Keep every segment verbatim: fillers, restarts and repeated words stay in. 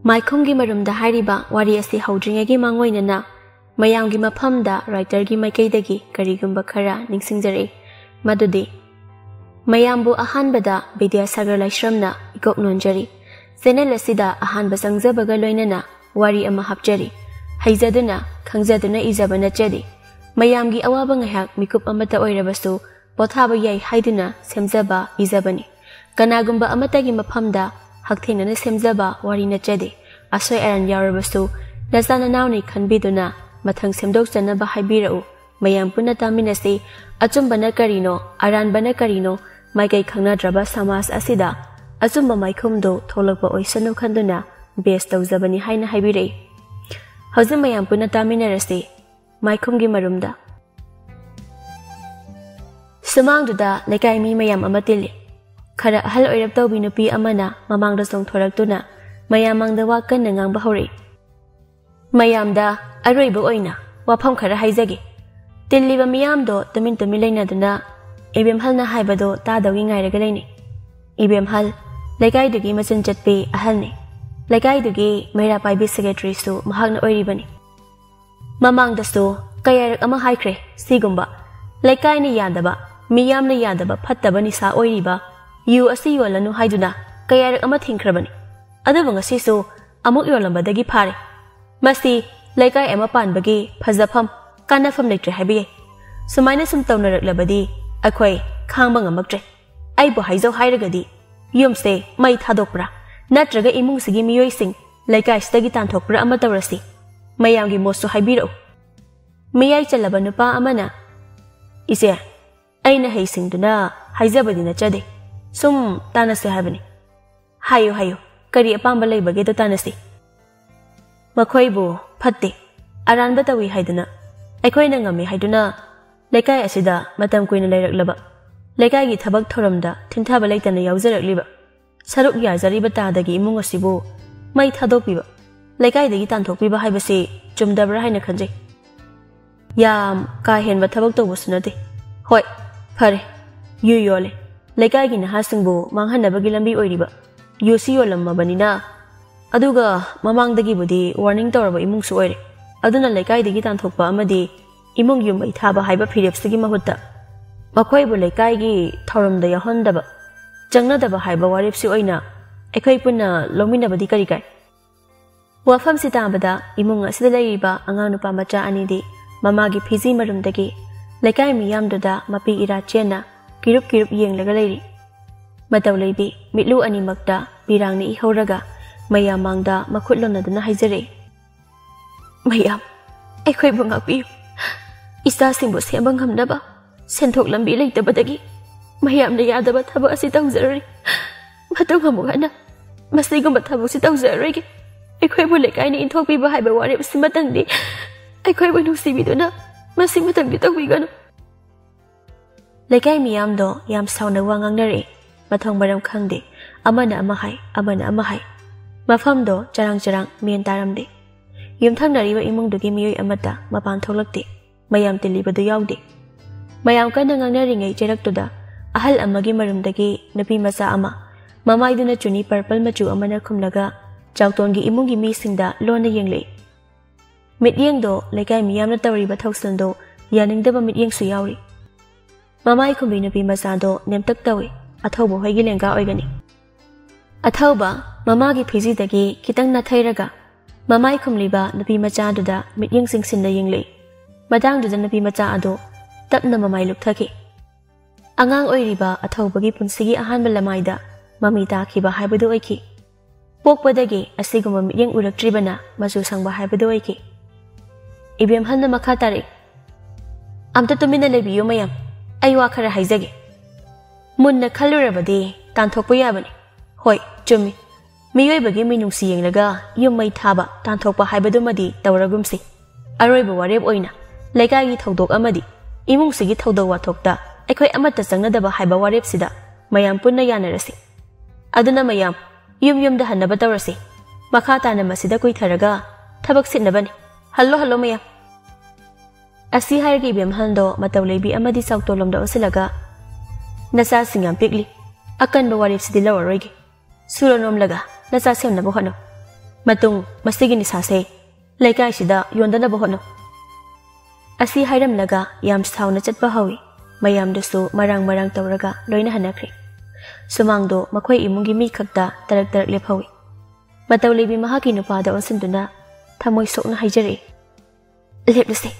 ꯃꯥꯏꯈꯨꯝꯒꯤ ꯃꯔꯨꯝꯗ ꯍꯥꯏꯔꯤꯕ ꯋꯥꯔꯤ ꯑꯁꯤ ꯍꯧꯗ꯭ꯔꯤꯉꯩꯒꯤ ꯃꯥꯡꯑꯣꯏꯅꯅ ꯃꯌꯥꯝꯒꯤ ꯃꯐꯝꯗ writerꯒꯤ ꯃꯥꯏꯀꯩꯗꯒꯤ ꯀꯔꯤꯒꯨꯝꯕ ꯈꯔ ꯅꯤꯡꯁꯤꯡꯖꯔꯛꯏ꯫ ꯃꯗꯨꯗꯤ, ꯃꯌꯥꯝꯕꯨ ꯑꯍꯥꯟꯕꯗ ꯕꯤꯗ꯭ꯌꯥꯁꯥꯒꯔ ꯂꯥꯏꯁ꯭ꯔꯝꯅ ꯏꯀꯣꯛ ꯅꯣꯟꯖꯔꯤ꯫ Channel ꯑꯁꯤꯗ ꯑꯍꯥꯟꯕ ꯆꯪꯖꯕꯒ ꯂꯣꯏꯅꯅ ꯋꯥꯔꯤ ꯑꯃ ꯍꯥꯞꯆꯔꯤ꯫ ꯍꯩꯖꯗꯨꯅ, ꯈꯪꯖꯗꯨꯅ ꯏꯖꯕ ꯅꯠꯆꯗꯦ꯫ ꯃꯌꯥꯝꯒꯤ ꯑꯋꯥꯕ ꯉꯥꯏꯍꯥꯛ ꯃꯤꯀꯨꯞ ꯑꯃꯠꯇ ꯑꯣꯏꯔꯕꯁꯨ ꯄꯣꯊꯥꯕ ꯌꯥꯏ ꯍꯥꯏꯗꯨꯅ ꯁꯦꯝꯖꯕ ꯏꯖꯕꯅꯤ꯫ ꯀꯅꯥꯒꯨꯝꯕ ꯑꯃꯠꯇꯒꯤ ꯃꯐꯝꯗ ꯍꯛꯊꯦꯡꯅꯅ ꯁꯦꯝꯖꯕ ꯋꯥꯔꯤ ꯅꯠꯆꯗꯦ꯫ ꯑꯁꯣꯏ ꯑꯔꯥꯟ ꯌꯥꯎꯔꯕꯁꯨ ꯅꯆꯥ ꯅꯅꯥꯎꯅꯤ ꯈꯟꯕꯤꯗꯨꯅ ꯃꯊꯪ ꯁꯦꯝꯗꯣꯛꯆꯅꯕ ꯍꯥꯏꯕꯤꯔꯛꯎ꯫ ꯃꯌꯥꯝ ꯄꯨꯟꯅ ꯇꯥꯃꯤꯟꯅꯁꯤ꯫ ꯑꯆꯨꯝꯕꯅ ꯀꯔꯤꯅꯣ, ꯑꯔꯥꯟꯕꯅ ꯀꯔꯤꯅꯣ, ꯃꯥꯏꯀꯩ ꯈꯪꯅꯗ꯭ꯔꯕ ꯁꯃꯥꯖ ꯑꯁꯤꯗ ꯑꯆꯨꯝꯕ ꯃꯥꯏꯈꯨꯝꯗꯨ ꯊꯣꯛꯂꯛꯄ ꯑꯣꯏꯁꯅꯨ ꯈꯟꯗꯨꯅ best ꯇꯧꯖꯕꯅꯤ ꯍꯥꯏꯅ ꯍꯥꯏꯕꯤꯔꯛꯏ꯫ ꯍꯧꯖꯤꯛ ꯃꯌꯥꯝ ꯄꯨꯟꯅ ꯇꯥꯃꯤꯟꯅꯔꯁꯤ ꯃꯥꯏꯈꯨꯝꯒꯤ ꯃꯔꯨꯝꯗ꯫ ꯁꯨꯃꯥꯡꯗꯨꯗ ꯂꯩꯀꯥꯏ ꯃꯤ ꯃꯌꯥꯝ ꯑꯃ ꯇꯤꯜꯂꯤ꯫ ꯈꯔ ꯑꯍꯜ ꯑꯣꯏꯔꯞ ꯇꯧꯕꯤ ꯅꯨꯄꯤ ꯑꯃꯅ ꯃꯃꯥꯡꯗ ꯆꯣꯡꯊꯣꯔꯛꯇꯨꯅ ꯃꯌꯥꯝ ꯃꯥꯡꯗ ꯋꯥ ꯀꯟꯅ ꯉꯥꯡꯕ ꯍꯧꯔꯛꯏ꯫ ꯃꯌꯥꯝꯗ ꯑꯔꯣꯏꯕ ꯑꯣꯏꯅ ꯋꯥꯐꯝ ꯈꯔ ꯍꯥꯏꯖꯒꯦ꯫ ꯇꯤꯜꯂꯤꯕ ꯃꯤꯌꯥꯝꯗꯣ ꯇꯨꯃꯤꯟ ꯇꯨꯃꯤꯟ ꯂꯩꯅꯗꯨꯅ ꯏꯕꯦꯝꯍꯜꯅ ꯍꯥꯏꯕꯗꯣ ꯇꯥꯗꯧꯒꯤ ꯉꯥꯏꯔꯒ ꯂꯩꯅꯩ꯫ ꯏꯕꯦꯝꯍꯜ ꯂꯩꯀꯥꯏꯗꯨꯒꯤ ꯃꯆꯤꯟ ꯆꯠꯄꯤ ꯑꯍꯜꯅꯤ꯫ ꯂꯩꯀꯥꯏꯗꯨꯒꯤ ꯃꯩꯔꯥ ꯄꯥꯏꯕꯤ secretaryꯁꯨ ꯃꯍꯥꯛꯅ ꯑꯣꯏꯔꯤꯕꯅꯤ꯫ ꯃꯃꯥꯡꯗꯁꯨ ꯀꯌꯥꯔꯛ ꯑꯃ ꯍꯥꯏꯈ꯭ꯔꯦ ꯁꯤꯒꯨꯝꯕ ꯂꯩꯀꯥꯏꯅ ꯌꯥꯗꯕ, ꯃꯤꯌꯥꯝꯅ ꯌꯥꯗꯕ ꯐꯠꯇꯕ ꯅꯤꯁꯥ ꯑꯣꯏꯔꯤꯕ ꯌꯨ ꯑꯁꯤ ꯌꯣꯜꯂꯅꯨ ꯍꯥꯏꯗꯨꯅ ꯀꯌꯥꯔꯛ ꯑꯃ ꯊꯤꯡꯈ꯭ꯔꯕꯅꯤ꯫ ꯑꯗꯨꯕꯨ ꯉꯁꯤꯁꯨ ꯑꯃꯨꯛ ꯌꯣꯜꯂꯝꯕꯗꯒꯤ ꯐꯥꯔꯦ꯫ ꯃꯁꯤ ꯂꯩꯀꯥꯏ ꯑꯃ ꯄꯥꯟꯕꯒꯤ ꯐꯖꯐꯝ, ꯀꯥꯟꯅꯐꯝ ꯂꯩꯇ꯭ꯔꯦ ꯍꯥꯏꯕ ꯌꯥꯏ꯫ ꯁꯨꯃꯥꯏꯅ ꯁꯨꯝ ꯇꯧꯅꯔꯛꯂꯕꯗꯤ ꯑꯩꯈꯣꯏ ꯈꯥꯡꯕ ꯉꯝꯃꯛꯇ꯭ꯔꯦ꯫ ꯑꯩꯕꯨ ꯍꯥꯏꯖꯧ ꯍꯥꯏꯔꯒꯗꯤ ꯌꯨꯝꯁꯦ ꯃꯩ ꯊꯥꯗꯣꯛꯄ꯭ꯔꯥ, ꯅꯠꯇ꯭ꯔꯒ ꯏꯃꯨꯡꯁꯤꯒꯤ ꯃꯤꯑꯣꯏꯁꯤꯡ ꯂꯩꯀꯥꯏꯁꯤꯗꯒꯤ ꯇꯥꯟꯊꯣꯛꯄ꯭ꯔꯥ ꯑꯃ ꯇꯧꯔꯁꯤ꯫ ꯃꯌꯥꯝꯒꯤ ꯃꯣꯠꯁꯨ ꯍꯥꯏꯕꯤꯔꯛꯎ꯫ ꯃꯤꯌꯥꯏ ꯆꯜꯂꯕ ꯅꯨꯄꯥ ꯑꯃꯅ, "ꯏꯆꯦ, ꯑꯩꯅ ꯍꯩꯁꯤꯡꯗꯨꯅ ꯍꯥꯏꯖꯕꯗꯤ ꯅꯠꯆꯗꯦ, ꯁꯨꯝ ꯇꯥꯟꯅꯁꯦ ꯍꯥꯏꯕꯅꯤ꯫ ꯍꯥꯏꯌꯨ, ꯍꯥꯏꯌꯨ, ꯀꯔꯤ ꯑꯄꯥꯝꯕ ꯂꯩꯕꯒꯦꯗꯣ ꯇꯥꯟꯅꯁꯤ꯫ ꯃꯈꯣꯏꯕꯨ ꯐꯠꯇꯦ, ꯑꯔꯥꯟꯕ ꯇꯧꯏ ꯍꯥꯏꯗꯨꯅ, ꯑꯩꯈꯣꯏꯅ ꯉꯝꯃꯤ ꯍꯥꯏꯗꯨꯅ ꯂꯩꯀꯥꯏ ꯑꯁꯤꯗ ꯃꯇꯝ ꯀꯨꯏꯅ ꯂꯩꯔꯛꯂꯕ, ꯂꯩꯀꯥꯏꯒꯤ ꯊꯕꯛ ꯊꯧꯔꯝꯗ ꯊꯤꯟꯊꯕ ꯂꯩꯇꯅ ꯌꯥꯎꯖꯔꯛꯂꯤꯕ, ꯁꯔꯨꯛ ꯌꯥꯖꯔꯤꯕ ꯇꯥꯗꯒꯤ ꯏꯃꯨꯡ ꯑꯁꯤꯕꯨ ꯃꯩ ꯊꯥꯗꯣꯛꯄꯤꯕ, ꯂꯩꯀꯥꯏꯗꯒꯤ ꯇꯥꯟꯊꯣꯛꯄꯤꯕ ꯍꯥꯏꯕꯁꯤ ꯆꯨꯝꯗꯕ꯭ꯔꯥ ꯍꯥꯏꯅ ꯈꯟꯖꯩ꯫ ꯌꯥꯝ ꯀꯥ ꯍꯦꯟꯕ ꯊꯕꯛ ꯇꯧꯕꯁꯨ ꯅꯠꯇꯦ꯫ ꯍꯣꯏ, ꯐꯔꯦ, ꯌꯨ ꯌꯣꯜꯂꯦ, ꯂꯩꯀꯥꯏꯒꯤ ꯅꯍꯥꯁꯤꯡꯕꯨ ꯃꯥꯡꯍꯟꯅꯕꯒꯤ ꯂꯝꯕꯤ ꯑꯣꯏꯔꯤꯕ ꯌꯨꯁꯤ ꯌꯣꯜꯂꯝꯃꯕꯅꯤꯅ ꯑꯗꯨꯒ ꯃꯃꯥꯡꯗꯒꯤꯕꯨꯗꯤ ꯋꯥꯔꯅꯤꯡ ꯇꯧꯔꯕ ꯏꯃꯨꯡꯁꯨ ꯑꯣꯏꯔꯦ꯫ ꯑꯗꯨꯅ ꯂꯩꯀꯥꯏꯗꯒꯤ ꯇꯥꯟꯊꯣꯛꯄ ꯑꯃꯗꯤ ꯏꯃꯨꯡ ꯌꯨꯝ ꯃꯩ ꯊꯥꯕ ꯍꯥꯏꯕ ꯐꯤꯔꯦꯞꯁꯤꯒꯤ ꯃꯍꯨꯠꯇ ꯃꯈꯣꯏꯕꯨ ꯂꯩꯀꯥꯏꯒꯤ ꯊꯧꯔꯝꯗ ꯌꯥꯎꯍꯟꯗꯕ, ꯆꯪꯅꯗꯕ ꯍꯥꯏꯕ ꯋꯥꯔꯦꯞꯁꯤ ꯑꯣꯏꯅ ꯑꯩꯈꯣꯏ ꯄꯨꯟꯅ ꯂꯧꯃꯤꯟꯅꯕꯗꯤ ꯀꯔꯤ ꯀꯥꯏ? ꯋꯥꯐꯝꯁꯤ ꯇꯥꯕꯗ ꯏꯃꯨꯡ ꯑꯁꯤꯗ ꯂꯩꯔꯤꯕ ꯑꯉꯥꯡ ꯅꯨꯄꯥ ꯃꯆꯥ ꯑꯅꯤꯗꯤ ꯃꯃꯥꯒꯤ ꯐꯤꯖꯤ ꯃꯔꯨꯝꯗꯒꯤ ꯂꯩꯀꯥꯏ ꯃꯤꯌꯥꯝꯗꯨꯗ ꯃꯄꯤ ꯏꯔꯥ ꯆꯦꯟꯅ ꯀꯤꯔꯨꯞ ꯀꯤꯔꯨꯞ ꯌꯦꯡꯂꯒ ꯂꯩꯔꯤ꯫ ꯃꯇꯧ ꯂꯩꯕꯤ ꯃꯤꯠꯂꯨ ꯑꯅꯤꯃꯛꯇ ꯄꯤꯔꯥꯡꯅ ꯏꯍꯧꯔꯒ ꯃꯌꯥꯝ ꯃꯥꯡꯗ ꯃꯈꯨꯠ ꯂꯣꯟꯅꯗꯨꯅ ꯍꯥꯏꯖꯔꯛꯏ, "ꯃꯌꯥꯝ, ꯑꯩꯈꯣꯏꯕꯨ ꯉꯥꯛꯄꯤꯌꯨ꯫ ꯏꯆꯥꯁꯤꯡꯕꯨ ꯁꯦꯝꯕ ꯉꯝꯅꯕ ꯁꯦꯟꯊꯣꯛ ꯂꯝꯕꯤ ꯂꯩꯇꯕꯗꯒꯤ ꯃꯌꯥꯝꯅ ꯌꯥꯗꯕ ꯊꯕꯛ ꯑꯁꯤ ꯇꯧꯖꯔꯨꯔꯤ꯫ ꯃꯇꯨꯡ ꯑꯃꯨꯛ ꯍꯟꯅ ꯃꯁꯤꯒꯨꯝꯕ ꯊꯕꯛꯁꯤ ꯇꯧꯖꯔꯔꯣꯏꯒꯦ꯫ ꯑꯩꯈꯣꯏꯕꯨ ꯂꯩꯀꯥꯏꯅ ꯏꯟꯊꯣꯛꯄꯤꯕ ꯍꯥꯏꯕ ꯋꯥꯔꯦꯞ ꯑꯁꯤꯃꯇꯪꯗꯤ ꯑꯩꯈꯣꯏꯕꯨ ꯅꯨꯡꯁꯤꯕꯤꯗꯨꯅ ꯃꯁꯤꯃꯇꯪꯗꯤ ꯇꯧꯕꯤꯒꯅꯨ"꯫ ꯂꯩꯀꯥꯏ ꯃꯤꯌꯥꯝꯗꯣ ꯌꯥꯝ ꯁꯥꯎꯅ ꯋꯥ ꯉꯥꯡꯅꯔꯛꯏ꯫ ꯃꯊꯣꯡ ꯃꯔꯝ ꯈꯪꯗꯦ꯫ ꯑꯃꯅ ꯑꯃ ꯍꯥꯏ, ꯑꯃꯅ ꯑꯃ ꯍꯥꯏ꯫ ꯃꯐꯝꯗꯣ ꯆꯔꯥꯡ ꯆꯔꯥꯡ ꯃꯦꯟ ꯇꯥꯔꯝꯗꯦ꯫ ꯌꯨꯝꯊꯪꯅꯔꯤꯕ ꯏꯃꯨꯡꯗꯨꯒꯤ ꯃꯤꯑꯣꯏ ꯑꯃꯠꯇ ꯃꯄꯥꯟ ꯊꯣꯛꯂꯛꯇꯦ꯫ ꯃꯌꯥꯝ ꯇꯤꯜꯂꯤꯕꯗꯨ ꯌꯥꯎꯗꯦ꯫ ꯃꯌꯥꯝ ꯀꯟꯅ ꯉꯥꯡꯅꯔꯤꯉꯩ ꯆꯩꯔꯛꯇꯨꯗ ꯑꯍꯜ ꯑꯃꯒꯤ ꯃꯔꯨꯝꯗꯒꯤ ꯅꯨꯄꯤ ꯃꯆꯥ ꯑꯃ, ꯃꯃꯥꯏꯗꯨꯅ ꯆꯨꯅꯤ ꯄꯔꯄꯜ ꯃꯆꯨ ꯑꯃꯅ ꯈꯨꯝꯂꯒ ꯆꯥꯎꯇꯣꯟꯒꯤ ꯏꯃꯨꯡꯒꯤ ꯃꯤꯁꯤꯡꯗ ꯂꯣꯟꯅ ꯌꯦꯡꯂꯛꯏ꯫ ꯃꯤꯠꯌꯦꯡꯗꯣ ꯂꯩꯀꯥꯏ ꯃꯤꯌꯥꯝꯅ ꯇꯧꯔꯤꯕ ꯊꯧꯁꯤꯜꯗꯣ ꯌꯥꯅꯤꯡꯗꯕ ꯃꯤꯠꯌꯦꯡꯁꯨ ꯌꯥꯎꯔꯤ꯫ ꯃꯃꯥꯏ ꯈꯨꯝꯕꯤ ꯅꯨꯄꯤ ꯃꯆꯥꯗꯣ ꯅꯦꯝꯇꯛ ꯇꯧꯏ꯫ ꯑꯊꯧꯕ ꯍꯣꯏꯒꯤ ꯂꯦꯡꯒꯥ ꯑꯣꯏꯒꯅꯤ꯫ ꯑꯊꯧꯕ ꯃꯃꯥꯒꯤ ꯐꯤꯖꯤꯗꯒꯤ ꯈꯤꯇꯪ ꯅꯥꯊꯩꯔꯒ ꯃꯃꯥꯏ ꯈꯨꯝꯂꯤꯕ ꯅꯨꯄꯤ ꯃꯆꯥꯗꯨꯗ ꯃꯤꯠꯌꯦꯡ ꯆꯤꯡꯁꯤꯟꯅ ꯌꯦꯡꯂꯛꯏ꯫ ꯃꯇꯥꯡꯗꯨꯗ ꯅꯨꯄꯤ ꯃꯆꯥ ꯑꯗꯣ ꯇꯞꯅ ꯃꯃꯥꯏ ꯂꯨꯞꯊꯈꯤ꯫ ꯑꯉꯥꯡ ꯑꯣꯏꯔꯤꯕ ꯑꯊꯧꯕꯒꯤ ꯄꯨꯟꯁꯤꯒꯤ ꯑꯍꯥꯟꯕ ꯂꯃꯥꯏꯗ ꯃꯃꯤ ꯇꯥꯈꯤꯕ ꯍꯥꯏꯕꯗꯨ ꯑꯣꯏꯈꯤ꯫ ꯄꯣꯛꯄꯗꯒꯤ ꯑꯁꯤꯒꯨꯝꯕ ꯃꯤꯠꯌꯦꯡ ꯎꯔꯛꯇ꯭ꯔꯤꯕꯅ ꯃꯆꯨ ꯁꯪꯕ ꯍꯥꯏꯕꯗꯨ ꯑꯣꯏꯈꯤ꯫ ꯏꯕꯦꯝꯍꯜꯅ ꯃꯈꯥ ꯇꯥꯔꯛꯏ, "ꯑꯝꯇ ꯇꯨꯃꯤꯟꯅ ꯂꯩꯕꯤꯌꯨ ꯃꯌꯥꯝ, ꯑꯩ ꯋꯥ ꯈꯔ ꯍꯥꯏꯖꯒꯦ꯫ ꯃꯨꯟꯅ ꯈꯜꯂꯨꯔꯕꯗꯤ ꯇꯥꯟꯊꯣꯛꯄ ꯌꯥꯕꯅꯤ꯫ ꯍꯣꯏ, ꯆꯨꯝꯃꯤ꯫ ꯃꯤꯑꯣꯏꯕꯒꯤ ꯃꯤꯅꯨꯡꯁꯤ ꯌꯦꯡꯂꯒ ꯌꯨꯝ ꯃꯩ ꯊꯥꯕ, ꯇꯥꯟꯊꯣꯛꯄ ꯍꯥꯏꯕꯗꯨꯃꯗꯤ ꯇꯧꯔꯒꯨꯝꯁꯤ꯫ ꯑꯔꯣꯏꯕ ꯋꯥꯔꯦꯞ ꯑꯣꯏꯅ ꯂꯩꯀꯥꯏꯒꯤ ꯊꯧꯗꯣꯛ ꯑꯃꯗꯤ ꯏꯃꯨꯡꯁꯤꯒꯤ ꯊꯧꯗꯣꯛ ꯋꯥꯊꯣꯛꯇ ꯑꯩꯈꯣꯏ ꯑꯃꯠꯇ ꯆꯪꯅꯗꯕ ꯍꯥꯏꯕ ꯋꯥꯔꯦꯞꯁꯤꯗ ꯃꯌꯥꯝ ꯄꯨꯟꯅ ꯌꯥꯅꯔꯁꯤ꯫ ꯑꯗꯨꯅ ꯃꯌꯥꯝ ꯌꯨꯝ ꯌꯨꯝꯗ ꯍꯟꯅꯕ ꯇꯧꯔꯁꯤ꯫ ꯃꯈꯥ ꯇꯥꯅ ꯃꯁꯤꯗ ꯀꯨꯏꯊꯔꯒ ꯊꯕꯛ ꯁꯤꯠꯅꯕꯅꯤ꯫ ꯍꯜꯂꯣ, ꯍꯜꯂꯣ ꯃꯌꯥꯝ꯫ ꯑꯁꯤ ꯍꯥꯏꯔꯒ ꯏꯕꯦꯝꯍꯜꯗꯣ ꯃꯇꯧ ꯂꯩꯕꯤ ꯑꯃꯗꯤ ꯆꯥꯎꯇꯣꯜꯂꯣꯝꯗ ꯑꯣꯟꯁꯤꯜꯂꯒ, "ꯅꯆꯥꯁꯤꯡ ꯌꯥꯝ ꯄꯤꯛꯂꯤ꯫ ꯑꯀꯟꯕ ꯋꯥꯔꯦꯞꯁꯤꯗꯤ ꯂꯧꯔꯔꯣꯏꯒꯦ꯫ ꯁꯨꯔ ꯅꯣꯝꯂꯒ ꯅꯆꯥ ꯁꯦꯝꯅꯕ ꯍꯣꯠꯅꯧ꯫ "ꯃꯇꯨꯡ ꯃꯁꯤꯒꯤ ꯅꯤꯁꯥꯁꯦ ꯂꯩꯀꯥꯏꯁꯤꯗ ꯌꯣꯟꯗꯅꯕ ꯍꯣꯠꯅꯧ"꯫ ꯑꯁꯤ ꯍꯥꯏꯔꯝꯂꯒ ꯌꯥꯝ ꯁꯥꯎꯅ ꯆꯠꯄ ꯍꯧꯏ꯫ ꯃꯌꯥꯝꯗꯨꯁꯨ ꯃꯔꯥꯡ ꯃꯔꯥꯡ ꯇꯧꯔꯒ ꯂꯣꯏꯅ ꯍꯟꯅꯈ꯭ꯔꯦ꯫ ꯁꯨꯃꯥꯡꯗꯣ ꯃꯈꯣꯏ ꯏꯃꯨꯡꯒꯤ ꯃꯤ ꯈꯛꯇ ꯇꯔꯛ ꯇꯔꯛ ꯂꯦꯞꯍꯧꯏ꯫ ꯃꯇꯧ ꯂꯩꯕꯤ ꯃꯍꯥꯛꯀꯤ ꯅꯨꯄꯥꯗ ꯑꯣꯟꯁꯤꯟꯗꯨꯅ ꯊꯃꯣꯏ ꯁꯣꯛꯅ ꯍꯥꯏꯖꯔꯛꯏ, "ꯂꯦꯞꯂꯁꯤ,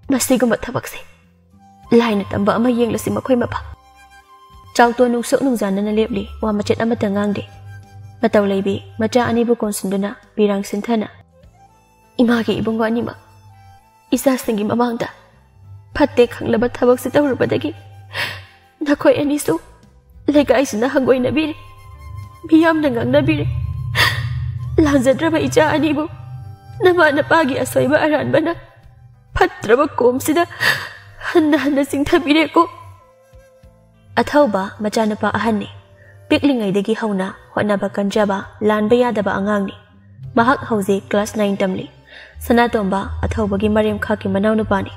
ꯃꯁꯤꯒꯨꯝꯕ ꯊꯕꯛꯁꯦ꯫ ꯂꯥꯏꯅ ꯇꯝꯕ ꯑꯃ ꯌꯦꯡꯂꯁꯤ ꯃꯈꯣꯏ ꯃꯄꯥ"꯫ ꯆꯥꯎꯇꯣꯟ ꯅꯨꯡꯁꯨꯛ ꯅꯨꯡꯖꯥꯅꯅ ꯂꯦꯞꯂꯤ, ꯋꯥ ꯃꯆꯦꯠ ꯑꯃꯠꯇ ꯉꯥꯡꯗꯦ꯫ ꯃꯇꯧ ꯂꯩꯕꯤ ꯃꯆꯥ ꯑꯅꯤꯕꯨ ꯀꯣꯟꯁꯤꯟꯗꯨꯅ ꯄꯤꯔꯥꯡ ꯁꯤꯟꯊꯅ, "ꯏꯃꯥꯒꯤ ꯏꯕꯨꯡꯉꯣ ꯑꯅꯤꯃꯛ, ꯏꯆꯥꯁꯤꯡꯒꯤ ꯃꯃꯥꯡꯗ ꯐꯠꯇꯦ ꯈꯪꯂꯕ ꯊꯕꯛꯁꯤ ꯇꯧꯔꯨꯕꯗꯒꯤ ꯅꯈꯣꯏ ꯑꯅꯤꯁꯨ ꯂꯩꯀꯥꯏꯁꯤꯅ ꯍꯪꯒꯣꯏꯅꯕꯤꯔꯦ, ꯃꯤꯌꯥꯝꯅ ꯉꯥꯡꯅꯕꯤꯔꯦ꯫ ꯂꯥꯟꯖꯗ꯭ꯔꯕ ꯏꯆꯥ ꯑꯅꯤꯕꯨ ꯅꯃꯥ ꯅꯄꯥꯒꯤ ꯑꯁꯣꯏꯕ ꯑꯔꯥꯟꯕꯅ ꯐꯠꯇ꯭ꯔꯕ ꯀꯣꯝꯁꯤꯗ ꯍꯟꯅ ꯍꯟꯅ ꯆꯤꯡꯊꯕꯤꯔꯦꯀꯣ"꯫ ꯑꯊꯧꯕ ꯃꯆꯥꯅꯨꯄꯥ ꯑꯍꯟꯅꯤ꯫ ꯄꯤꯛꯂꯤꯉꯩꯗꯒꯤ ꯍꯧꯅ ꯍꯣꯠꯅꯕ ꯀꯟꯖꯕ, ꯂꯥꯟꯕ ꯌꯥꯗꯕ ꯑꯉꯥꯡꯅꯤ꯫ ꯃꯍꯥꯛ ꯍꯧꯖꯤꯛ class nine ꯇꯝꯂꯤ꯫ ꯁꯅꯥꯇꯣꯝꯕ ꯑꯊꯧꯕꯒꯤ ꯃꯔꯦꯝꯈꯥꯛꯀꯤ ꯃꯅꯥꯎꯅꯨꯄꯥꯅꯤ꯫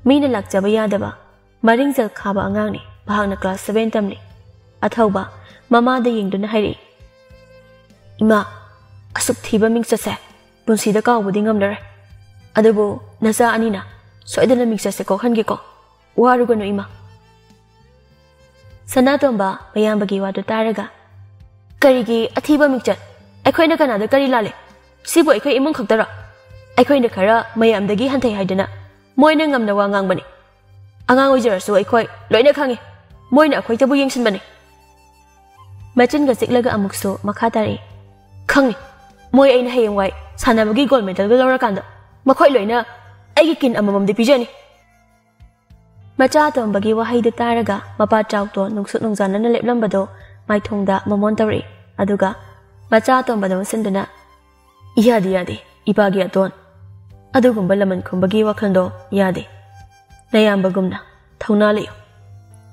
ꯃꯤꯅ ꯂꯥꯛꯆꯕ ꯌꯥꯗꯕ, ꯃꯔꯤꯡꯖꯦꯜ ꯈꯥꯕ ꯑꯉꯥꯡꯅꯤ꯫ ꯃꯍꯥꯛꯅ class seven ꯇꯝꯂꯤ꯫ ꯑꯊꯧꯕ ꯃꯃꯥꯗ ꯌꯦꯡꯗꯨꯅ ꯍꯥꯏꯔꯛꯏ, "ꯏꯃꯥ, ꯑꯁꯨꯛ ꯊꯤꯕ ꯃꯤꯡꯆꯠꯁꯦ ꯄꯨꯟꯁꯤꯗ ꯀꯥꯎꯕꯗꯤ ꯉꯝꯂꯔꯣꯏ꯫ ꯑꯗꯨꯕꯨ ꯅꯆꯥ ꯑꯅꯤꯅ ꯁꯣꯏꯗꯅ ꯃꯤꯡꯆꯠꯁꯦ ꯀꯣꯛꯍꯟꯒꯦꯀꯣ꯫ ꯋꯥꯔꯨꯒꯅꯨ ꯏꯃꯥ"꯫ ꯁꯅꯥꯇꯣꯝꯕ ꯃꯌꯥꯝꯕꯒꯤ ꯋꯥꯗꯨ ꯇꯥꯔꯒ, "ꯀꯔꯤꯒꯤ ꯑꯊꯤꯕ ꯃꯤꯡꯆꯠ? ꯑꯩꯈꯣꯏꯅ ꯀꯅꯥꯗ ꯀꯔꯤ ꯂꯥꯜꯂꯦ? ꯁꯤꯕꯨ ꯑꯩꯈꯣꯏ ꯏꯃꯨꯡ ꯈꯛꯇꯔꯣ? ꯑꯩꯈꯣꯏꯅ ꯈꯔ ꯃꯌꯥꯝꯗꯒꯤ ꯍꯟꯊꯩ ꯍꯥꯏꯗꯨꯅ ꯃꯣꯏꯅ ꯉꯝꯅ ꯋꯥ ꯉꯥꯡꯕꯅꯤ꯫ ꯑꯉꯥꯡ ꯑꯣꯏꯖꯔꯁꯨ ꯑꯩꯈꯣꯏ ꯂꯣꯏꯅ ꯈꯪꯉꯤ꯫ ꯃꯣꯏꯅ ꯑꯩꯈꯣꯏꯗꯕꯨ ꯌꯦꯡꯁꯤꯟꯕꯅꯤ"꯫ ꯃꯆꯤꯟꯒ ꯆꯤꯛꯂꯒ ꯑꯃꯨꯛꯁꯨ ꯃꯈꯥ ꯇꯥꯔꯛꯏ, "ꯈꯪꯉꯤ꯫ ꯃꯣꯏ ꯑꯩꯅ ꯍꯌꯦꯡꯋꯥꯏ ꯁꯥꯟꯅꯕꯒꯤ gold medalꯒ ꯂꯧꯔꯀꯥꯟꯗ ꯃꯈꯣꯏ ꯂꯣꯏꯅ ꯑꯩꯒꯤ ꯀꯤꯟ ꯑꯃꯃꯝꯗꯤ ꯄꯤꯖꯅꯤ"꯫ ꯃꯆꯥ ꯑꯇꯣꯝꯕꯒꯤ ꯋꯥꯍꯩꯗꯨ ꯇꯥꯔꯒ ꯃꯄꯥ ꯆꯥꯎꯇꯣꯟ ꯅꯨꯡꯁꯨꯛ ꯅꯨꯡꯖꯥꯅꯅ ꯂꯦꯞꯂꯝꯕꯗꯣ ꯃꯥꯏꯊꯣꯡꯗ ꯃꯃꯣꯟ ꯇꯧꯔꯛꯏ꯫ ꯑꯗꯨꯒ ꯃꯆꯥ ꯑꯇꯣꯝꯕꯗ ꯑꯣꯟꯁꯤꯟꯗꯨꯅ, "ꯌꯥꯗꯦ, ꯌꯥꯗꯦ, ꯏꯄꯥꯒꯤ ꯑꯇꯣꯟ꯫ ꯑꯗꯨꯒꯨꯝꯕ ꯂꯃꯟ ꯈꯨꯝꯕꯒꯤ ꯋꯥꯈꯜꯗꯣ ꯌꯥꯗꯦ꯫ ꯅꯌꯥꯝꯕꯒꯨꯝꯅ ꯊꯧꯅꯥ ꯂꯩꯌꯨ꯫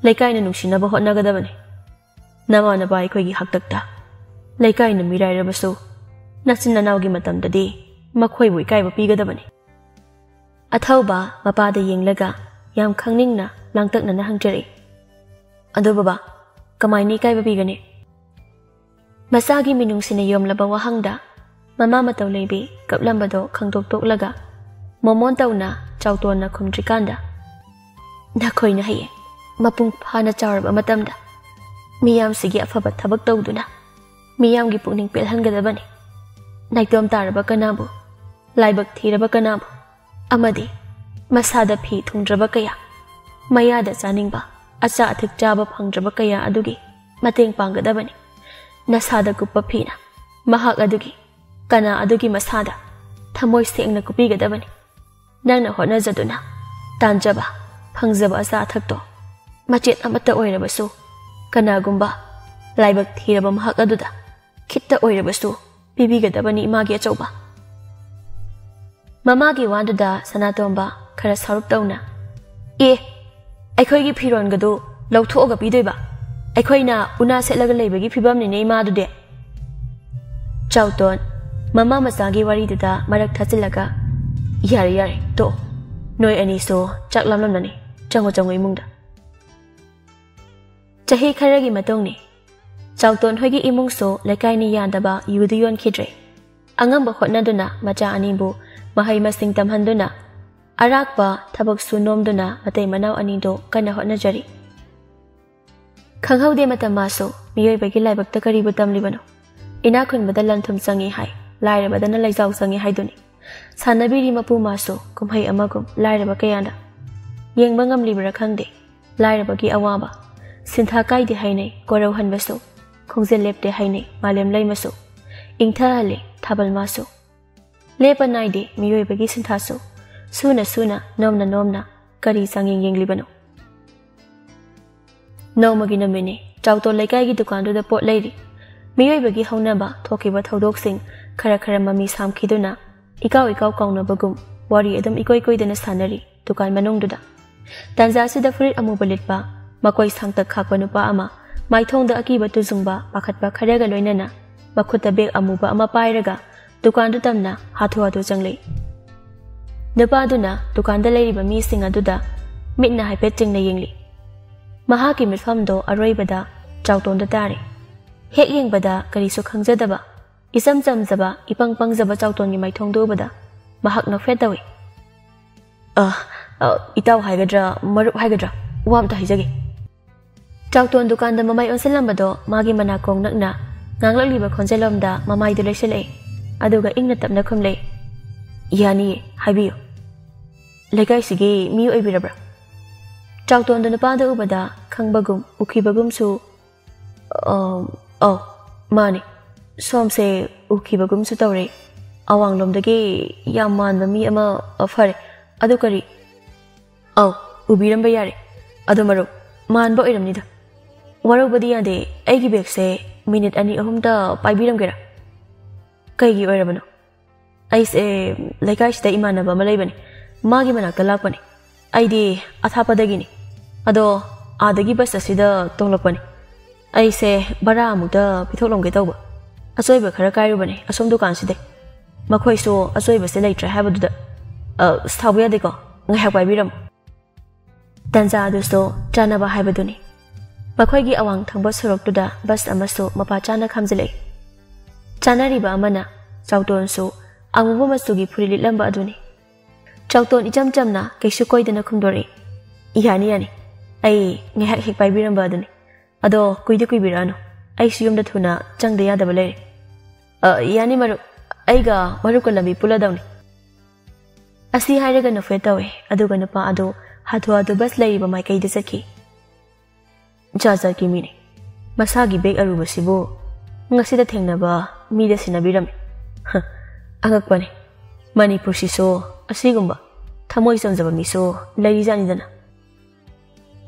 ꯂꯩꯀꯥꯏꯅ ꯅꯨꯡꯁꯤꯅꯕ ꯍꯣꯠꯅꯒꯗꯕꯅꯤ꯫ ꯅꯃꯥꯟꯅꯕ ꯑꯩꯈꯣꯏꯒꯤ ꯍꯥꯛꯇꯛꯇ ꯂꯩꯀꯥꯏꯅ ꯃꯤꯔꯥꯏꯔꯕꯁꯨ, ꯅꯆꯤꯟ ꯅꯅꯥꯎꯒꯤ ꯃꯇꯝꯗꯗꯤ ꯃꯈꯣꯏꯕꯨ ꯏꯀꯥꯏꯕ ꯄꯤꯒꯗꯕꯅꯤ"꯫ ꯑꯊꯧꯕ ꯃꯄꯥꯗ ꯌꯦꯡꯂꯒ ꯌꯥꯝ ꯈꯪꯅꯤꯡꯅ ꯂꯥꯡꯇꯛꯅꯅ ꯍꯪꯖꯔꯛꯏ, "ꯑꯗꯣ ꯕꯕꯥ, ꯀꯃꯥꯏꯅ ꯏꯀꯥꯏꯕ ꯄꯤꯒꯅꯤ?" ꯃꯆꯥꯒꯤ ꯃꯤꯅꯨꯡꯁꯤꯅ ꯌꯣꯝꯂꯕ ꯋꯥꯍꯪꯗ ꯃꯃꯥ ꯃꯇꯧ ꯂꯩꯕꯤ ꯀꯞꯂꯝꯕꯗꯣ ꯈꯪꯗꯣꯛ ꯇꯣꯛꯂꯒ ꯃꯣꯃꯣꯟ ꯇꯧꯅ ꯆꯥꯎꯇꯣꯟꯅ ꯈꯨꯝꯗ꯭ꯔꯤꯀꯥꯟꯗ, "ꯅꯈꯣꯏꯅ ꯍꯌꯦꯡ ꯃꯄꯨꯡ ꯐꯥꯅ ꯆꯥꯎꯔꯕ ꯃꯇꯝꯗ ꯃꯤꯌꯥꯝꯁꯤꯒꯤ ꯑꯐꯕ ꯊꯕꯛ ꯇꯧꯗꯨꯅ ꯃꯤꯌꯥꯝꯒꯤ ꯄꯨꯛꯅꯤꯡ ꯄꯦꯜꯍꯟꯒꯗꯕꯅꯤ꯫ ꯅꯥꯏꯇꯣꯝ ꯇꯥꯔꯕ ꯀꯅꯥꯕꯨ, ꯂꯥꯏꯕꯛ ꯊꯤꯔꯕ ꯀꯅꯥꯕꯨ, ꯑꯃꯗꯤ ꯃꯁꯥꯗ ꯐꯤ ꯊꯨꯡꯗ꯭ꯔꯕ ꯀꯌꯥ, ꯃꯌꯥꯗ ꯆꯥꯅꯤꯡꯕ ꯑꯆꯥ ꯑꯊꯛ ꯆꯥꯕ ꯐꯪꯗ꯭ꯔꯕ ꯀꯌꯥ ꯑꯗꯨꯒꯤ ꯃꯇꯦꯡ ꯄꯥꯡꯒꯗꯕꯅꯤ꯫ ꯅꯁꯥꯗ ꯀꯨꯞꯄ ꯐꯤꯅ ꯃꯍꯥꯛ ꯑꯗꯨꯒꯤ, ꯀꯅꯥ ꯑꯗꯨꯒꯤ ꯃꯁꯥꯗ ꯊꯃꯣꯏ ꯁꯦꯡꯅ ꯀꯨꯞꯄꯤꯒꯗꯕꯅꯤ꯫ ꯅꯪꯅ ꯍꯣꯠꯅꯖꯗꯨꯅ ꯇꯥꯟꯖꯕ, ꯐꯪꯖꯕ ꯑꯆꯥ ꯑꯊꯛꯇꯣ ꯃꯆꯦꯠ ꯑꯃꯠꯇ ꯑꯣꯏꯔꯕꯁꯨ ꯀꯅꯥꯒꯨꯝꯕ ꯂꯥꯏꯕꯛ ꯊꯤꯔꯕ ꯃꯍꯥꯛ ꯑꯗꯨꯗ ꯈꯤꯠꯇ ꯑꯣꯏꯔꯕꯁꯨ ꯄꯤꯕꯤꯒꯗꯕꯅꯤ, ꯏꯃꯥꯒꯤ ꯑꯆꯧꯕ꯫" ꯃꯃꯥꯒꯤ ꯋꯥꯗꯨꯗ ꯁꯅꯥꯇꯣꯝꯕ ꯈꯔ ꯁꯥꯎꯔꯞ ꯇꯧꯅ, "ꯑꯦ, ꯑꯩꯈꯣꯏꯒꯤ ꯐꯤꯔꯣꯟꯒꯗꯨ ꯂꯧꯊꯣꯛꯑꯒ ꯄꯤꯗꯣꯏꯕ? ꯑꯩꯈꯣꯏꯅ ꯎꯅꯥ ꯁꯦꯠꯂꯒ ꯂꯩꯕꯒꯤ ꯐꯤꯕꯝꯅꯤꯅꯦ, ꯏꯃꯥꯗꯨꯗꯤ꯫" ꯆꯥꯎꯇꯣꯟ ꯃꯃꯥ ꯃꯆꯥꯒꯤ ꯋꯥꯔꯤꯗꯨꯗ ꯃꯔꯛ ꯊꯠꯆꯤꯜꯂꯒ, "ꯌꯥꯔꯦ, ꯌꯥꯔꯦ, ꯇꯣꯛꯑꯣ꯫ ꯅꯣꯏ ꯑꯅꯤꯁꯨ ꯆꯥꯛ ꯂꯥꯝꯂꯝꯂꯅꯤ꯫ ꯆꯪꯉꯣ, ꯆꯪꯉꯣ ꯏꯃꯨꯡꯗ꯫" ꯆꯍꯤ ꯈꯔꯒꯤ ꯃꯇꯨꯡꯅꯤ꯫ ꯆꯥꯎꯇꯣꯟ ꯍꯣꯏꯒꯤ ꯏꯃꯨꯡꯁꯨ ꯂꯩꯀꯥꯏꯅ ꯌꯥꯗꯕ ꯌꯨꯗꯨ ꯌꯣꯟꯈꯤꯗ꯭ꯔꯦ꯫ ꯑꯉꯝꯕ ꯍꯣꯠꯅꯗꯨꯅ ꯃꯆꯥ ꯑꯅꯤꯕꯨ ꯃꯍꯩ ꯃꯁꯤꯡ ꯇꯝꯍꯟꯗꯨꯅ ꯑꯔꯥꯛꯄ ꯊꯕꯛꯁꯨ ꯅꯣꯝꯗꯨꯅ ꯃꯇꯩ ꯃꯅꯥꯎ ꯑꯅꯤꯗꯨ ꯀꯟꯅ ꯍꯣꯠꯅꯖꯔꯤ꯫ ꯈꯪꯍꯧꯗꯦ ꯃꯇꯝ ꯃꯥꯁꯨ ꯃꯤꯑꯣꯏꯕꯒꯤ ꯂꯥꯏꯕꯛꯇ ꯀꯔꯤꯕꯨ ꯇꯝꯂꯤꯕꯅꯣ? ꯏꯅꯥꯛ ꯈꯨꯟꯕꯗ ꯂꯟ ꯊꯨꯝ ꯆꯪꯏ ꯍꯥꯏ, ꯂꯥꯏꯔꯕꯗꯅ ꯂꯩꯖꯥꯎ ꯆꯪꯏ ꯍꯥꯏꯗꯨꯅꯤ꯫ ꯁꯥꯟꯅꯕꯤꯔꯤ ꯃꯄꯨ ꯃꯥꯁꯨ ꯀꯨꯝꯍꯩ ꯑꯃꯒꯨꯝ ꯂꯥꯏꯔꯕ ꯀꯌꯥꯅ꯫ ꯌꯦꯡꯕ ꯉꯝꯂꯤꯕ꯭ꯔꯥ ꯈꯪꯗꯦ ꯂꯥꯏꯔꯕꯒꯤ ꯑꯋꯥꯕ꯫ ꯁꯤꯟꯊꯥ ꯀꯥꯏꯗꯦ ꯍꯥꯏꯅꯩ ꯀꯣꯔꯧꯍꯟꯕꯁꯨ, ꯈꯣꯡꯖꯦꯜ ꯂꯦꯞꯇꯦ ꯍꯥꯏꯅꯩ ꯃꯥꯂꯦꯝ ꯂꯩꯃꯁꯨ, ꯏꯪꯊꯍꯜꯂꯤ ꯊꯥꯕꯜ ꯃꯥꯁꯨ꯫ ꯂꯦꯞꯄ ꯅꯥꯏꯗꯦ ꯃꯤꯑꯣꯏꯕꯒꯤ ꯁꯤꯟꯊꯥꯁꯨ, ꯁꯨꯅ ꯁꯨꯅ ꯅꯣꯝꯅ ꯅꯣꯝꯅ ꯀꯔꯤ ꯆꯥꯡꯌꯦꯡ ꯌꯦꯡꯂꯤꯕꯅꯣ? ꯅꯣꯡꯃꯒꯤ ꯅꯨꯃꯤꯠꯅꯤ, ꯆꯥꯎꯇꯣꯟ ꯂꯩꯀꯥꯏꯒꯤ ꯗꯨꯀꯥꯟꯗꯨꯗ ꯄꯣꯠ ꯂꯩꯔꯤ꯫ ꯃꯤꯑꯣꯏꯕꯒꯤ ꯍꯧꯅꯕ ꯊꯣꯛꯈꯤꯕ ꯊꯧꯗꯣꯛꯁꯤꯡ ꯈꯔ ꯈꯔ ꯃꯃꯤ ꯁꯥꯝꯈꯤꯗꯨꯅ ꯏꯀꯥꯎ ꯏꯀꯥꯎ ꯀꯥꯎꯅꯕꯒꯨꯝ ꯋꯥꯔꯤ ꯑꯗꯨꯝ ꯏꯀꯣꯏ ꯀꯣꯏꯗꯅ ꯁꯥꯟꯅꯔꯤ ꯗꯨꯀꯥꯟ ꯃꯅꯨꯡꯗꯨꯗ꯫ ꯇꯥꯟꯖꯥꯁꯤꯗ ꯐꯨꯔꯤꯠ ꯑꯃꯨꯕ ꯂꯤꯠꯄ, ꯃꯀꯣꯏ ꯁꯥꯡꯇꯛ ꯈꯥꯛꯄ ꯅꯨꯄꯥ ꯑꯃ ꯃꯥꯏꯊꯣꯡꯗ ꯑꯀꯤꯕ ꯇꯨꯖꯨꯡꯕ ꯄꯥꯈꯠꯄ ꯈꯔꯒ ꯂꯣꯏꯅꯅ ꯃꯈꯨꯠꯇ ꯕꯦꯒ ꯑꯃꯨꯕ ꯑꯃ ꯄꯥꯏꯔꯒ ꯗꯨꯀꯥꯟꯗꯨ ꯇꯝꯅ ꯍꯥꯊꯨ ꯍꯥꯊꯨ ꯆꯪꯂꯛꯏ꯫ ꯅꯨꯄꯥꯗꯨꯅ ꯗꯨꯀꯥꯟꯗ ꯂꯩꯔꯤꯕ ꯃꯤꯁꯤꯡ ꯑꯗꯨꯗ ꯃꯤꯠꯅ ꯍꯥꯏꯐꯦꯠ ꯆꯤꯡꯅ ꯌꯦꯡꯂꯤ꯫ ꯃꯍꯥꯛꯀꯤ ꯃꯤꯠꯐꯝꯗꯣ ꯑꯔꯣꯏꯕꯗ ꯆꯥꯎꯇꯣꯟꯗ ꯇꯥꯔꯦ꯫ ꯍꯦꯛ ꯌꯦꯡꯕꯗ ꯀꯔꯤꯁꯨ ꯈꯪꯖꯗꯕ, ꯏꯆꯝ ꯆꯝꯖꯕ, ꯏꯄꯪ ꯄꯪꯖꯕ ꯆꯥꯎꯇꯣꯟꯒꯤ ꯃꯥꯏꯊꯣꯡꯗꯨ ꯎꯕꯗ ꯃꯍꯥꯛ ꯅꯣꯛꯐꯦꯠ ꯇꯧꯏ꯫ "ꯑ, ꯑ, ꯏꯇꯥꯎ ꯍꯥꯏꯒꯗ꯭ꯔꯥ, ꯃꯔꯨꯞ ꯍꯥꯏꯒꯗ꯭ꯔꯥ, ꯋꯥ ꯑꯝꯇ ꯍꯥꯏꯖꯒꯦ꯫" ꯆꯥꯎꯇꯣꯟ ꯗꯨꯀꯥꯟꯗ ꯃꯃꯥꯏ ꯑꯣꯟꯁꯤꯜꯂꯝꯕꯗꯣ ꯃꯥꯒꯤ ꯃꯅꯥꯀꯣꯡ ꯅꯛꯅ ꯉꯥꯡꯂꯛꯂꯤꯕ ꯈꯣꯟꯖꯦꯜꯂꯣꯝꯗ ꯃꯃꯥꯏꯗꯨ ꯂꯩꯁꯤꯜꯂꯛꯏ꯫ ꯑꯗꯨꯒ ꯏꯪꯅ ꯇꯞꯅ ꯈꯨꯝꯂꯛꯏ, "ꯌꯥꯅꯤꯌꯦ, ꯍꯥꯏꯕꯤꯌꯨ꯫" "ꯂꯩꯀꯥꯏꯁꯤꯒꯤ ꯃꯤ ꯑꯣꯏꯕꯤꯔꯕ꯭ꯔꯥ?" ꯆꯥꯎꯇꯣꯟꯗꯣ ꯅꯨꯄꯥꯗ ꯎꯕꯗ ꯈꯪꯕꯒꯨꯝ ꯎꯈꯤꯕꯒꯨꯝꯁꯨ, "ꯑ, ꯑꯧ, ꯃꯥꯅꯤ꯫ ꯁꯣꯝꯁꯦ ꯎꯈꯤꯕꯒꯨꯝꯁꯨ ꯇꯧꯔꯦ꯫ ꯑꯋꯥꯡꯂꯣꯝꯗꯒꯤ ꯌꯥꯝ ꯃꯥꯟꯕ ꯃꯤ ꯑꯃ, ꯑ, ꯐꯔꯦ꯫ ꯑꯗꯨ ꯀꯔꯤ?" "ꯑꯧ, ꯎꯕꯤꯔꯝꯕ ꯌꯥꯔꯦ꯫ ꯑꯗꯣ ꯃꯔꯨꯞ, ꯃꯥꯟꯕ ꯑꯣꯏꯔꯝꯅꯤꯗ꯫ ꯋꯥꯔꯧꯕꯗꯤ ꯌꯥꯗꯦ, ꯑꯩꯒꯤ ꯕꯦꯒꯁꯦ ꯃꯤꯅꯤꯠ ꯑꯅꯤ ꯑꯍꯨꯝꯇ ꯄꯥꯏꯕꯤꯔꯝꯒꯦꯔꯥ?" "ꯀꯩꯒꯤ ꯑꯣꯏꯔꯕꯅꯣ?" "ꯑꯩꯁꯦ ꯂꯩꯀꯥꯏꯁꯤꯗ ꯏꯃꯥꯟꯅꯕ ꯑꯃ ꯂꯩꯕꯅꯤ, ꯃꯥꯒꯤ ꯃꯅꯥꯛꯇ ꯂꯥꯛꯄꯅꯤ꯫ ꯑꯩꯗꯤ ꯑꯊꯥꯞꯄꯗꯒꯤꯅꯤ, ꯑꯗꯣ ꯑꯥꯗꯒꯤ ꯕꯁ ꯑꯁꯤꯗ ꯇꯣꯡꯂꯛꯄꯅꯤ꯫ ꯑꯩꯁꯦ ꯚꯔꯥ ꯑꯃꯨꯛꯇ ꯄꯤꯊꯣꯛꯂꯝꯒꯦ ꯇꯧꯕ꯫ ꯑꯆꯣꯏꯕ ꯈꯔ ꯀꯥꯏꯔꯨꯕꯅꯤ ꯑꯁꯣꯝ ꯗꯨꯀꯥꯟꯁꯤꯗꯩ꯫ ꯃꯈꯣꯏꯁꯨ ꯑꯆꯣꯏꯕꯁꯦ ꯂꯩꯇ꯭ꯔꯦ ꯍꯥꯏꯕꯗꯨꯗ꯫ ꯑ, ꯁꯥꯎꯕ ꯌꯥꯗꯦꯀꯣ, ꯉꯥꯏꯍꯥꯛ ꯄꯥꯏꯕꯤꯔꯝꯃꯨ꯫" ꯇꯟꯖꯥ ꯑꯗꯨꯁꯨ ꯆꯥꯟꯅꯕ ꯍꯥꯏꯕꯗꯨꯅꯤ꯫ ꯃꯈꯣꯏꯒꯤ ꯑꯋꯥꯡ ꯊꯪꯕ ꯁꯣꯔꯣꯛꯇꯨꯗ ꯕꯁ ꯑꯃꯁꯨ ꯃꯄꯥ ꯆꯥꯅ ꯈꯥꯝꯖꯤꯜꯂꯛꯏ꯫ ꯆꯥꯅꯔꯤꯕ ꯑꯃꯅ ꯆꯥꯎꯇꯣꯟꯁꯨ ꯑꯃꯨꯕ ꯃꯆꯨꯒꯤ ꯐꯨꯔꯤꯠ ꯂꯤꯠꯂꯝꯕ ꯑꯗꯨꯅꯤ꯫ ꯆꯥꯎꯇꯣꯟ ꯏꯆꯝ ꯆꯝꯅ ꯀꯩꯁꯨ ꯀꯣꯏꯗꯅ ꯈꯨꯝꯗꯣꯔꯛꯏ, "ꯌꯥꯅꯤ, ꯌꯥꯅꯤ꯫ ꯑꯩ ꯉꯥꯏꯍꯥꯛ ꯍꯦꯛ ꯄꯥꯏꯕꯤꯔꯝꯕ ꯑꯗꯨꯅꯤ꯫ ꯑꯗꯣ ꯀꯨꯏꯗꯤ ꯀꯨꯏꯕꯤꯔꯛꯑꯅꯨ꯫ ꯑꯩꯁꯨ ꯌꯨꯝꯗ ꯊꯨꯅ ꯆꯪꯗ ꯌꯥꯗꯕ ꯂꯩꯔꯦ꯫" "ꯑ, ꯌꯥꯅꯤ ꯃꯔꯨꯞ꯫ ꯑꯩꯒ ꯃꯔꯨꯞꯀ ꯂꯝꯕꯤ ꯄꯨꯜꯂꯗꯧꯅꯤ꯫" ꯑꯁꯤ ꯍꯥꯏꯔꯒ ꯅꯣꯛꯐꯦꯠ ꯇꯧꯏ, ꯑꯗꯨꯒ ꯅꯨꯄꯥ ꯑꯗꯨ ꯍꯥꯊꯨ ꯍꯥꯊꯨ ꯕꯁ ꯂꯩꯔꯤꯕ ꯃꯥꯏꯀꯩꯗ ꯆꯠꯈꯤ꯫ ꯖꯥꯠ ꯖꯥꯠꯀꯤ ꯃꯤꯅꯤ꯫ ꯃꯁꯥꯒꯤ ꯕꯦꯒ ꯑꯔꯨꯕꯁꯤꯕꯨ ꯉꯁꯤꯗ ꯊꯦꯡꯅꯕ ꯃꯤꯗ ꯁꯤꯟꯅꯕꯤꯔꯝꯃꯤ꯫ ꯍ, ꯑꯉꯛꯄꯅꯤ꯫ ꯃꯅꯤꯄꯨꯔꯁꯤꯁꯨ ꯑꯁꯤꯒꯨꯝꯕ ꯊꯃꯣꯏ ꯆꯝꯖꯕ ꯃꯤꯁꯨ ꯂꯩꯔꯤꯖꯥꯠꯅꯤꯗꯅ꯫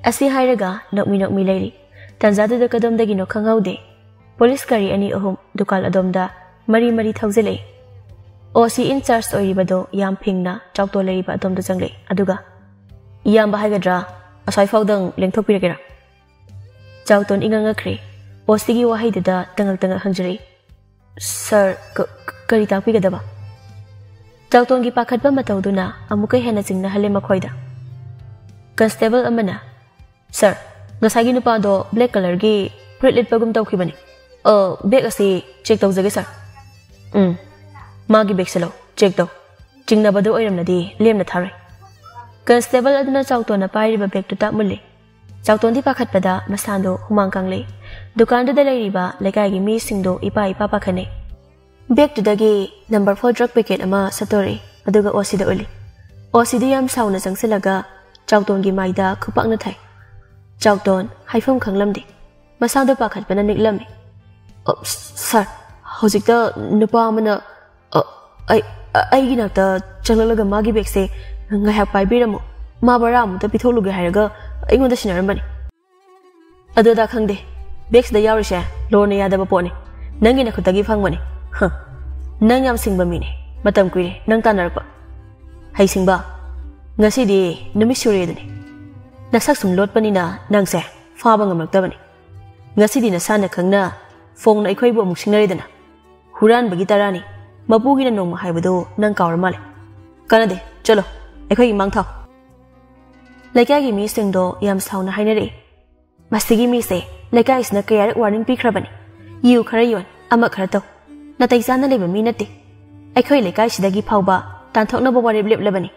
ꯑꯁꯤ ꯍꯥꯏꯔꯒ ꯅꯣꯛꯃꯤ ꯅꯣꯛꯃꯤ ꯂꯩꯔꯤ꯫ ꯇꯟꯖꯥꯗꯨꯗ ꯀꯗꯣꯝꯗꯒꯤꯅꯣ ꯈꯪꯍꯧꯗꯦ, ꯄꯨꯂꯤꯁ ꯒꯥꯔꯤ ꯑꯅꯤ ꯑꯍꯨꯝ ꯗꯨꯀꯥꯟ ꯑꯗꯣꯝꯗ ꯃꯔꯤ ꯃꯔꯤ ꯊꯧꯖꯤꯜꯂꯛꯏ꯫ ꯑꯣ ꯁꯤ ꯏꯟ ꯆꯥꯔꯖ ꯑꯣꯏꯔꯤꯕꯗꯣ ꯌꯥꯝ ꯐꯤꯡꯅ ꯆꯥꯎꯇꯣ ꯂꯩꯔꯤꯕ ꯑꯗꯣꯝꯗ ꯆꯪꯂꯛꯏ꯫ ꯑꯗꯨꯒ, "ꯏꯌꯥꯝꯕ ꯍꯥꯏꯒꯗ꯭ꯔꯥ, ꯑꯁ꯭ꯋꯥꯏ ꯐꯥꯎꯗꯪ ꯂꯦꯡꯊꯣꯛꯄꯤꯔꯒꯦꯔꯥ?" ꯆꯥꯎꯇꯣꯟ ꯏꯉꯛ ꯉꯛꯈ꯭ꯔꯦ꯫ ꯑꯣ ꯁꯤꯒꯤ ꯋꯥꯍꯩꯗꯨꯗ ꯇꯉꯛ ꯇꯉꯛ ꯍꯪꯖꯔꯛꯏ, "ꯁꯥꯔ, ꯀ-, ꯀ-, ꯀꯔꯤ ꯇꯥꯛꯄꯤꯒꯗꯕ?" ꯆꯥꯎꯇꯣꯟꯒꯤ ꯄꯥꯈꯠꯄ ꯃꯇꯧꯗꯨꯅ ꯑꯃꯨꯛꯀ ꯍꯦꯟꯅ ꯆꯤꯡꯅꯍꯜꯂꯦ ꯃꯈꯣꯏꯗ꯫ ꯀꯟꯁꯇꯦꯕꯜ ꯑꯃꯅ, "ꯁꯥꯔ, ꯉꯁꯥꯏꯒꯤ ꯅꯨꯄꯥꯗꯣ ꯕ꯭ꯂꯦꯛ ꯀꯂꯔꯒꯤ ꯐꯨꯔꯤꯠ ꯂꯤꯠꯄꯒꯨꯝ ꯇꯧꯈꯤꯕꯅꯤ꯫ ꯑ, ꯕꯦꯒ ꯑꯁꯤ ꯆꯦꯛ ꯇꯧꯖꯒꯦ, ꯁꯥꯔ꯫" "ꯎꯝ, ꯃꯥꯒꯤ ꯕꯦꯒꯁꯦ ꯂꯧ, ꯆꯦꯛ ꯇꯧ꯫ ꯆꯤꯡꯅꯕꯗꯨ ꯑꯣꯏꯔꯝꯂꯗꯤ ꯂꯦꯝꯅ ꯊꯥꯔꯣꯏ꯫" ꯀꯟꯁꯇꯦꯕꯜ ꯑꯗꯨꯅ ꯆꯥꯎꯇꯣꯟꯅ ꯄꯥꯏꯔꯤꯕ ꯕꯦꯒꯇꯨ ꯇꯥꯛꯃꯨꯜꯂꯤ꯫ ꯆꯥꯎꯇꯣꯟꯗꯤ ꯄꯥꯈꯠꯄꯗ ꯃꯁꯥꯗꯨ ꯍꯨꯃꯥꯡ ꯀꯥꯡꯂꯤ꯫ ꯗꯨꯀꯥꯟꯗꯨꯗ ꯂꯩꯔꯤꯕ ꯂꯩꯀꯥꯏꯒꯤ ꯃꯤꯁꯤꯡꯗꯨ ꯏꯄꯥ ꯏꯄꯥ ꯄꯥꯈꯠꯅꯩ꯫ ꯕꯦꯒꯇꯨꯗꯒꯤ ꯅꯝꯕꯔ ꯐꯣꯔ ꯗ꯭ꯔꯒ ꯄꯦꯀꯦꯠ ꯑꯃ ꯁꯠꯇꯣꯔꯛꯏ, ꯑꯗꯨꯒ ꯑꯣꯁꯤꯗ ꯎꯠꯂꯤ꯫ ꯑꯣꯁꯤꯗꯨ ꯌꯥꯝ ꯁꯥꯎꯅ ꯆꯪꯁꯤꯜꯂꯒ ꯆꯥꯎꯇꯣꯟꯒꯤ ꯃꯥꯏꯗ ꯈꯨꯄꯥꯛꯅ ꯊꯥꯏ꯫ ꯆꯥꯎꯇꯣꯟ ꯍꯥꯏꯐꯝ ꯈꯪꯂꯝꯗꯦ꯫ ꯃꯁꯥꯗꯣ ꯄꯥꯈꯠꯄꯅ ꯅꯤꯛꯂꯝꯃꯤ꯫ "ꯑ, ꯁꯥꯔ, ꯍꯧꯖꯤꯛꯇ ꯅꯨꯄꯥ ꯑꯃꯅ, ꯑ, ꯑꯩ, ꯑ, ꯑꯩꯒꯤ ꯅꯥꯛꯇ ꯆꯪꯂꯛꯂꯒ ꯃꯥꯒꯤ ꯕꯦꯒꯁꯦ ꯉꯥꯏꯍꯥꯛ ꯄꯥꯏꯕꯤꯔꯝꯃꯨ, ꯃꯥ ꯕꯔꯥ ꯑꯃꯨꯛꯇ ꯄꯤꯊꯣꯛꯂꯨꯒꯦ ꯍꯥꯏꯔꯒ ꯑꯩꯉꯣꯟꯗ ꯁꯤꯟꯅꯔꯝꯕꯅꯤ꯫" "ꯑꯗꯨꯗ ꯈꯪꯗꯦ, ꯕꯦꯒꯁꯤꯗ ꯌꯥꯎꯔꯤꯁꯦ ꯂꯣꯅ ꯌꯥꯗꯕ ꯄꯣꯠꯅꯤ, ꯅꯪꯒꯤ ꯅꯈꯨꯠꯇꯒꯤ ꯐꯪꯕꯅꯤ꯫ ꯍ, ꯅꯪ ꯌꯥꯝ ꯁꯤꯡꯕ ꯃꯤꯅꯦ, ꯃꯇꯝ ꯀꯨꯏꯔꯦ ꯅꯪ ꯇꯥꯟꯅꯔꯛꯄ꯫ ꯍꯩꯁꯤꯡꯕ, ꯉꯁꯤꯗꯤ ꯅꯨꯃꯤꯠ ꯁꯨꯔꯦꯗꯨꯅꯤ꯫ ꯅꯁꯛ ꯁꯨꯝ ꯂꯣꯠꯄꯅꯤꯅ ꯅꯪꯁꯦ ꯐꯥꯕ ꯉꯝꯂꯛꯇꯕꯅꯤ꯫ ꯉꯁꯤꯗꯤ ꯅꯁꯥꯅ ꯈꯪꯅ ꯐꯣꯡꯅ ꯑꯩꯈꯣꯏꯕꯨ ꯑꯃꯨꯛ ꯁꯤꯡꯅꯔꯦꯗꯅ꯫ ꯍꯨꯔꯥꯟꯕꯒꯤ ꯇꯔꯥꯅꯤ, ꯃꯄꯨꯒꯤꯅ ꯅꯣꯡꯃ ꯍꯥꯏꯕꯗꯨ ꯅꯪ ꯀꯥꯎꯔ ꯃꯥꯜꯂꯦ꯫ ꯀꯥꯟꯅꯗꯦ, ꯆꯠꯂꯣ, ꯑꯩꯈꯣꯏꯒꯤ ꯃꯥꯡ ꯊꯥꯎ꯫" ꯂꯩꯀꯥꯏꯒꯤ ꯃꯤꯁꯤꯡꯗꯣ ꯌꯥꯝ ꯁꯥꯎꯅ ꯍꯥꯏꯅꯔꯛꯏ꯫ "ꯃꯁꯤꯒꯤ ꯃꯤꯁꯦ ꯂꯩꯀꯥꯏꯁꯤꯅ ꯀꯌꯥꯔꯛ ꯋꯥꯔꯅꯤꯡ ꯄꯤꯈ꯭ꯔꯕꯅꯤ꯫ ꯌꯨ ꯈꯔ ꯌꯣꯟ, ꯑꯃ ꯈꯔ ꯇꯧ꯫ ꯅꯥꯇꯩ ꯆꯥꯅ ꯂꯩꯕ ꯃꯤ ꯅꯠꯇꯦ꯫ ꯑꯩꯈꯣꯏ ꯂꯩꯀꯥꯏꯁꯤꯗꯒꯤ ꯐꯥꯎꯕ ꯇꯥꯟꯊꯣꯛꯅꯕ ꯋꯥꯔꯦꯞ ꯂꯦꯞꯂꯕꯅꯤ꯫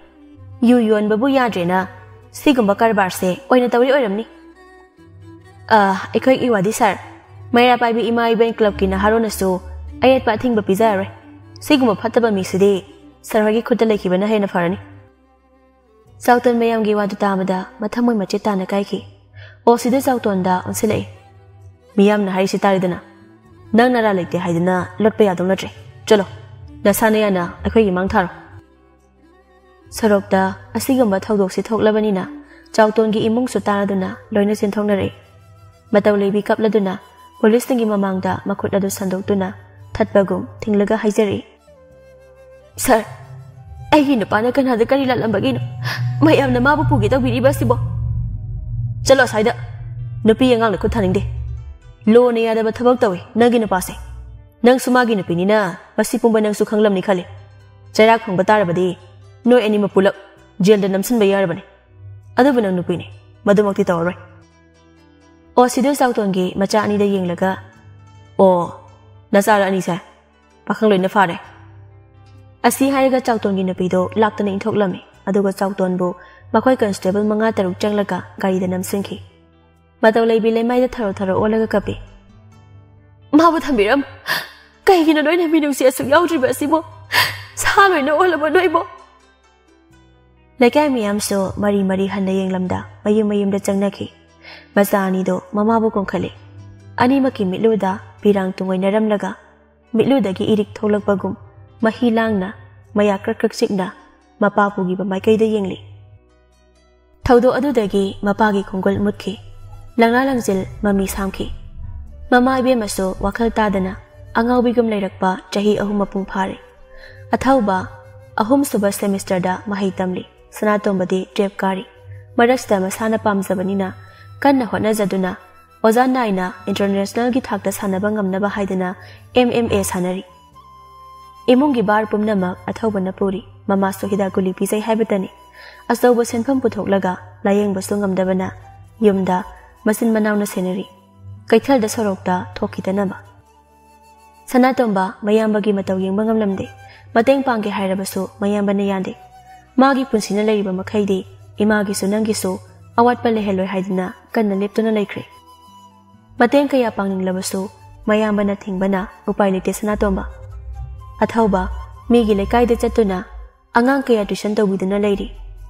ꯌꯨ ꯌꯣꯟꯕꯕꯨ ꯌꯥꯗ꯭ꯔꯦꯅ ꯁꯤꯒꯨꯝꯕ ꯀꯔꯕꯥꯔꯁꯦ ꯑꯣꯏꯅ ꯇꯧꯔꯤ ꯑꯣꯏꯔꯝꯅꯤ꯫" "ꯑ, ꯑꯩꯈꯣꯏ ꯏꯋꯥꯗꯤ ꯁꯥꯔ, ꯃꯩꯔꯥ ꯄꯥꯏꯕꯤ ꯏꯃꯥ ꯏꯕꯦꯟ ꯀ꯭ꯂꯕꯀꯤ ꯅꯍꯥꯔꯣꯟꯅꯁꯨ ꯑꯌꯦꯠꯄ ꯑꯊꯤꯡꯕ ꯄꯤꯖꯔꯔꯣꯏ꯫ ꯁꯤꯒꯨꯝꯕ ꯐꯠꯇꯕ ꯃꯤꯁꯤꯗꯤ ꯁꯥꯔ ꯍꯣꯏꯒꯤ ꯈꯨꯠꯇ ꯂꯩꯈꯤꯕꯅ ꯍꯦꯟꯅ ꯐꯔꯅꯤ꯫" ꯆꯥꯎꯇꯣꯟ ꯃꯌꯥꯝꯒꯤ ꯋꯥꯗꯨ ꯇꯥꯕꯗ ꯃꯊꯃꯣꯏ ꯃꯆꯦꯠ ꯇꯥꯅ ꯀꯥꯏꯈꯤ꯫ ꯑꯣꯁꯤꯗ ꯆꯥꯎꯇꯣꯟꯗ ꯑꯣꯟꯁꯤꯜꯂꯛꯏ꯫ "ꯃꯤꯌꯥꯝꯅ ꯍꯥꯏꯔꯤꯁꯤ ꯇꯥꯔꯦꯗꯅ꯫ ꯅꯪ ꯅꯔꯥ ꯂꯩꯇꯦ ꯍꯥꯏꯗꯨꯅ ꯂꯣꯠꯄ ꯌꯥꯗꯧ ꯅꯠꯇ꯭ꯔꯦ꯫ ꯆꯠꯂꯣ, ꯅꯁꯥ ꯅꯌꯥꯅ ꯑꯩꯈꯣꯏꯒꯤ ꯃꯥꯡ ꯊꯥꯔꯣ꯫" ꯁꯣꯔꯣꯛꯇ ꯑꯁꯤꯒꯨꯝꯕ ꯊꯧꯗꯣꯛꯁꯤ ꯊꯣꯛꯂꯕꯅꯤꯅ ꯆꯥꯎꯇꯣꯟꯒꯤ ꯏꯃꯨꯡꯁꯨ ꯇꯥꯔꯗꯨꯅ ꯂꯣꯏꯅ ꯆꯦꯟꯊꯣꯛꯅꯔꯛꯏ꯫ ꯃꯇꯧ ꯂꯩꯕꯤ ꯀꯞꯂꯗꯨꯅ ꯄꯨꯂꯤꯁꯁꯤꯡꯒꯤ ꯃꯃꯥꯡꯗ ꯃꯈꯨꯠ ꯑꯗꯨ ꯁꯟꯗꯣꯛꯇꯨꯅ ꯊꯠꯄꯒꯨꯝ ꯊꯤꯡꯂꯒ ꯍꯥꯏꯖꯔꯛꯏ꯫ "ꯁꯥꯔ, ꯑꯩꯒꯤ ꯅꯨꯄꯥꯅ ꯀꯅꯥꯗ ꯀꯔꯤ ꯂꯥꯜꯂꯝꯕꯒꯤꯅꯣ ꯃꯌꯥꯝꯅ ꯃꯥꯕꯨ ꯄꯨꯒꯦ ꯇꯧꯕꯤꯔꯤꯕ ꯑꯁꯤꯕꯣ?" "ꯆꯠꯂꯣ ꯑꯁ꯭ꯋꯥꯏꯗ꯫ ꯅꯨꯄꯤ ꯑꯉꯥꯡꯅ ꯈꯨꯠ ꯊꯥꯅꯤꯡꯗꯦ꯫ ꯂꯣꯅ ꯌꯥꯗꯕ ꯊꯕꯛ ꯇꯧꯏ ꯅꯪꯒꯤ ꯅꯨꯄꯥꯁꯦ꯫ ꯅꯪꯁꯨ ꯃꯥꯒꯤ ꯅꯨꯄꯤꯅꯤꯅ ꯃꯁꯤ ꯄꯨꯝꯕ ꯅꯪꯁꯨ ꯈꯪꯂꯝꯅꯤ ꯈꯜꯂꯤ꯫ ꯆꯩꯔꯥꯛ ꯐꯪꯕ ꯇꯥꯔꯕꯗꯤ ꯅꯣꯏ ꯑꯅꯤꯃꯛ ꯄꯨꯂꯞ ꯖꯦꯜꯗ ꯅꯝꯁꯤꯟꯕ ꯌꯥꯔꯕꯅꯤ꯫ ꯑꯗꯨꯕꯨ ꯅꯪ ꯅꯨꯄꯤꯅꯤ, ꯃꯗꯨꯃꯛꯇꯤ ꯇꯧꯔꯔꯣꯏ꯫" ꯑꯣꯁꯤꯗꯨ ꯆꯥꯎꯇꯣꯟꯒꯤ ꯃꯆꯥ ꯑꯅꯤꯗ ꯌꯦꯡꯂꯒ, "ꯑꯣ, ꯅꯆꯥꯔ ꯑꯅꯤꯁꯦ? "ꯄꯥꯈꯪ ꯂꯣꯏꯅ ꯐꯥꯔꯦ꯫" ꯑꯁꯤ ꯍꯥꯏꯔꯒ ꯆꯥꯎꯇꯣꯟꯒꯤ ꯅꯨꯄꯤꯗꯣ ꯂꯥꯛꯇꯨꯅ ꯏꯟꯊꯣꯛꯂꯝꯃꯤ꯫ ꯑꯗꯨꯒ ꯆꯥꯎꯇꯣꯟꯕꯨ ꯃꯈꯣꯏ ꯀꯟꯁꯇꯦꯕꯜ ꯃꯉꯥ ꯇꯔꯨꯛ ꯆꯪꯂꯒ ꯒꯥꯔꯤꯗ ꯅꯝꯁꯤꯟꯈꯤ꯫ ꯃꯇꯧ ꯂꯩꯕꯤ ꯂꯩꯃꯥꯏꯗ ꯊꯔꯣ ꯊꯔꯣ ꯑꯣꯜꯂꯒ ꯀꯞꯄꯤ꯫ "ꯃꯥꯕꯨ ꯊꯝꯕꯤꯔꯝ꯫ ꯀꯩꯒꯤꯅꯣ ꯅꯣꯏꯅ ꯃꯤꯅꯨꯡꯁꯤ ꯑꯁꯨꯛ ꯌꯥꯎꯗ꯭ꯔꯤꯕ ꯑꯁꯤꯕꯨ? ꯁꯥ ꯂꯣꯏꯅ ꯑꯣꯜꯂꯕ ꯅꯣꯏꯕꯨ?" ꯂꯩꯀꯥꯏ ꯃꯤꯌꯥꯝꯁꯨ ꯃꯔꯤ ꯃꯔꯤ ꯍꯟꯅ ꯌꯦꯡꯂꯝꯗ ꯃꯌꯨꯝ ꯃꯌꯨꯝꯗ ꯆꯪꯅꯈꯤ꯫ ꯃꯆꯥ ꯑꯅꯤꯗꯣ ꯃꯃꯥꯕꯨ ꯀꯣꯟꯈꯠꯂꯤ꯫ ꯑꯅꯤꯃꯛꯀꯤ ꯃꯤꯠꯂꯨꯗ ꯄꯤꯔꯥꯡ ꯇꯨꯡꯑꯣꯏꯅꯔꯝꯂꯒ ꯃꯤꯠꯂꯨꯗꯒꯤ ꯏꯔꯤꯛ ꯊꯣꯛꯂꯛꯄꯒꯨꯝ ꯃꯍꯤ ꯂꯥꯡꯅ, ꯃꯌꯥ ꯀ꯭ꯔꯛ ꯀ꯭ꯔꯛ ꯆꯤꯛꯅ ꯃꯄꯥ ꯄꯨꯈꯤꯕ ꯃꯥꯏꯀꯩꯗ ꯌꯦꯡꯂꯤ꯫ ꯊꯧꯗꯣꯛ ꯑꯗꯨꯗꯒꯤ ꯃꯄꯥꯒꯤ ꯈꯣꯡꯒꯨꯜ ꯃꯨꯠꯈꯤ꯫ ꯂꯪꯂꯥ ꯂꯪꯖꯤꯜ ꯃꯃꯤ ꯁꯥꯝꯈꯤ꯫ ꯃꯃꯥ ꯏꯕꯦꯝꯃꯁꯨ ꯋꯥꯈꯜ ꯇꯥꯗꯅ ꯑꯉꯥꯎꯕꯤꯒꯨꯝ ꯂꯩꯔꯛꯄ ꯆꯍꯤ ꯑꯍꯨꯝ ꯃꯄꯨꯡ ꯐꯥꯔꯦ꯫ ꯑꯊꯧꯕ ꯑꯍꯨꯝꯁꯨꯕ ꯁꯦꯃꯤꯁꯇꯔꯗ ꯃꯍꯩ ꯇꯝꯂꯤ꯫ ꯁꯅꯥꯇꯣꯝꯕꯗꯤ ꯇꯨꯌꯦꯜꯐ ꯀꯥꯔꯤ꯫ ꯃꯔꯛꯁꯤꯗ ꯃꯁꯥꯅ ꯄꯥꯝꯖꯕꯅꯤꯅ ꯀꯟꯅ ꯍꯣꯠꯅꯖꯗꯨꯅ ꯑꯣꯖꯥ ꯅꯥꯏꯅ ꯏꯟꯇꯔꯅꯦꯁꯅꯦꯜꯒꯤ ꯊꯥꯛꯇ ꯁꯥꯟꯅꯕ ꯉꯝꯅꯕ ꯍꯥꯏꯗꯨꯅ ꯑꯦꯝ ꯑꯦꯝ ꯑꯦ ꯁꯥꯟꯅꯔꯤ꯫ ꯏꯃꯨꯡꯒꯤ ꯚꯥꯔ ꯄꯨꯝꯅꯃꯛ ꯑꯊꯧꯕꯅ ꯄꯨꯔꯤ꯫ ꯃꯃꯥꯁꯨ ꯍꯤꯗꯥꯛ ꯒꯨꯂꯤ ꯄꯤꯖꯩ ꯍꯥꯏꯕꯇꯅꯤ꯫ ꯑꯆꯧꯕ ꯁꯦꯟꯐꯝ ꯄꯨꯊꯣꯛꯂꯒ ꯂꯥꯌꯦꯡꯕꯁꯨ ꯉꯝꯗꯕꯅ ꯌꯨꯝꯗ ꯃꯆꯤꯟ ꯃꯅꯥꯎꯅ ꯁꯦꯟꯅꯔꯤ꯫ ꯀꯩꯊꯦꯜꯗ ꯁꯣꯔꯣꯛꯇ ꯊꯣꯛꯈꯤꯗꯅꯕ꯫ ꯁꯅꯥꯇꯣꯝꯕ ꯃꯌꯥꯝꯕꯒꯤ ꯃꯇꯧ ꯌꯦꯡꯕ ꯉꯝꯂꯝꯗꯦ꯫ ꯃꯇꯦꯡ ꯄꯥꯡꯒꯦ ꯍꯥꯏꯔꯕꯁꯨ ꯃꯌꯥꯝꯕꯅ ꯌꯥꯗꯦ꯫ ꯃꯥꯒꯤ ꯄꯨꯟꯁꯤꯅ ꯂꯩꯔꯤꯕ ꯃꯈꯩꯗꯤ ꯏꯃꯥꯒꯤꯁꯨ ꯅꯪꯒꯤꯁꯨ ꯑꯋꯥꯠꯄ ꯂꯩꯍꯜꯂꯣꯏ ꯍꯥꯏꯗꯨꯅ ꯀꯟꯅ ꯂꯦꯞꯇꯨꯅ ꯂꯩꯈ꯭ꯔꯦ꯫ ꯃꯇꯦꯡ ꯀꯌꯥ ꯄꯥꯡꯅꯤꯡꯂꯕꯁꯨ ꯃꯌꯥꯝꯕꯅ ꯊꯤꯡꯕꯅ ꯎꯄꯥꯏ ꯂꯩꯇꯦ ꯁꯅꯥꯇꯣꯝꯕ꯫ ꯑꯊꯧꯕ ꯃꯤꯒꯤ ꯂꯩꯀꯥꯏꯗ ꯆꯠꯇꯨꯅ ꯑꯉꯥꯡ ꯀꯌꯥ ꯇ꯭ꯌꯨꯁꯟ ꯇꯧꯕꯤꯗꯨꯅ ꯂꯩꯔꯤ꯫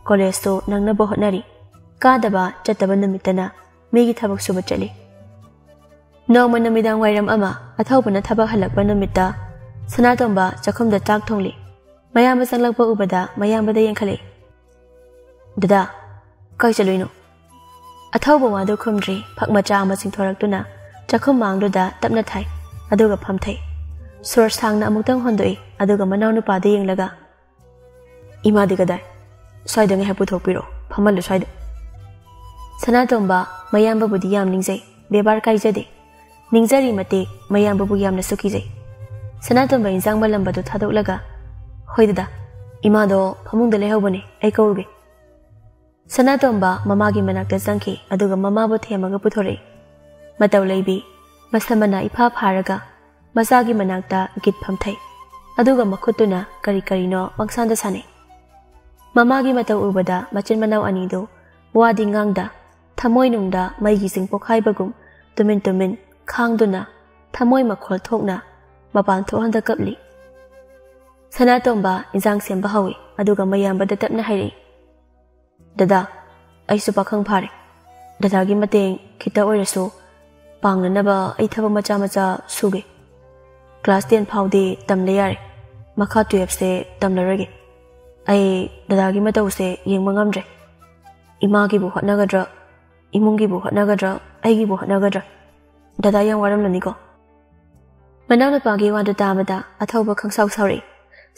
ꯀꯣꯂꯦꯖꯇꯨ ꯅꯪꯅꯕ ꯍꯣꯠꯅꯔꯤ꯫ ꯀꯥꯗꯕ ꯆꯠꯇꯕ ꯅꯨꯃꯤꯠꯇꯅ ꯃꯤꯒꯤ ꯊꯕꯛ ꯁꯨꯕ ꯆꯠꯂꯤ꯫ ꯅꯣꯡꯃ ꯅꯨꯃꯤꯗꯥꯡ ꯋꯥꯏꯔꯝ ꯑꯃ ꯑꯊꯧꯕꯅ ꯊꯕꯛ ꯍꯜꯂꯛꯄ ꯅꯨꯃꯤꯠꯇ ꯁꯅꯥꯇꯣꯝꯕ ꯆꯥꯛꯈꯨꯝꯗ ꯆꯥꯛ ꯊꯣꯡꯂꯤ꯫ ꯃꯌꯥꯝꯕ ꯆꯪꯂꯛꯄ ꯎꯕꯗ ꯃꯌꯥꯝꯕꯗ ꯌꯦꯡꯈꯠꯂꯛꯏ꯫ "ꯗꯗꯥ, ꯀꯥꯏ ꯆꯠꯂꯨꯏꯅꯣ?" ꯑꯊꯧꯕ ꯋꯥꯗꯨ ꯈꯨꯝꯗ꯭ꯔꯤ ꯐꯛ ꯃꯆꯥ ꯑꯃ ꯆꯤꯡꯊꯣꯔꯛꯇꯨꯅ ꯆꯥꯛꯈꯨꯝ ꯃꯥꯡꯗꯨꯗ ꯇꯞꯅ ꯊꯥꯏ, ꯑꯗꯨꯒ ꯐꯝꯊꯩ꯫ ꯁꯣꯔ ꯁꯥꯡꯅ ꯑꯃꯨꯛꯇꯪ ꯍꯣꯟꯗꯣꯛꯏ, ꯑꯗꯨꯒ ꯃꯅꯥꯎꯅꯨꯄꯥꯗ ꯌꯦꯡꯂꯒ, "ꯏꯃꯥꯗꯤ ꯀꯗꯥꯏ? ꯁ꯭ꯋꯥꯏꯗ ꯉꯥꯏꯍꯥꯛ ꯄꯨꯊꯣꯛꯄꯤꯔꯣ, ꯐꯝꯍꯜꯂꯨ ꯁ꯭ꯋꯥꯏꯗ꯫" ꯁꯅꯥꯇꯣꯝꯕ ꯃꯌꯥꯝꯕꯕꯨꯗꯤ ꯌꯥꯝ ꯅꯤꯡꯖꯩ, ꯕꯦꯕꯥꯔ ꯀꯥꯏꯖꯗꯦ꯫ ꯅꯤꯡꯖꯔꯤ ꯃꯇꯤꯛ ꯃꯌꯥꯝꯕꯕꯨ ꯌꯥꯝꯅꯁꯨ ꯀꯤꯖꯩ꯫ ꯁꯅꯥꯇꯣꯝꯕ ꯏꯟꯖꯥꯡ ꯃꯜꯂꯝꯕꯗꯨ ꯊꯥꯗꯣꯛꯂꯒ, "ꯍꯣꯏ ꯗꯗꯥ, ꯏꯃꯥꯗꯣ ꯐꯃꯨꯡꯗ ꯂꯩꯍꯧꯕꯅꯦ, ꯑꯩ ꯀꯧꯔꯨꯒꯦ꯫" ꯁꯅꯥꯇꯣꯝꯕ ꯃꯃꯥꯒꯤ ꯃꯅꯥꯛꯇ ꯆꯪꯈꯤ, ꯑꯗꯨꯒ ꯃꯃꯥꯕꯨ ꯊꯦꯝꯃꯒ ꯄꯨꯊꯣꯔꯛꯏ꯫ ꯃꯇꯧ ꯂꯩꯕꯤ, ꯃꯁꯝ ꯃꯅꯥ ꯏꯐꯥ ꯐꯥꯔꯒ, ꯃꯆꯥꯒꯤ ꯃꯅꯥꯛꯇ ꯒꯤꯠ ꯐꯝꯊꯩ꯫ ꯑꯗꯨꯒ ꯃꯈꯨꯠꯇꯨꯅ ꯀꯔꯤ ꯀꯔꯤꯅꯣ ꯄꯪꯁꯥꯟꯗ ꯁꯥꯟꯅꯩ꯫ ꯃꯃꯥꯒꯤ ꯃꯇꯧ ꯎꯕꯗ ꯃꯆꯤꯟ ꯃꯅꯥꯎ ꯑꯅꯤꯗꯨ ꯋꯥꯗꯤ ꯉꯥꯡꯗ, ꯊꯃꯣꯏꯅꯨꯡꯗ ꯃꯩꯒꯤ ꯆꯤꯡ ꯄꯣꯛꯈꯥꯏꯕꯒꯨꯝ ꯇꯨꯃꯤꯟ ꯇꯨꯃꯤꯟ ꯈꯥꯡꯗꯨꯅ ꯊꯃꯣꯏ ꯃꯈꯣꯜ ꯊꯣꯛꯅ ꯃꯄꯥꯟ ꯊꯣꯛꯍꯟꯗ ꯀꯞꯂꯤ꯫ ꯁꯅꯥꯇꯣꯝꯕ ꯏꯟꯖꯥꯡ ꯁꯦꯝꯕ ꯍꯧꯏ, ꯑꯗꯨꯒ ꯃꯌꯥꯝꯕꯗ ꯇꯞꯅ ꯍꯥꯏꯔꯛꯏ, "ꯗꯗꯥ, ꯑꯩꯁꯨ ꯄꯥꯈꯪ ꯐꯥꯔꯦ꯫ ꯗꯗꯥꯒꯤ ꯃꯇꯦꯡ ꯈꯤꯇ ꯑꯣꯏꯔꯁꯨ ꯄꯥꯡꯅꯅꯕ ꯑꯩ ꯊꯕꯛ ꯃꯆꯥ ꯃꯆꯥ ꯁꯨꯒꯦ꯫ ꯀ꯭ꯂꯥꯁ ꯇꯦꯟ ꯐꯥꯎꯗꯤ ꯇꯝꯂꯦ ꯌꯥꯔꯦ, ꯃꯈꯥ ꯇꯨꯌꯦꯜꯐꯁꯦ ꯇꯝꯂꯔꯣꯏꯒꯦ꯫ ꯑꯩ ꯗꯗꯥꯒꯤ ꯃꯇꯧꯁꯦ ꯌꯦꯡꯕ ꯉꯝꯗ꯭ꯔꯦ꯫ ꯏꯃꯥꯒꯤꯕꯨ ꯍꯣꯠꯅꯒꯗ꯭ꯔꯥ, ꯏꯃꯨꯡꯒꯤꯕꯨ ꯍꯣꯠꯅꯒꯗ꯭ꯔꯥ, ꯑꯩꯒꯤꯕꯨ ꯍꯣꯠꯅꯒꯗ꯭ꯔꯥ? ꯗꯗꯥ ꯌꯥꯝ ꯋꯥꯔꯝꯂꯅꯤꯀꯣ?" ꯃꯅꯥꯎꯅꯨꯄꯥꯒꯤ ꯋꯥꯗꯨ ꯇꯥꯕꯗ ꯑꯊꯧꯕ ꯈꯪꯁꯥꯎ ꯁꯥꯎꯔꯛꯏ꯫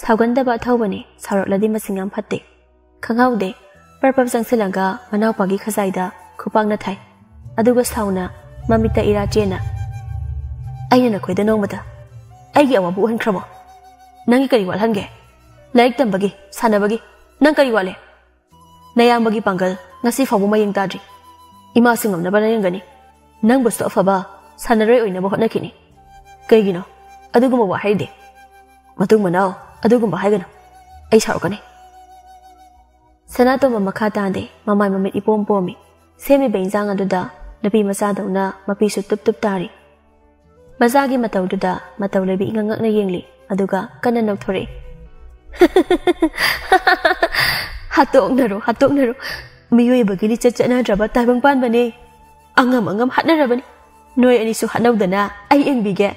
ꯁꯥꯎꯒꯟꯗꯕ ꯑꯊꯧꯕꯅꯤ, ꯁꯥꯎꯔꯛꯂꯗꯤ ꯃꯁꯤꯡ ꯌꯥꯝ ꯐꯠꯇꯦ꯫ ꯈꯪꯍꯧꯗꯦ, ꯄꯔꯞ ꯄꯔꯞ ꯆꯪꯁꯤꯜꯂꯒ ꯃꯅꯥꯎꯄꯥꯒꯤ ꯈꯖꯥꯏꯗ ꯈꯨꯄꯥꯛꯅ ꯊꯥꯏ꯫ ꯑꯗꯨꯒ ꯁꯥꯎꯅ ꯃꯃꯤꯠꯇ ꯏꯔꯥ ꯆꯦꯅ, "ꯑꯩꯅ ꯅꯈꯣꯏꯗ ꯅꯣꯡꯃꯇ ꯑꯩꯒꯤ ꯑꯋꯥꯕ ꯎꯍꯟꯈ꯭ꯔꯕꯣ? ꯅꯪꯒꯤ ꯀꯔꯤ ꯋꯥꯠꯍꯟꯒꯦ? ꯂꯥꯏꯔꯤꯛ ꯇꯝꯕꯒꯤ, ꯁꯥꯟꯅꯕꯒꯤ ꯅꯪ ꯀꯔꯤ ꯋꯥꯠꯂꯦ? ꯅꯌꯥꯝꯕꯒꯤ ꯄꯥꯡꯒꯜ ꯉꯁꯤ ꯐꯥꯎꯕ ꯃꯌꯦꯡ ꯇꯥꯗ꯭ꯔꯤ꯫ ꯏꯃꯥꯁꯨ ꯉꯝꯅꯕ ꯂꯥꯌꯦꯡꯒꯅꯤ꯫ ꯅꯪꯕꯨꯁꯨ ꯑꯐꯕ ꯁꯥꯟꯅꯔꯣꯏ ꯑꯣꯏꯅꯕ ꯍꯣꯠꯅꯈꯤꯅꯤ꯫ ꯀꯩꯒꯤꯅꯣ ꯑꯗꯨꯒꯨꯝꯕ ꯋꯥꯍꯩꯗꯤ? ꯃꯇꯨꯡ ꯃꯅꯥꯎ ꯑꯗꯨꯒꯨꯝꯕ ꯍꯥꯏꯒꯅꯨ꯫ ꯑꯩ ꯁꯥꯎꯔꯛꯀꯅꯤ꯫" ꯁꯅꯥꯇꯣꯝꯕ ꯃꯈꯥ ꯇꯥꯗꯦ, ꯃꯃꯥꯏ ꯃꯃꯤꯠ ꯏꯄꯣꯝ ꯄꯣꯝꯃꯤ꯫ ꯁꯦꯝꯃꯤꯕ ꯏꯟꯖꯥꯡ ꯑꯗꯨꯗ ꯅꯨꯄꯤ ꯃꯆꯥꯗꯧꯅ ꯃꯄꯤꯁꯨ ꯇꯨꯞ ꯇꯨꯞ ꯇꯥꯔꯤ꯫ ꯃꯆꯥꯒꯤ ꯃꯇꯧꯗꯨꯗ ꯃꯇꯧ ꯂꯩꯕꯤ ꯏꯉꯛ ꯉꯛꯅ ꯌꯦꯡꯂꯤ, ꯑꯗꯨꯒ ꯀꯟꯅ ꯅꯣꯛꯊꯣꯔꯛꯏ꯫ "ꯍꯥꯠꯇꯣꯛꯅꯔꯣ, ꯍꯥꯠꯇꯣꯛꯅꯔꯣ꯫ ꯃꯤꯑꯣꯏꯕꯒꯤ ꯂꯤꯆꯠ ꯆꯠꯅꯗ꯭ꯔꯕ ꯇꯥꯏꯕꯪ ꯄꯥꯟꯕꯅꯦ꯫ ꯑꯉꯝ ꯑꯉꯝ ꯍꯥꯠꯅꯔꯕꯅꯤ꯫ ꯅꯣꯏ ꯑꯅꯤꯁꯨ ꯍꯥꯠꯅꯧꯗꯅ ꯑꯩ ꯌꯦꯡꯕꯤꯒꯦ꯫"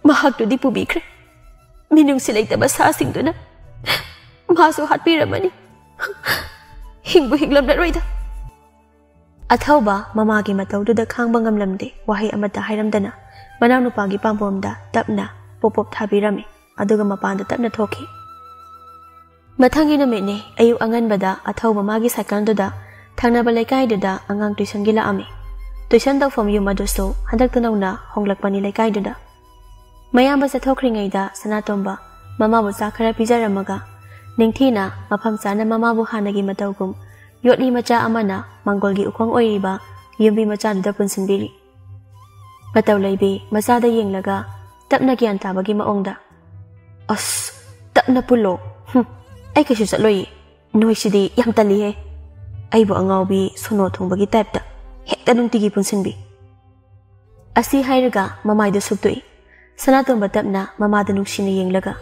ꯃꯍꯥꯛꯇꯨꯗꯤ ꯄꯨꯕꯤꯈ꯭ꯔꯦ꯫ ꯃꯤꯅꯨꯡꯁꯤ ꯂꯩꯇꯕ ꯁꯥꯁꯤꯡꯗꯨꯅ ꯃꯥꯁꯨ ꯍꯥꯠꯄꯤꯔꯝꯃꯅꯤ꯫ ꯍꯤꯡꯕꯨ ꯍꯤꯡꯂꯝꯂꯔꯣꯏꯗ꯫ ꯑꯊꯧꯕ ꯃꯃꯥꯒꯤ ꯃꯇꯧꯗꯨꯗ ꯈꯥꯡꯕ ꯉꯝꯂꯝꯗꯦ, ꯋꯥꯍꯩ ꯑꯃꯠꯇ ꯍꯥꯏꯔꯝꯗꯅ ꯃꯅꯥꯎꯅꯨꯄꯥꯒꯤ ꯄꯥꯝꯕꯣꯝꯗ ꯇꯞꯅ ꯄꯣꯞ ꯄꯣꯞ ꯊꯥꯕꯤꯔꯝꯃꯤ, ꯑꯗꯨꯒ ꯃꯄꯥꯟꯗ ꯇꯞꯅ ꯊꯣꯛꯈꯤ꯫ ꯃꯊꯪꯒꯤ ꯅꯨꯃꯤꯠꯅꯤ, ꯑꯌꯨꯛ ꯑꯉꯟꯕꯗ ꯑꯊꯧꯕ ꯃꯥꯒꯤ ꯁꯥꯏꯀꯜꯗꯨꯗ ꯊꯪꯅꯕ ꯂꯩꯀꯥꯏꯗꯨꯗ ꯑꯉꯥꯡ ꯇꯨꯏꯁꯟꯒꯤ ꯂꯥꯛꯑꯝꯃꯤ꯫ ꯇꯨꯏꯁꯟ ꯇꯧꯐꯝ ꯌꯨꯝ ꯑꯗꯨꯁꯨ ꯍꯟꯗꯛꯇ ꯅꯧꯅ ꯍꯣꯡꯂꯛꯄꯅꯤ ꯂꯩꯀꯥꯏꯗꯨꯗ꯫ ꯃꯌꯥꯝꯕ ꯆꯠꯊꯣꯛꯈ꯭ꯔꯤꯉꯩꯗ ꯁꯅꯥꯇꯣꯝꯕ ꯃꯃꯥꯕꯨ ꯆꯥꯛ ꯈꯔ ꯄꯤꯖꯔꯝꯃꯒ, ꯅꯤꯡꯊꯤꯅ ꯃꯐꯝ ꯆꯥꯅ ꯃꯃꯥꯕꯨ ꯍꯥꯟꯅꯒꯤ ꯃꯇꯧꯒꯨꯝ ꯌꯣꯠꯂꯤ ꯃꯆꯥ ꯑꯃꯅ ꯃꯪꯒꯣꯜꯒꯤ ꯎꯈꯣꯡ ꯑꯣꯏꯔꯤꯕ ꯌꯨꯝꯕꯤ ꯃꯆꯥꯗꯨꯗ ꯄꯨꯟꯁꯤꯟꯕꯤꯔꯤ꯫ ꯃꯇꯧ ꯂꯩꯕꯤ ꯃꯆꯥꯗ ꯌꯦꯡꯂꯒ ꯇꯞꯅ ꯒ꯭ꯌꯥꯟ ꯇꯥꯕꯒꯤ ꯃꯑꯣꯡꯗ, "ꯑꯁ, ꯇꯞꯅ ꯄꯨꯜꯂꯣ꯫ ꯍꯨꯝ, ꯑꯩ ꯀꯩꯁꯨ ꯆꯠꯂꯣꯏꯌꯦ꯫ ꯅꯣꯏꯁꯤꯗꯤ ꯌꯥꯝ ꯇꯜꯂꯤꯍꯦ꯫ ꯑꯩꯕꯨ ꯑꯉꯥꯎꯕꯤ ꯁꯣꯅꯣ ꯊꯨꯡꯕꯒꯤ ꯇꯥꯏꯞꯇ ꯍꯦꯛꯇ ꯅꯨꯡꯇꯤꯒꯤ ꯄꯨꯟꯁꯤꯟꯕꯤ"꯫ ꯑꯁꯤ ꯍꯥꯏꯔꯒ ꯃꯃꯥꯏꯗꯨ ꯁꯨꯛꯇꯣꯛꯏ꯫ ꯁꯅꯥꯇꯣꯝꯕ ꯇꯞꯅ ꯃꯃꯥꯗ ꯅꯨꯡꯁꯤꯅ ꯌꯦꯡꯂꯒ,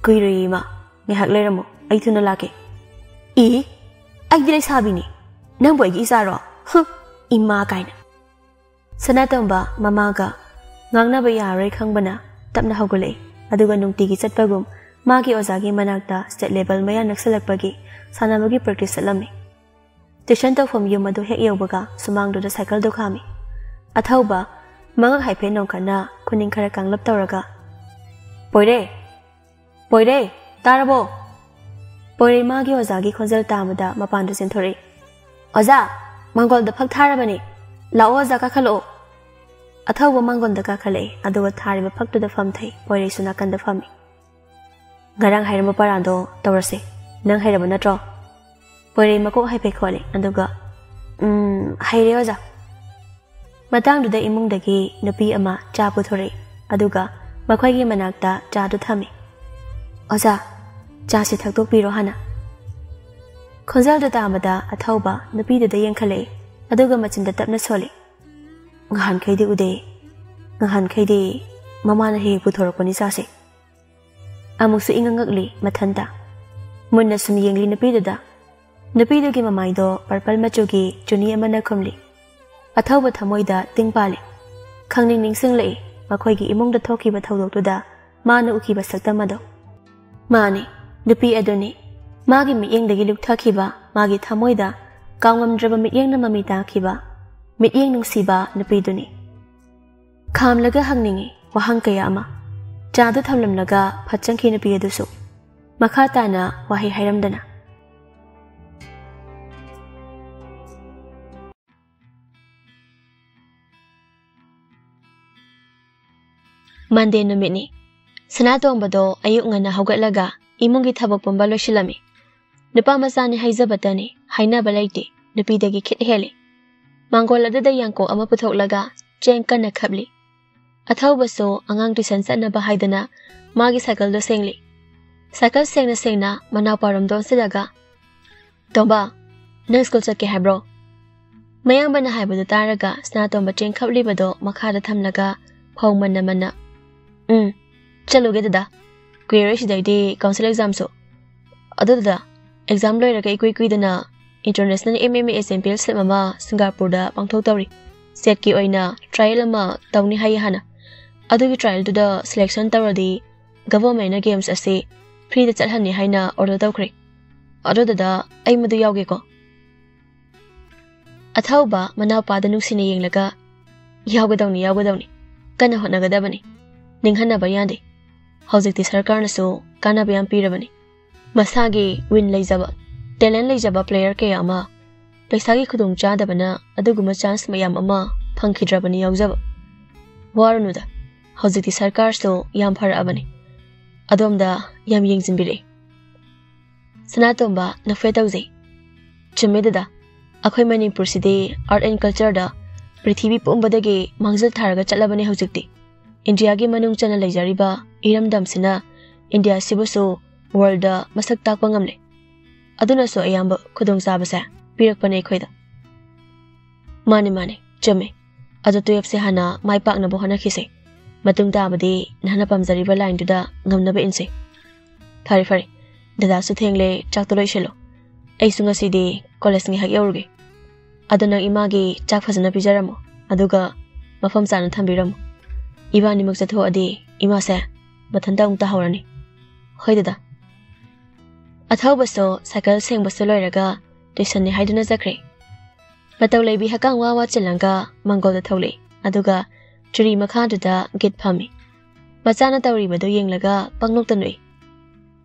"ꯀꯨꯏꯔꯣꯏꯌꯦ ꯏꯃꯥ, ꯉꯥꯏꯍꯥꯛ ꯂꯩꯔꯝꯃꯣ, ꯑꯩ ꯊꯨꯅ ꯂꯥꯛꯀꯦ"꯫ "ꯏ, ꯑꯩꯗꯤ ꯂꯩꯁꯥꯕꯤꯅꯤ, ꯅꯪꯕꯨ ꯑꯩꯒꯤ ꯏꯆꯥꯔꯣ? ꯍꯨꯝ, ꯏꯃꯥ ꯀꯥꯏꯅ"꯫ ꯁꯅꯥꯇꯣꯝꯕ ꯃꯃꯥꯒ ꯉꯥꯡꯅꯕ ꯌꯥꯔꯔꯣꯏ ꯈꯪꯕꯅ ꯇꯞꯅ ꯍꯧꯒꯠꯂꯛꯏ꯫ ꯑꯗꯨꯒ ꯅꯨꯡꯇꯤꯒꯤ ꯆꯠꯄꯒꯨꯝ ꯃꯥꯒꯤ ꯑꯣꯖꯥꯒꯤ ꯃꯅꯥꯛꯇ state level ꯃꯌꯥ ꯅꯛꯁꯜꯂꯛꯄꯒꯤ ꯁꯥꯟꯅꯕꯒꯤ practice ꯆꯠꯂꯝꯃꯤ꯫ Tuition ꯇꯧꯐꯝ ꯌꯨꯝ ꯑꯗꯨ ꯍꯦꯛ ꯌꯧꯕꯒ ꯁꯨꯃꯥꯡꯗꯨꯗ cycle ꯗꯨ ꯈꯥꯝꯃꯤ꯫ ꯑꯊꯧꯕ ꯃꯉꯛ ꯍꯥꯏꯐꯦꯠ ꯅꯣꯡꯈꯠꯅ ꯈꯨꯅꯤꯡ ꯈꯔ ꯀꯥꯡꯂꯞ ꯇꯧꯔꯒ, "ꯄꯣꯏꯔꯦ! ꯄꯣꯏꯔꯦ! ꯇꯥꯔꯕꯣ?" ꯄꯣꯏꯔꯦ ꯃꯥꯒꯤ ꯑꯣꯖꯥꯒꯤ ꯈꯣꯟꯖꯦꯜ ꯇꯥꯕꯗ ꯃꯄꯥꯟꯗ ꯆꯦꯟꯊꯣꯔꯛꯏ꯫ "ꯑꯣꯖꯥ, ꯃꯥꯡꯒꯣꯜꯗ ꯐꯛ ꯊꯥꯔꯕꯅꯤ꯫ ꯂꯥꯛꯑꯣ ꯑꯣꯖꯥ, ꯀꯥꯈꯠꯂꯛꯑꯣ"꯫ ꯑꯊꯧꯕ ꯃꯥꯡꯒꯣꯜꯗ ꯀꯥꯈꯠꯂꯛꯏ, ꯑꯗꯨꯒ ꯊꯥꯔꯤꯕ ꯐꯛꯇꯨꯗ ꯐꯝꯊꯩ꯫ ꯄꯣꯏꯔꯩꯁꯨ ꯅꯥꯀꯟꯗ ꯐꯝꯃꯤ꯫ "ꯉꯔꯥꯡ ꯍꯥꯏꯔꯝꯕ ꯄꯔꯥꯗꯣ ꯇꯧꯔꯁꯦ꯫ ꯅꯪ ꯍꯩꯔꯕ ꯅꯠꯇ꯭ꯔꯣ?" ꯄꯣꯏꯔꯩ ꯃꯀꯣꯛ ꯍꯥꯏꯐꯦꯠ ꯈꯣꯠꯂꯤ, ꯑꯗꯨꯒ, "ꯎꯝ, ꯍꯩꯔꯦ ꯑꯣꯖꯥ"꯫ ꯃꯇꯥꯡꯗꯨꯗ ꯏꯃꯨꯡꯗꯒꯤ ꯅꯨꯄꯤ ꯑꯃ ꯆꯥ ꯄꯨꯊꯣꯔꯛꯏ, ꯑꯗꯨꯒ ꯃꯈꯣꯏꯒꯤ ꯃꯅꯥꯛꯇ ꯆꯥꯗꯨ ꯊꯝꯃꯤ꯫ "ꯑꯣꯖꯥ, ꯆꯥꯁꯤ ꯊꯛꯇꯣꯛꯄꯤꯔꯣ ꯍꯥꯟꯅ"꯫ ꯈꯣꯟꯖꯦꯜꯗꯨ ꯇꯥꯕꯗ ꯑꯊꯧꯕ ꯅꯨꯄꯤꯗꯨꯗ ꯌꯦꯡꯈꯠꯂꯛꯏ, ꯑꯗꯨꯒ ꯃꯆꯤꯟꯗ ꯇꯞꯅ ꯁꯣꯜꯂꯤ꯫ "ꯉꯍꯥꯟꯈꯩꯗꯤ ꯎꯗꯦ꯫ ꯉꯍꯥꯟꯈꯩꯗꯤ ꯃꯃꯥꯅ ꯍꯦꯛ ꯍꯦꯛ ꯄꯨꯊꯣꯔꯛꯄꯅꯤ ꯆꯥꯁꯦ"꯫ ꯑꯃꯨꯛꯁꯨ ꯏꯉꯛ ꯉꯛꯂꯤ ꯃꯊꯟꯇ꯫ ꯃꯨꯟꯅ ꯁꯨꯝ ꯌꯦꯡꯂꯤ ꯅꯨꯄꯤꯗꯨꯗ꯫ ꯅꯨꯄꯤꯗꯨꯒꯤ ꯃꯃꯥꯏꯗꯣ purple ꯃꯆꯨꯒꯤ ꯆꯨꯅꯤ ꯑꯃꯅ ꯈꯨꯝꯂꯤ꯫ ꯑꯊꯧꯕ ꯊꯃꯣꯏꯗ ꯇꯤꯡ ꯄꯥꯜꯂꯤ꯫ ꯈꯪꯅꯤꯡ ꯅꯤꯡꯁꯤꯡꯂꯛꯏ ꯃꯈꯣꯏꯒꯤ ꯏꯃꯨꯡꯗ ꯊꯣꯛꯈꯤꯕ ꯊꯧꯗꯣꯛꯇꯨꯗ ꯃꯥꯅ ꯎꯈꯤꯕ ꯁꯛꯇꯝ ꯑꯗꯣ꯫ ꯃꯥꯅꯤ, ꯅꯨꯄꯤ ꯑꯗꯨꯅꯤ꯫ ꯃꯥꯒꯤ ꯃꯤꯠꯌꯦꯡꯗꯒꯤ ꯂꯨꯞꯊꯈꯤꯕ, ꯃꯥꯒꯤ ꯊꯃꯣꯏꯗ ꯀꯥꯎꯉꯝꯗ꯭ꯔꯕ ꯃꯤꯠꯌꯦꯡꯅ ꯃꯃꯤ ꯇꯥꯈꯤꯕ, ꯃꯤꯠꯌꯦꯡ ꯅꯨꯡꯁꯤꯕ ꯅꯨꯄꯤꯗꯨꯅꯤ꯫ ꯈꯥꯝꯂꯒ ꯍꯪꯅꯤꯡꯏ ꯋꯥꯍꯪ ꯀꯌꯥ ꯑꯃ꯫ ꯆꯥꯗꯨ ꯊꯝꯂꯝꯂꯒ ꯐꯠ ꯆꯪꯈꯤ ꯅꯨꯄꯤ ꯑꯗꯨꯁꯨ꯫ ꯃꯈꯥ ꯇꯥꯅ ꯋꯥꯍꯩ ꯍꯥꯏꯔꯝꯗꯅ꯫ Monday ꯅꯨꯃꯤꯠꯅꯤ꯫ ꯁꯅꯥꯇꯣꯝꯕꯗꯣ ꯑꯌꯨꯛ ꯉꯟꯅ ꯍꯧꯒꯠꯂꯒ ꯏꯃꯨꯡꯒꯤ ꯊꯕꯛ ꯄꯨꯝꯕ ꯂꯣꯏꯁꯤꯜꯂꯝꯃꯤ꯫ ꯅꯨꯄꯥ ꯃꯆꯥꯅꯤ ꯍꯥꯏꯖꯕꯇꯅꯤ, ꯍꯥꯏꯅꯕ ꯂꯩꯇꯦ, ꯅꯨꯄꯤꯗꯒꯤ ꯈꯤꯠ ꯍꯦꯜꯂꯤ꯫ ꯃꯥꯡꯒꯣꯜ ꯑꯗꯨꯗ ꯌꯥꯡꯀꯣꯛ ꯑꯃ ꯄꯨꯊꯣꯛꯂꯒ ꯆꯦꯡ ꯀꯟꯅ ꯈꯞꯂꯤ꯫ ꯑꯊꯧꯕꯁꯨ ꯑꯉꯥꯡ ꯇꯨꯏꯁꯟ ꯆꯠꯅꯕ ꯍꯥꯏꯗꯅ ꯃꯥꯒꯤ ꯁꯥꯏꯀꯜꯗꯣ ꯁꯦꯡꯂꯤ꯫ ꯁꯥꯏꯀꯜ ꯁꯦꯡꯅ ꯁꯦꯡꯅ ꯃꯅꯥꯎꯄꯥꯔꯣꯝꯗ ꯑꯣꯟꯁꯤꯜꯂꯒ, "ꯇꯣꯝꯕ, ꯅꯪ ꯁ꯭ꯀꯨꯜ ꯆꯠꯀꯦ ꯍꯥꯏꯕ꯭ꯔꯣ?" ꯃꯌꯥꯝꯕꯅ ꯍꯥꯏꯕꯗꯨ ꯇꯥꯔꯒ ꯁꯅꯥꯇꯣꯝꯕ ꯆꯦꯡ ꯈꯞꯂꯤꯕꯗꯣ ꯃꯈꯥꯗ ꯊꯝꯂꯒ ꯐꯧ ꯃꯟꯅ ꯃꯟꯅ, "ꯎꯝ, ꯆꯠꯂꯨꯒꯦ ꯗꯗꯥ꯫ ꯀꯨꯏꯔꯣꯏ ꯁꯤꯗꯩꯗꯤ ꯀꯥꯎꯟꯁꯤꯜ ꯑꯦꯛꯖꯥꯝꯁꯨ꯫ ꯑꯗꯨ ꯗꯗꯥ, ꯑꯦꯛꯖꯥꯝ ꯂꯣꯏꯔꯒ ꯏꯀꯨꯏ ꯀꯨꯏꯗꯅ international M M A championship ꯑꯃ ꯁꯤꯡꯒꯥꯄꯨꯔꯗ ꯄꯥꯡꯊꯣꯛꯇꯧꯔꯤ꯫ ꯁ꯭ꯇꯦꯠꯀꯤ ꯑꯣꯏꯅ ꯇ꯭ꯔꯥꯏꯌꯦꯜ ꯑꯃ ꯇꯧꯅꯤ ꯍꯥꯏꯌꯦ ꯍꯥꯟꯅ꯫ ꯑꯗꯨꯒꯤ ꯇ꯭ꯔꯥꯏꯌꯦꯜꯗꯨꯗ ꯁꯦꯂꯦꯛꯁꯟ ꯇꯧꯔꯗꯤ ꯒꯚꯔꯟꯃꯦꯟꯅ ꯒꯦꯝꯁ ꯑꯁꯤ ꯐ꯭ꯔꯤꯗ ꯆꯠꯍꯟꯅꯤ ꯍꯥꯏꯅ ꯑꯣꯔꯗꯔ ꯇꯧꯈ꯭ꯔꯦ꯫ ꯑꯗꯨꯗꯨꯗ ꯑꯩ ꯃꯗꯨ ꯌꯥꯎꯒꯦꯀꯣ?" ꯑꯊꯧꯕ ꯃꯅꯥꯎꯄꯥꯗ ꯅꯨꯡꯁꯤꯅ ꯌꯦꯡꯂꯒ, "ꯌꯥꯎꯒꯗꯧꯅꯤ, ꯌꯥꯎꯒꯗꯧꯅꯤ꯫ ꯀꯟꯅ ꯍꯣꯠꯅꯒꯗꯕꯅꯤ꯫ ꯅꯤꯡꯍꯟꯅꯕ ꯌꯥꯗꯦ꯫ ꯍꯧꯖꯤꯛꯇꯤ ꯁꯔꯀꯥꯔꯅꯁꯨ ꯀꯥꯟꯅꯕ ꯌꯥꯝ ꯄꯤꯔꯕꯅꯤ꯫ ꯃꯁꯥꯒꯤ ꯋꯤꯟ ꯂꯩꯖꯕ, ꯇꯦꯂꯦꯟ ꯂꯩꯖꯕ ꯄ꯭ꯂꯦꯌꯔ ꯀꯌꯥ ꯑꯃ ꯄꯩꯁꯥꯒꯤ ꯈꯨꯗꯣꯡꯆꯥꯗꯕꯅ ꯑꯗꯨꯒꯨꯝꯕ ꯆꯥꯟꯁ ꯃꯌꯥꯝ ꯑꯃ ꯐꯪꯈꯤꯗ꯭ꯔꯕꯅꯤ ꯌꯥꯎꯖꯕ꯫ ꯋꯥꯔꯨꯅꯨꯗ, ꯍꯧꯖꯤꯛꯇꯤ ꯁꯔꯀꯥꯔꯁꯨ ꯌꯥꯝ ꯐꯔꯛꯑꯕꯅꯤ꯫ ꯑꯗꯣꯝꯗ ꯌꯥꯝ ꯌꯦꯡꯁꯤꯟꯕꯤꯔꯛꯏ꯫" ꯁꯅꯥꯇꯣꯝꯕ ꯅꯣꯛꯐꯦꯠ ꯇꯧꯖꯩ꯫ "ꯆꯨꯝꯃꯦ ꯗꯗꯥ, ꯑꯩꯈꯣꯏ ꯃꯅꯤꯄꯨꯔꯁꯤꯗꯤ ꯑꯥꯔꯠ ꯑꯦꯟ ꯀꯜꯆꯔꯗ ꯄ꯭ꯔꯤꯊꯤꯕꯤ ꯄꯨꯝꯕꯗꯒꯤ ꯃꯥꯡꯖꯤꯜ ꯊꯥꯔꯒ ꯆꯠꯂꯕꯅꯦ ꯍꯧꯖꯤꯛꯇꯤ꯫ ꯏꯟꯗꯤꯌꯥꯒꯤ ꯃꯅꯨꯡ ꯆꯟꯅ ꯂꯩꯖꯔꯤꯕ ꯏꯔꯝꯗꯝꯁꯤꯅ ꯏꯟꯗꯤꯌꯥꯁꯤꯕꯨꯁꯨ ꯋꯥꯔꯜꯗ ꯃꯁꯛ ꯇꯥꯛꯄ ꯉꯝꯂꯦ꯫ ꯑꯗꯨꯅꯁꯨ ꯑꯌꯥꯝꯕ ꯈꯨꯗꯣꯡꯆꯥꯕꯁꯦ ꯄꯤꯔꯛꯄꯅꯦ ꯑꯩꯈꯣꯏꯗ꯫" "ꯃꯥꯅꯦ, ꯃꯥꯅꯦ, ꯆꯨꯝꯃꯦ꯫ ꯑꯗꯣ ꯇꯨꯌꯦꯜꯞꯁꯦ ꯍꯥꯟꯅ ꯃꯥꯏ ꯄꯥꯛꯅꯕ ꯍꯣꯠꯅꯈꯤꯁꯦ꯫ ꯃꯇꯨꯡ ꯇꯥꯕꯗꯤ ꯅꯍꯥꯟꯅ ꯄꯥꯝꯖꯔꯤꯕ ꯂꯥꯏꯟꯗꯨꯗ ꯉꯝꯅꯕ ꯏꯟꯁꯦ꯫ ꯐꯔꯦ, ꯐꯔꯦ꯫ ꯗꯗꯥꯁꯨ ꯊꯦꯡꯂꯦ, ꯆꯥꯛꯇꯣ ꯂꯣꯏꯁꯤꯜꯂꯣ꯫ ꯑꯩꯁꯨ ꯉꯁꯤꯗꯤ ꯀꯣꯂꯦꯖ ꯉꯥꯏꯍꯥꯛ ꯌꯧꯔꯨꯒꯦ꯫ ꯑꯗꯣ ꯅꯪ ꯏꯃꯥꯒꯤ ꯆꯥꯛ ꯐꯖꯅ ꯄꯤꯖꯔꯝꯃꯣ, ꯑꯗꯨꯒ ꯃꯐꯝ ꯆꯥꯅ ꯊꯝꯕꯤꯔꯝꯃꯣ꯫ ꯏꯕꯥꯅꯤꯃꯛ ꯆꯠꯊꯣꯛꯑꯗꯤ ꯏꯃꯥꯁꯦ ꯃꯊꯟꯇ ꯑꯃꯨꯛ ꯇꯥꯍꯧꯔꯅꯤ꯫" "ꯍꯣꯏ ꯗꯗꯥ꯫" ꯑꯊꯧꯕꯁꯨ ꯁꯥꯏꯀꯜ ꯁꯦꯡꯕꯁꯨ ꯂꯣꯏꯔꯒ ꯇꯨꯏꯁꯟꯅꯤ ꯍꯥꯏꯗꯨꯅ ꯆꯠꯈ꯭ꯔꯦ꯫ ꯃꯇꯧ ꯂꯩꯕꯤ ꯍꯛꯀꯥꯝ ꯋꯥ ꯋꯥ ꯆꯤꯜꯂꯒ ꯃꯪꯒꯣꯜꯗ ꯊꯣꯛꯂꯛꯏ, ꯑꯗꯨꯒ ꯆꯨꯔꯤ ꯃꯈꯥꯗꯨꯗ ꯒꯤꯠ ꯐꯝꯃꯤ꯫ ꯃꯆꯥꯅ ꯇꯧꯔꯤꯕꯗꯨ ꯌꯦꯡꯂꯒ ꯄꯪꯅꯣꯛꯇ ꯅꯣꯛꯏ꯫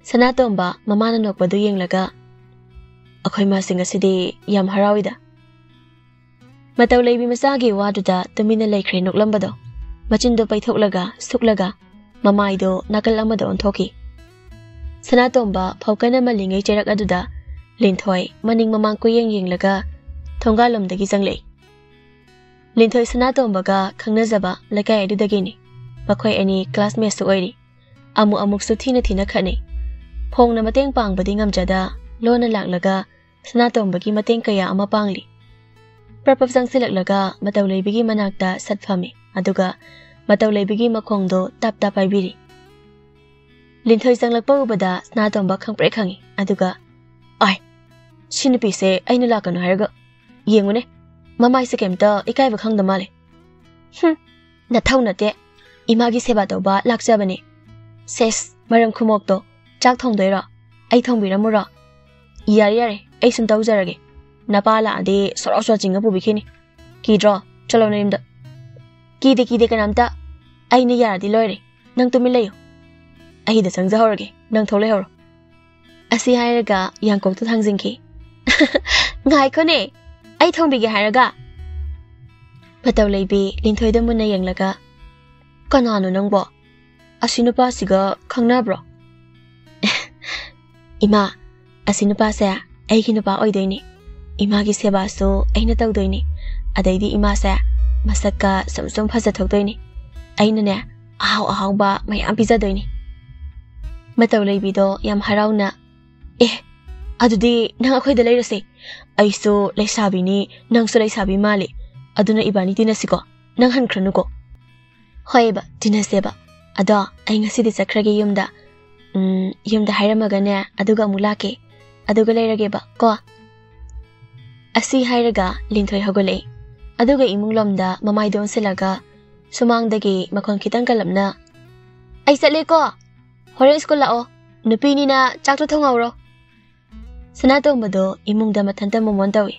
ꯁꯅꯥꯇꯣꯝꯕ ꯃꯃꯥꯅ ꯅꯣꯛꯄꯗꯨ ꯌꯦꯡꯂꯒ, "ꯑꯩꯈꯣꯏ ꯃꯥꯁꯤꯡ ꯑꯁꯤꯗꯤ ꯌꯥꯝ ꯍꯔꯥꯎꯏꯗ꯫" ꯃꯇꯧ ꯂꯩꯕꯤ ꯃꯆꯥꯒꯤ ꯋꯥꯗꯨꯗ ꯇꯨꯃꯤꯟꯅ ꯂꯩꯈ꯭ꯔꯦ ꯅꯣꯛꯂꯝꯕꯗꯣ꯫ ꯃꯆꯤꯟꯗꯣ ꯄꯩꯊꯣꯛꯂꯒ, ꯁꯨꯛꯂꯒ, ꯃꯃꯥꯏꯗꯣ ꯅꯥꯀꯜ ꯑꯃꯗ ꯑꯣꯟꯊꯣꯛꯈꯤ꯫ ꯁꯅꯥꯇꯣꯝꯕ ꯐꯧ ꯀꯟꯅ ꯃꯜꯂꯤꯉꯩ ꯆꯩꯔꯛ ꯑꯗꯨꯗ ꯂꯤꯟꯊꯣꯏ ꯃꯅꯤꯡ ꯃꯃꯥꯡ ꯀꯣꯏꯌꯦꯡ ꯌꯦꯡꯂꯒ ꯊꯣꯡꯒꯥꯜꯂꯣꯝꯗꯒꯤ ꯆꯪꯂꯛꯏ꯫ ꯂꯤꯟꯊꯣꯏ ꯁꯅꯥꯇꯣꯝꯕꯒ ꯈꯪꯅꯖꯕ ꯂꯩꯀꯥꯏ ꯑꯗꯨꯗꯒꯤꯅꯤ꯫ ꯃꯈꯣꯏ ꯑꯅꯤ ꯀ꯭ꯂꯥꯁꯃꯦꯠꯁꯨ ꯑꯣꯏꯔꯤ꯫ ꯑꯃꯨꯛ ꯑꯃꯨꯛꯁꯨ ꯊꯤꯅ ꯊꯤꯅ ꯈꯠꯅꯩ꯫ ꯐꯣꯡꯅ ꯃꯇꯦꯡ ꯄꯥꯡꯕꯗꯤ ꯉꯝꯖꯗ, ꯂꯣꯟꯅ ꯂꯥꯛꯂꯒ ꯁꯅꯥꯇꯣꯝꯕꯒꯤ ꯃꯇꯦꯡ ꯀꯌꯥ ꯑꯃ ꯄꯥꯡꯂꯤ꯫ ꯄ꯭ꯔꯞ ꯄ꯭ꯔꯞ ꯆꯪꯁꯤꯜꯂꯛꯂꯒ ꯃꯇꯧ ꯂꯩꯕꯤꯒꯤ ꯃꯅꯥꯛꯇ ꯁꯠ ꯐꯝꯃꯤ, ꯑꯗꯨꯒ ꯃꯇꯧ ꯂꯩꯕꯤꯒꯤ ꯃꯈꯣꯡꯗꯣ ꯇꯞ ꯇꯞ ꯄꯥꯏꯕꯤꯔꯤ꯫ ꯂꯤꯟꯊꯣꯏ ꯆꯪꯂꯛꯄ ꯎꯕꯗ ꯁꯅꯥꯇꯣꯝꯕ ꯈꯪꯄ꯭ꯔꯦꯛ ꯈꯪꯉꯤ, ꯑꯗꯨꯒ, "ꯑꯥꯏ, ꯁꯤ ꯅꯨꯄꯤꯁꯦ ꯑꯩꯅ ꯂꯥꯛꯀꯅꯨ ꯍꯥꯏꯔꯒ ꯌꯦꯡꯉꯨꯅꯦ, ꯃꯃꯥꯏꯁꯦ ꯀꯩꯝꯇ ꯏꯀꯥꯏꯕ ꯈꯪꯗ ꯃꯥꯜꯂꯦ꯫ ꯍꯨꯝ, ꯅꯊꯧ ꯅꯠꯇꯦ, ꯏꯃꯥꯒꯤ ꯁꯦꯕꯥ ꯇꯧꯕ ꯂꯥꯛꯆꯕꯅꯦ꯫ ꯁꯦꯁ, ꯃꯔꯝ ꯈꯨꯃꯣꯛꯇꯣ, ꯆꯥꯛ ꯊꯣꯡꯗꯣꯏꯔꯣ? ꯑꯩ ꯊꯣꯡꯕꯤꯔꯝꯃꯨꯔꯣ?" "ꯌꯥꯔꯦ, ꯌꯥꯔꯦ, ꯑꯩ ꯁꯨꯝ ꯇꯧꯖꯔꯒꯦ꯫ ꯅꯄꯥ ꯂꯥꯛꯑꯗꯤ ꯁꯣꯔꯣ ꯁꯣꯔꯣ ꯆꯤꯡꯉ ꯄꯨꯕꯤꯈꯤꯅꯤ꯫ ꯀꯤꯗ꯭ꯔꯣ? ꯆꯠꯂꯣ ꯅꯌꯨꯝꯗ꯫" "ꯀꯤꯗꯦ, ꯀꯤꯗꯦ ꯀꯅꯥꯝꯇ꯫ ꯑꯩꯅ ꯌꯥꯔꯗꯤ ꯂꯣꯏꯔꯦ꯫ ꯅꯪ ꯇꯨꯃꯤꯟ ꯂꯩꯌꯨ꯫ ꯑꯩꯗ ꯆꯪꯖꯍꯧꯔꯒꯦ, ꯅꯪ ꯊꯣꯛ ꯂꯩꯍꯧꯔꯣ꯫" ꯑꯁꯤ ꯍꯥꯏꯔꯒ ꯌꯥꯡꯀꯣꯛꯇ ꯊꯥꯡꯖꯤꯟꯈꯤ꯫ "ꯉꯥꯏꯈꯣꯅꯦ, ꯑꯩ ꯊꯣꯡꯕꯤꯒꯦ ꯍꯥꯏꯔꯒ꯫" ꯃꯇꯧ ꯂꯩꯕꯤ ꯂꯤꯟꯊꯣꯏꯗ ꯃꯨꯟꯅ ꯌꯦꯡꯂꯒ, "ꯀꯅꯥꯅꯣ ꯅꯪꯕꯣ? ꯑꯁꯤ ꯅꯨꯄꯥꯁꯤꯒ ꯈꯪꯅꯕ꯭ꯔꯣ?" "ꯏꯃꯥ, ꯑꯁꯤ ꯅꯨꯄꯥꯁꯦ ꯑꯩꯒꯤ ꯅꯨꯄꯥ ꯑꯣꯏꯗꯣꯏꯅꯤ꯫ ꯏꯃꯥꯒꯤ ꯁꯦꯕꯥꯁꯨ ꯑꯩꯅ ꯇꯧꯗꯣꯏꯅꯤ꯫ ꯑꯗꯩꯗꯤ ꯏꯃꯥꯁꯦ ꯃꯁꯛꯀ ꯁꯨꯝ ꯁꯨꯝ ꯐꯖꯊꯣꯛꯇꯣꯏꯅꯤ꯫ ꯑꯩꯅꯅꯦ, ꯑꯍꯥꯎ ꯑꯍꯥꯎꯕ ꯃꯌꯥꯝ ꯄꯤꯖꯗꯣꯏꯅꯤ꯫" ꯃꯇꯧ ꯂꯩꯕꯤꯗꯣ ꯌꯥꯝ ꯍꯔꯥꯎꯅ, "ꯑꯦ, ꯑꯗꯨꯗꯤ ꯅꯪ ꯑꯩꯈꯣꯏꯗ ꯂꯩꯔꯁꯦ꯫ ꯑꯩꯁꯨ ꯂꯩꯁꯥꯕꯤꯅꯤ, ꯅꯪꯁꯨ ꯂꯩꯁꯥꯕꯤ ꯃꯥꯜꯂꯤ꯫ ꯑꯗꯨꯅ ꯏꯕꯥꯅꯤ ꯇꯤꯟꯅꯁꯤꯀꯣ꯫ ꯅꯪ ꯍꯟꯈ꯭ꯔꯅꯨꯀꯣ꯫" "ꯍꯣꯏꯕ, ꯇꯤꯟꯅꯁꯦꯕ꯫ ꯑꯗꯣ ꯑꯩ ꯉꯁꯤꯗꯤ ꯆꯠꯈ꯭ꯔꯒꯦ ꯌꯨꯝꯗ꯫ ꯎꯝ, ꯌꯨꯝꯗ ꯍꯥꯏꯔꯝꯃꯒꯅꯦ, ꯑꯗꯨꯒ ꯑꯃꯨꯛ ꯂꯥꯛꯀꯦ꯫ ꯑꯗꯨꯒ ꯂꯩꯔꯒꯦꯕ ꯀꯣ꯫" ꯑꯁꯤ ꯍꯥꯏꯔꯒ ꯂꯤꯟꯊꯣꯏ ꯍꯧꯒꯠꯂꯛꯏ꯫ ꯑꯗꯨꯒ ꯏꯃꯨꯡ ꯂꯣꯝꯗ ꯃꯃꯥꯏꯗꯣ ꯑꯣꯟꯁꯤꯜꯂꯒ ꯁꯨꯃꯥꯡꯗꯒꯤ ꯃꯈꯣꯟ ꯈꯤꯇꯪ ꯀꯜꯂꯞꯅ, "ꯑꯩ ꯆꯠꯂꯦꯀꯣ꯫ ꯍꯣꯔꯦꯟ ꯁ꯭ꯀꯨꯜ ꯂꯥꯛꯑꯣ꯫ ꯅꯨꯄꯤꯅꯤꯅ ꯆꯥꯛꯇꯣ ꯊꯣꯡꯍꯧꯔꯣ꯫" ꯁꯅꯥꯇꯣꯝꯕꯗꯣ ꯏꯃꯨꯡꯗ ꯃꯊꯟꯇ ꯃꯣꯃꯣꯟ ꯇꯧꯏ꯫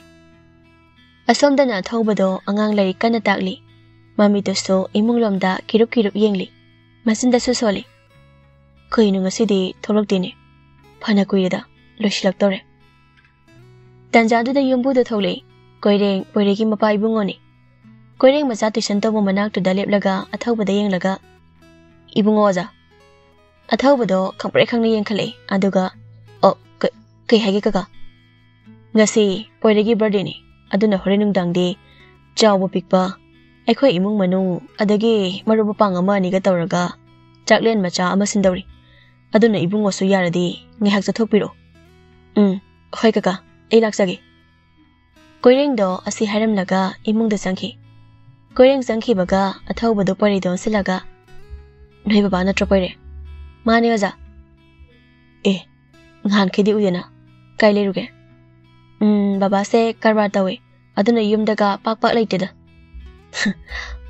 ꯑꯁꯣꯝꯗꯅ ꯑꯊꯧꯕꯗꯣ ꯑꯉꯥꯡ ꯂꯥꯏꯔꯤꯛ ꯀꯟꯅ ꯇꯥꯛꯂꯤ꯫ ꯃꯃꯤꯠꯇꯨꯁꯨ ꯏꯃꯨꯡꯂꯣꯝꯗ ꯀꯤꯔꯨꯞ ꯀꯤꯔꯨꯞ ꯌꯦꯡꯂꯤ꯫ ꯃꯆꯤꯟꯗꯁꯨ ꯁꯣꯜꯂꯤ꯫ "ꯀꯩꯅꯣ ꯉꯁꯤꯗꯤ ꯊꯣꯛꯂꯛꯇꯦꯅꯦ? ꯐꯅ ꯀꯨꯏꯔꯦꯗ, ꯂꯣꯏꯁꯤꯜꯂꯛꯇꯧꯔꯦ꯫" ꯇꯟꯖꯥꯗꯨꯗ ꯌꯨꯝꯕꯨꯗꯣ ꯊꯣꯛꯂꯛꯏ꯫ ꯀꯣꯏꯔꯦꯡ, ꯄꯣꯏꯔꯩꯒꯤ ꯃꯄꯥ ꯏꯕꯨꯡꯉꯣꯅꯤ꯫ ꯀꯣꯏꯔꯦꯡ ꯃꯆꯥ ꯇꯨꯏꯁꯟ ꯇꯧꯕ ꯃꯅꯥꯛꯇꯨꯗ ꯂꯦꯞꯂꯒ ꯑꯊꯧꯕꯗ ꯌꯦꯡꯂꯒ, "ꯏꯕꯨꯡꯉꯣ ꯑꯣꯖꯥ꯫" ꯑꯊꯧꯕꯗꯣ ꯈꯪꯄ꯭ꯔꯦꯛ ꯈꯪꯅ ꯌꯦꯡꯈꯠꯂꯛꯏ, ꯑꯗꯨꯒ, "ꯑꯣ, ꯀ-, ꯀꯩ ꯍꯥꯏꯒꯦ ꯀꯀꯥ?" "ꯉꯁꯤ ꯄꯣꯏꯔꯩꯒꯤ ꯕꯥꯔꯗꯦꯅꯤ, ꯑꯗꯨꯅ ꯍꯣꯔꯦꯟ ꯅꯨꯡꯗꯥꯡꯗꯤ ꯆꯥꯎꯕ ꯄꯤꯛꯄ, ꯑꯩꯈꯣꯏ ꯏꯃꯨꯡ ꯃꯅꯨꯡ, ꯑꯗꯒꯤ ꯃꯔꯨꯞ ꯃꯄꯥꯡ ꯑꯃ ꯑꯅꯤꯒ ꯇꯧꯔꯒ ꯆꯥꯛꯂꯦꯟ ꯃꯆꯥ ꯑꯃ ꯁꯤꯟꯗꯧꯔꯤ꯫ ꯑꯗꯨꯅ ꯏꯕꯨꯡꯉꯣꯁꯨ ꯌꯥꯔꯗꯤ ꯉꯥꯏꯍꯥꯛ ꯆꯠꯊꯣꯛꯄꯤꯔꯛꯑꯣ꯫ ꯎꯝ, ꯍꯣꯏ ꯀꯀꯥ, ꯑꯩ ꯂꯥꯛꯆꯒꯦ꯫ ꯀꯣꯏꯔꯦꯡꯗꯣ ꯑꯁꯤ ꯍꯥꯏꯔꯝꯂꯒ ꯏꯃꯨꯡꯗ ꯆꯪꯈꯤ꯫ ꯀꯣꯏꯔꯦꯡ ꯆꯪꯈꯤꯕꯒ ꯑꯊꯧꯕꯗꯨ ꯄꯔꯤꯗ ꯑꯣꯟꯁꯤꯜꯂꯒ, "ꯅꯣꯏ ꯕꯕꯥ ꯅꯠꯇ꯭ꯔꯣ ꯀꯣꯏꯔꯦꯡ?" "ꯃꯥꯅꯦ ꯑꯣꯖꯥ꯫" "ꯑꯦ, ꯅꯍꯥꯟꯈꯩꯗꯤ ꯎꯗꯦꯅ, ꯀꯥꯏ ꯂꯩꯔꯨꯒꯦ?" "ꯎꯝ, ꯕꯕꯥꯁꯦ ꯀꯔꯕꯥꯔ ꯇꯧꯋꯦ, ꯑꯗꯨꯅ ꯌꯨꯝꯗꯒ ꯄꯥꯛ ꯄꯥꯛ ꯂꯩꯇꯦꯗ꯫"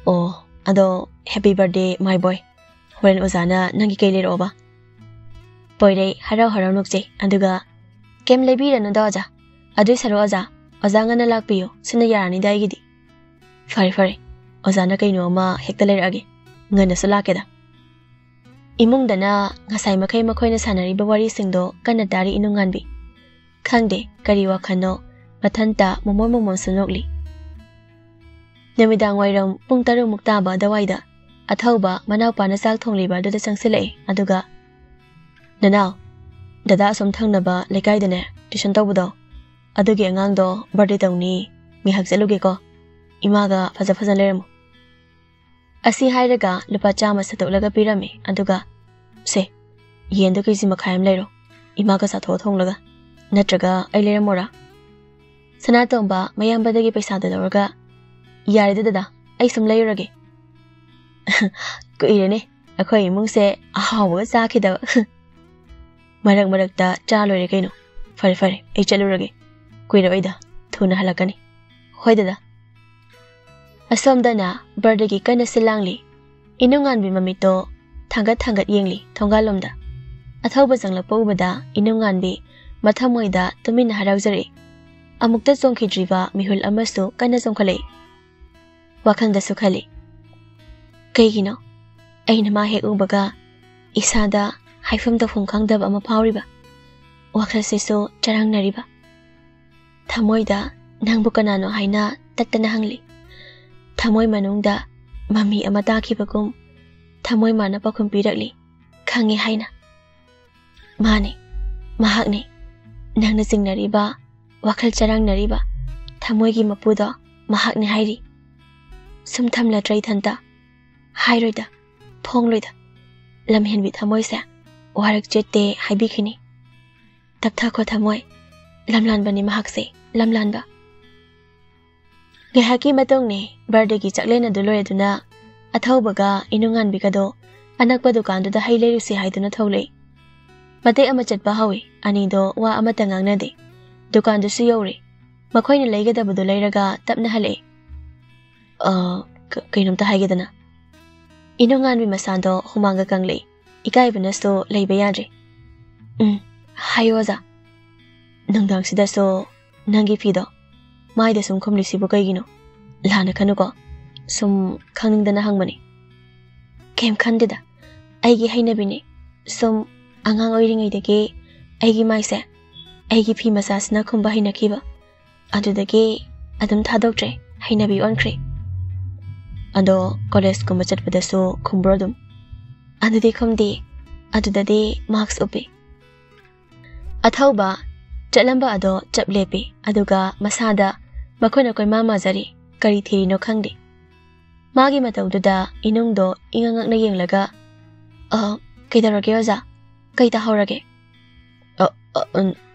"ꯑꯣ, ꯑꯗꯣ happy birthday my boy꯫ ꯍꯣꯔꯦꯟ ꯑꯣꯖꯥꯅ ꯅꯪꯒꯤ ꯀꯩ ꯂꯩꯔꯛꯑꯣꯕ?" ꯄꯣꯏꯔꯩ ꯍꯔꯥꯎ ꯍꯔꯥꯎ ꯅꯣꯛꯆꯩ, ꯑꯗꯨꯒ, "ꯀꯩꯝ ꯂꯩꯕꯤꯔꯅꯨꯗ ꯑꯣꯖꯥ꯫ ꯑꯗꯨꯏ ꯁꯔꯨꯛ ꯑꯣꯖꯥ, ꯑꯣꯖꯥ ꯉꯟꯅ ꯂꯥꯛꯄꯤꯌꯨ, ꯁꯤꯅ ꯌꯥꯔꯅꯤꯗ ꯑꯩꯒꯤꯗꯤ꯫" "ꯐꯔꯦ ꯐꯔꯦ, ꯑꯣꯖꯥꯅ ꯀꯩꯅꯣ ꯑꯃ ꯍꯦꯛꯇ ꯂꯩꯔꯛꯑꯒꯦ, ꯉꯟꯅꯁꯨ ꯂꯥꯛꯀꯦꯗ꯫" ꯏꯃꯨꯡꯗꯅ ꯉꯁꯥꯏ ꯃꯈꯩ ꯃꯈꯣꯏꯅ ꯁꯥꯟꯅꯔꯤꯕ ꯋꯥꯔꯤꯁꯤꯡꯗꯣ ꯀꯟꯅ ꯇꯥꯔꯤ ꯏꯅꯨꯡꯉꯥꯟꯕꯤ꯫ ꯈꯪꯗꯦ ꯀꯔꯤ ꯋꯥꯈꯜꯅꯣ, ꯃꯊꯟꯇ ꯃꯣꯃꯣꯟ ꯃꯣꯃꯣꯟꯁꯨ ꯅꯣꯛꯂꯤ꯫ ꯅꯨꯃꯤꯗꯥꯡ ꯋꯥꯏꯔꯝ ꯄꯨꯡ ꯇꯔꯨꯛꯃꯨꯛ ꯇꯥꯕ ꯑꯗꯨꯋꯥꯏꯗ ꯑꯊꯧꯕ ꯃꯅꯥꯎꯄꯥꯅ ꯆꯥꯛ ꯊꯣꯡꯂꯤꯕ ꯑꯗꯨꯗ ꯆꯪꯁꯤꯜꯂꯛꯑꯦ, ꯑꯗꯨꯒ, "ꯅꯅꯥꯎ, ꯗꯗꯥ ꯑꯁꯣꯝ ꯊꯪꯅꯕ ꯂꯩꯀꯥꯏꯗꯅꯦ ꯇꯨꯏꯁꯟ ꯇꯧꯕꯗꯣ, ꯑꯗꯨꯒꯤ ꯑꯉꯥꯡꯗꯣ ꯕꯥꯔꯗꯦ ꯇꯧꯅꯤ, ꯉꯥꯏꯍꯥꯛ ꯆꯠꯂꯨꯒꯦꯀꯣ꯫ ꯏꯃꯥꯒ ꯐꯖ ꯐꯖꯅ ꯂꯩꯔꯝꯃꯨ꯫" ꯑꯁꯤ ꯍꯥꯏꯔꯒ ꯂꯨꯄꯥ ꯆꯥꯝꯃ ꯁꯠꯇꯣꯛꯂꯒ ꯄꯤꯔꯝꯃꯤ, ꯑꯗꯨꯒ, "ꯁꯦ, ꯌꯦꯟꯗꯣ ꯀꯦꯖꯤ ꯃꯈꯥꯏ ꯑꯃ ꯂꯩꯔꯣ, ꯏꯃꯥꯒ ꯆꯥꯊꯣꯛꯑ ꯊꯣꯡꯂꯒ꯫ ꯅꯠꯇ꯭ꯔꯒ ꯑꯩ ꯂꯩꯔꯝꯃꯣꯔꯥ?" ꯁꯅꯥꯇꯣꯝꯕ ꯃꯌꯥꯝꯕꯗꯒꯤ ꯄꯩꯁꯥꯗꯨ ꯂꯧꯔꯒ, "ꯌꯥꯔꯦꯗ ꯗꯗꯥ, ꯑꯩ ꯁꯨꯝ ꯂꯩꯔꯨꯔꯒꯦ꯫" "ꯀꯨꯏꯔꯦꯅꯦ ꯑꯩꯈꯣꯏ ꯏꯃꯨꯡꯁꯦ ꯑꯍꯥꯎꯕꯒ ꯆꯥꯈꯤꯗꯕ꯫" "ꯃꯔꯛ ꯃꯔꯛꯇ ꯆꯥ ꯂꯣꯏꯔꯦ ꯀꯩꯅꯣ꯫ ꯐꯔꯦ ꯐꯔꯦ, ꯑꯩ ꯆꯠꯂꯨꯔꯒꯦ, ꯀꯨꯏꯔꯛꯑꯣꯏꯗ, ꯊꯨꯅ ꯍꯜꯂꯛꯀꯅꯤ꯫" "ꯍꯣꯏ ꯗꯗꯥ꯫" ꯑꯁꯣꯝꯗꯅ ꯕꯥꯔꯗꯦꯒꯤ ꯀꯟꯅ ꯁꯤꯜ ꯂꯥꯡꯂꯤ꯫ ꯏꯅꯨꯡꯉꯥꯟꯕꯤ ꯃꯃꯤꯠꯇꯣ ꯊꯥꯡꯒꯠ ꯊꯥꯡꯒꯠ ꯌꯦꯡꯂꯤ ꯊꯣꯡꯒꯥꯜꯂꯣꯝꯗ꯫ ꯑꯊꯧꯕ ꯆꯪꯂꯛꯄ ꯎꯕꯗ ꯏꯅꯨꯡꯉꯥꯟꯕꯤ ꯃꯊꯃꯣꯏꯗ ꯇꯨꯃꯤꯟꯅ ꯍꯔꯥꯎꯖꯔꯛꯏ꯫ ꯑꯃꯨꯛꯇ ꯆꯣꯡꯈꯤꯗ꯭ꯔꯤꯕ ꯃꯤꯍꯨꯜ ꯑꯃꯁꯨ ꯀꯟꯅ ꯆꯣꯡꯈꯠꯂꯛꯏ꯫ ꯋꯥꯈꯜꯗꯁꯨ ꯈꯜꯂꯤ, "ꯀꯩꯒꯤꯅꯣ ꯑꯩꯅ ꯃꯥ ꯍꯦꯛ ꯎꯕꯒ ꯏꯁꯥꯗ ꯍꯥꯏꯐꯝ ꯇꯧꯐꯝ ꯈꯪꯗꯕ ꯑꯃ ꯐꯥꯎꯔꯤꯕ? ꯋꯥꯈꯜꯁꯤꯁꯨ ꯆꯔꯥꯡꯅꯔꯤꯕ?" ꯊꯃꯣꯏꯗ "ꯅꯪꯕꯨ ꯀꯅꯥꯅꯣ?" ꯍꯥꯏꯅ ꯇꯠꯇꯅ ꯍꯪꯂꯤ꯫ ꯊꯃꯣꯏ ꯃꯅꯨꯡꯗ ꯃꯃꯤ ꯑꯃ ꯇꯥꯈꯤꯕꯒꯨꯝ ꯊꯃꯣꯏ ꯃꯥꯅ ꯄꯥꯎꯈꯨꯝ ꯄꯤꯔꯛꯂꯤ, "ꯈꯪꯉꯦ" ꯍꯥꯏꯅ꯫ "ꯃꯥꯅꯦ, ꯃꯍꯥꯛꯅꯦ꯫ ꯅꯪꯅ ꯆꯤꯡꯅꯔꯤꯕ, ꯋꯥꯈꯜ ꯆꯔꯥꯡꯅꯔꯤꯕ ꯊꯃꯣꯏꯒꯤ ꯃꯄꯨꯗꯣ ꯃꯍꯥꯛꯅꯤ ꯍꯥꯏꯔꯤ꯫ ꯁꯨꯝ ꯊꯝꯂꯗ꯭ꯔꯥ ꯏꯊꯟꯇ? ꯍꯥꯏꯔꯣꯏꯗ, ꯐꯣꯡꯂꯣꯏꯗ꯫ ꯂꯝꯍꯦꯟꯕꯤ ꯊꯃꯣꯏꯁꯦ ꯋꯥꯔꯛ ꯆꯦꯠꯇꯦ ꯍꯥꯏꯕꯤꯈꯤꯅꯤ꯫ ꯇꯞꯊꯈꯣ ꯊꯃꯣꯏ, ꯂꯝꯂꯥꯟꯕꯅꯤ ꯃꯍꯥꯛꯁꯦ, ꯂꯝꯂꯥꯟꯕ꯫ ꯉꯥꯏꯍꯥꯛꯀꯤ ꯃꯇꯨꯡꯅꯤ ꯕꯥꯔꯗꯦꯒꯤ ꯆꯥꯛꯂꯦꯟ ꯑꯗꯨ ꯂꯣꯏꯔꯗꯨꯅ ꯑꯊꯧꯕꯒ ꯏꯅꯨꯡꯉꯥꯟꯕꯤꯒꯗꯣ ꯑꯅꯛꯄ ꯗꯨꯀꯥꯟꯗꯨꯗ ꯍꯩ ꯂꯩꯔꯨꯁꯤ ꯍꯥꯏꯗꯨꯅ ꯊꯣꯛꯂꯛꯏ꯫ ꯃꯇꯦꯛ ꯑꯃ ꯆꯠꯄ ꯍꯧꯏ, ꯑꯅꯤꯗꯣ ꯋꯥ ꯑꯃꯠꯇ ꯉꯥꯡꯅꯗꯦ꯫ ꯗꯨꯀꯥꯟꯗꯨꯁꯨ ꯌꯧꯔꯦ꯫ ꯃꯈꯣꯏꯅ ꯂꯩꯒꯗꯕꯗꯨ ꯂꯩꯔꯒ ꯇꯞꯅ ꯍꯜꯂꯛꯏ꯫ "ꯑ, ꯀ-, ꯀꯩꯅꯣꯝꯇ ꯍꯥꯏꯒꯦꯗꯅ?" ꯏꯅꯨꯡꯉꯥꯟꯕꯤ ꯃꯁꯥꯗꯣ ꯍꯨꯃꯥꯡꯒ ꯀꯪꯂꯛꯏ꯫ ꯏꯀꯥꯏꯕꯅꯁꯨ ꯂꯩꯕ ꯌꯥꯗ꯭ꯔꯦ꯫ "ꯎꯝ, ꯍꯥꯏꯌꯣ ꯑꯣꯖꯥ꯫ ꯅꯨꯡꯗꯥꯡꯁꯤꯗꯁꯨ ꯅꯪꯒꯤ ꯐꯤꯗꯣ ꯃꯥꯏꯗ ꯁꯨꯝ ꯈꯨꯝꯂꯤꯁꯤꯕꯨ ꯀꯩꯒꯤꯅꯣ? ꯂꯥꯟꯅ ꯈꯟꯅꯨꯀꯣ, ꯁꯨꯝ ꯈꯪꯅꯤꯡꯗꯅ ꯍꯪꯕꯅꯤ꯫" "ꯀꯩꯝ ꯈꯟꯗꯦꯗ, ꯑꯩꯒꯤ ꯍꯩꯅꯕꯤꯅꯤ꯫ ꯁꯨꯝ ꯑꯉꯥꯡ ꯑꯣꯏꯔꯤꯉꯩꯗꯒꯤ ꯑꯩꯒꯤ ꯃꯥꯏꯁꯦ ꯑꯩꯒꯤ ꯐꯤ ꯃꯆꯥꯁꯤꯅ ꯈꯨꯝꯕ ꯍꯩꯅꯈꯤꯕ꯫ ꯑꯗꯨꯗꯒꯤ ꯑꯗꯨꯝ ꯊꯥꯗꯣꯛꯇ꯭ꯔꯦ, ꯍꯩꯅꯕꯤ ꯑꯣꯟꯈ꯭ꯔꯦ꯫" "ꯑꯗꯣ ꯀꯣꯂꯦꯖꯀꯨꯝꯕ ꯆꯠꯄꯗꯁꯨ ꯈꯨꯝꯕ꯭ꯔꯣ ꯑꯗꯨꯝ?" "ꯑꯗꯨꯗꯤ ꯈꯨꯝꯗꯦ, ꯑꯗꯨꯗꯗꯤ ꯃꯥꯛꯁ ꯎꯞꯄꯤ꯫" ꯑꯊꯧꯕ ꯆꯠꯂꯝꯕ ꯑꯗꯣ ꯆꯞ ꯂꯦꯞꯄꯤ, ꯑꯗꯨꯒ ꯃꯁꯥꯗ ꯃꯈꯨꯠꯅ ꯀꯣꯏꯃꯥ ꯃꯥꯖꯔꯤ, ꯀꯔꯤ ꯊꯤꯔꯤꯅꯣ ꯈꯪꯗꯦ꯫ ꯃꯥꯒꯤ ꯃꯇꯧꯗꯨꯗ ꯏꯅꯨꯡꯗꯣ ꯏꯉꯛ ꯉꯛꯅ ꯌꯦꯡꯂꯒ, "ꯑ, ꯀꯩꯗꯧꯔꯒꯦ ꯑꯣꯖꯥ? ꯀꯩ ꯇꯥꯍꯧꯔꯒꯦ?" "ꯑ, ꯑ, ꯑ,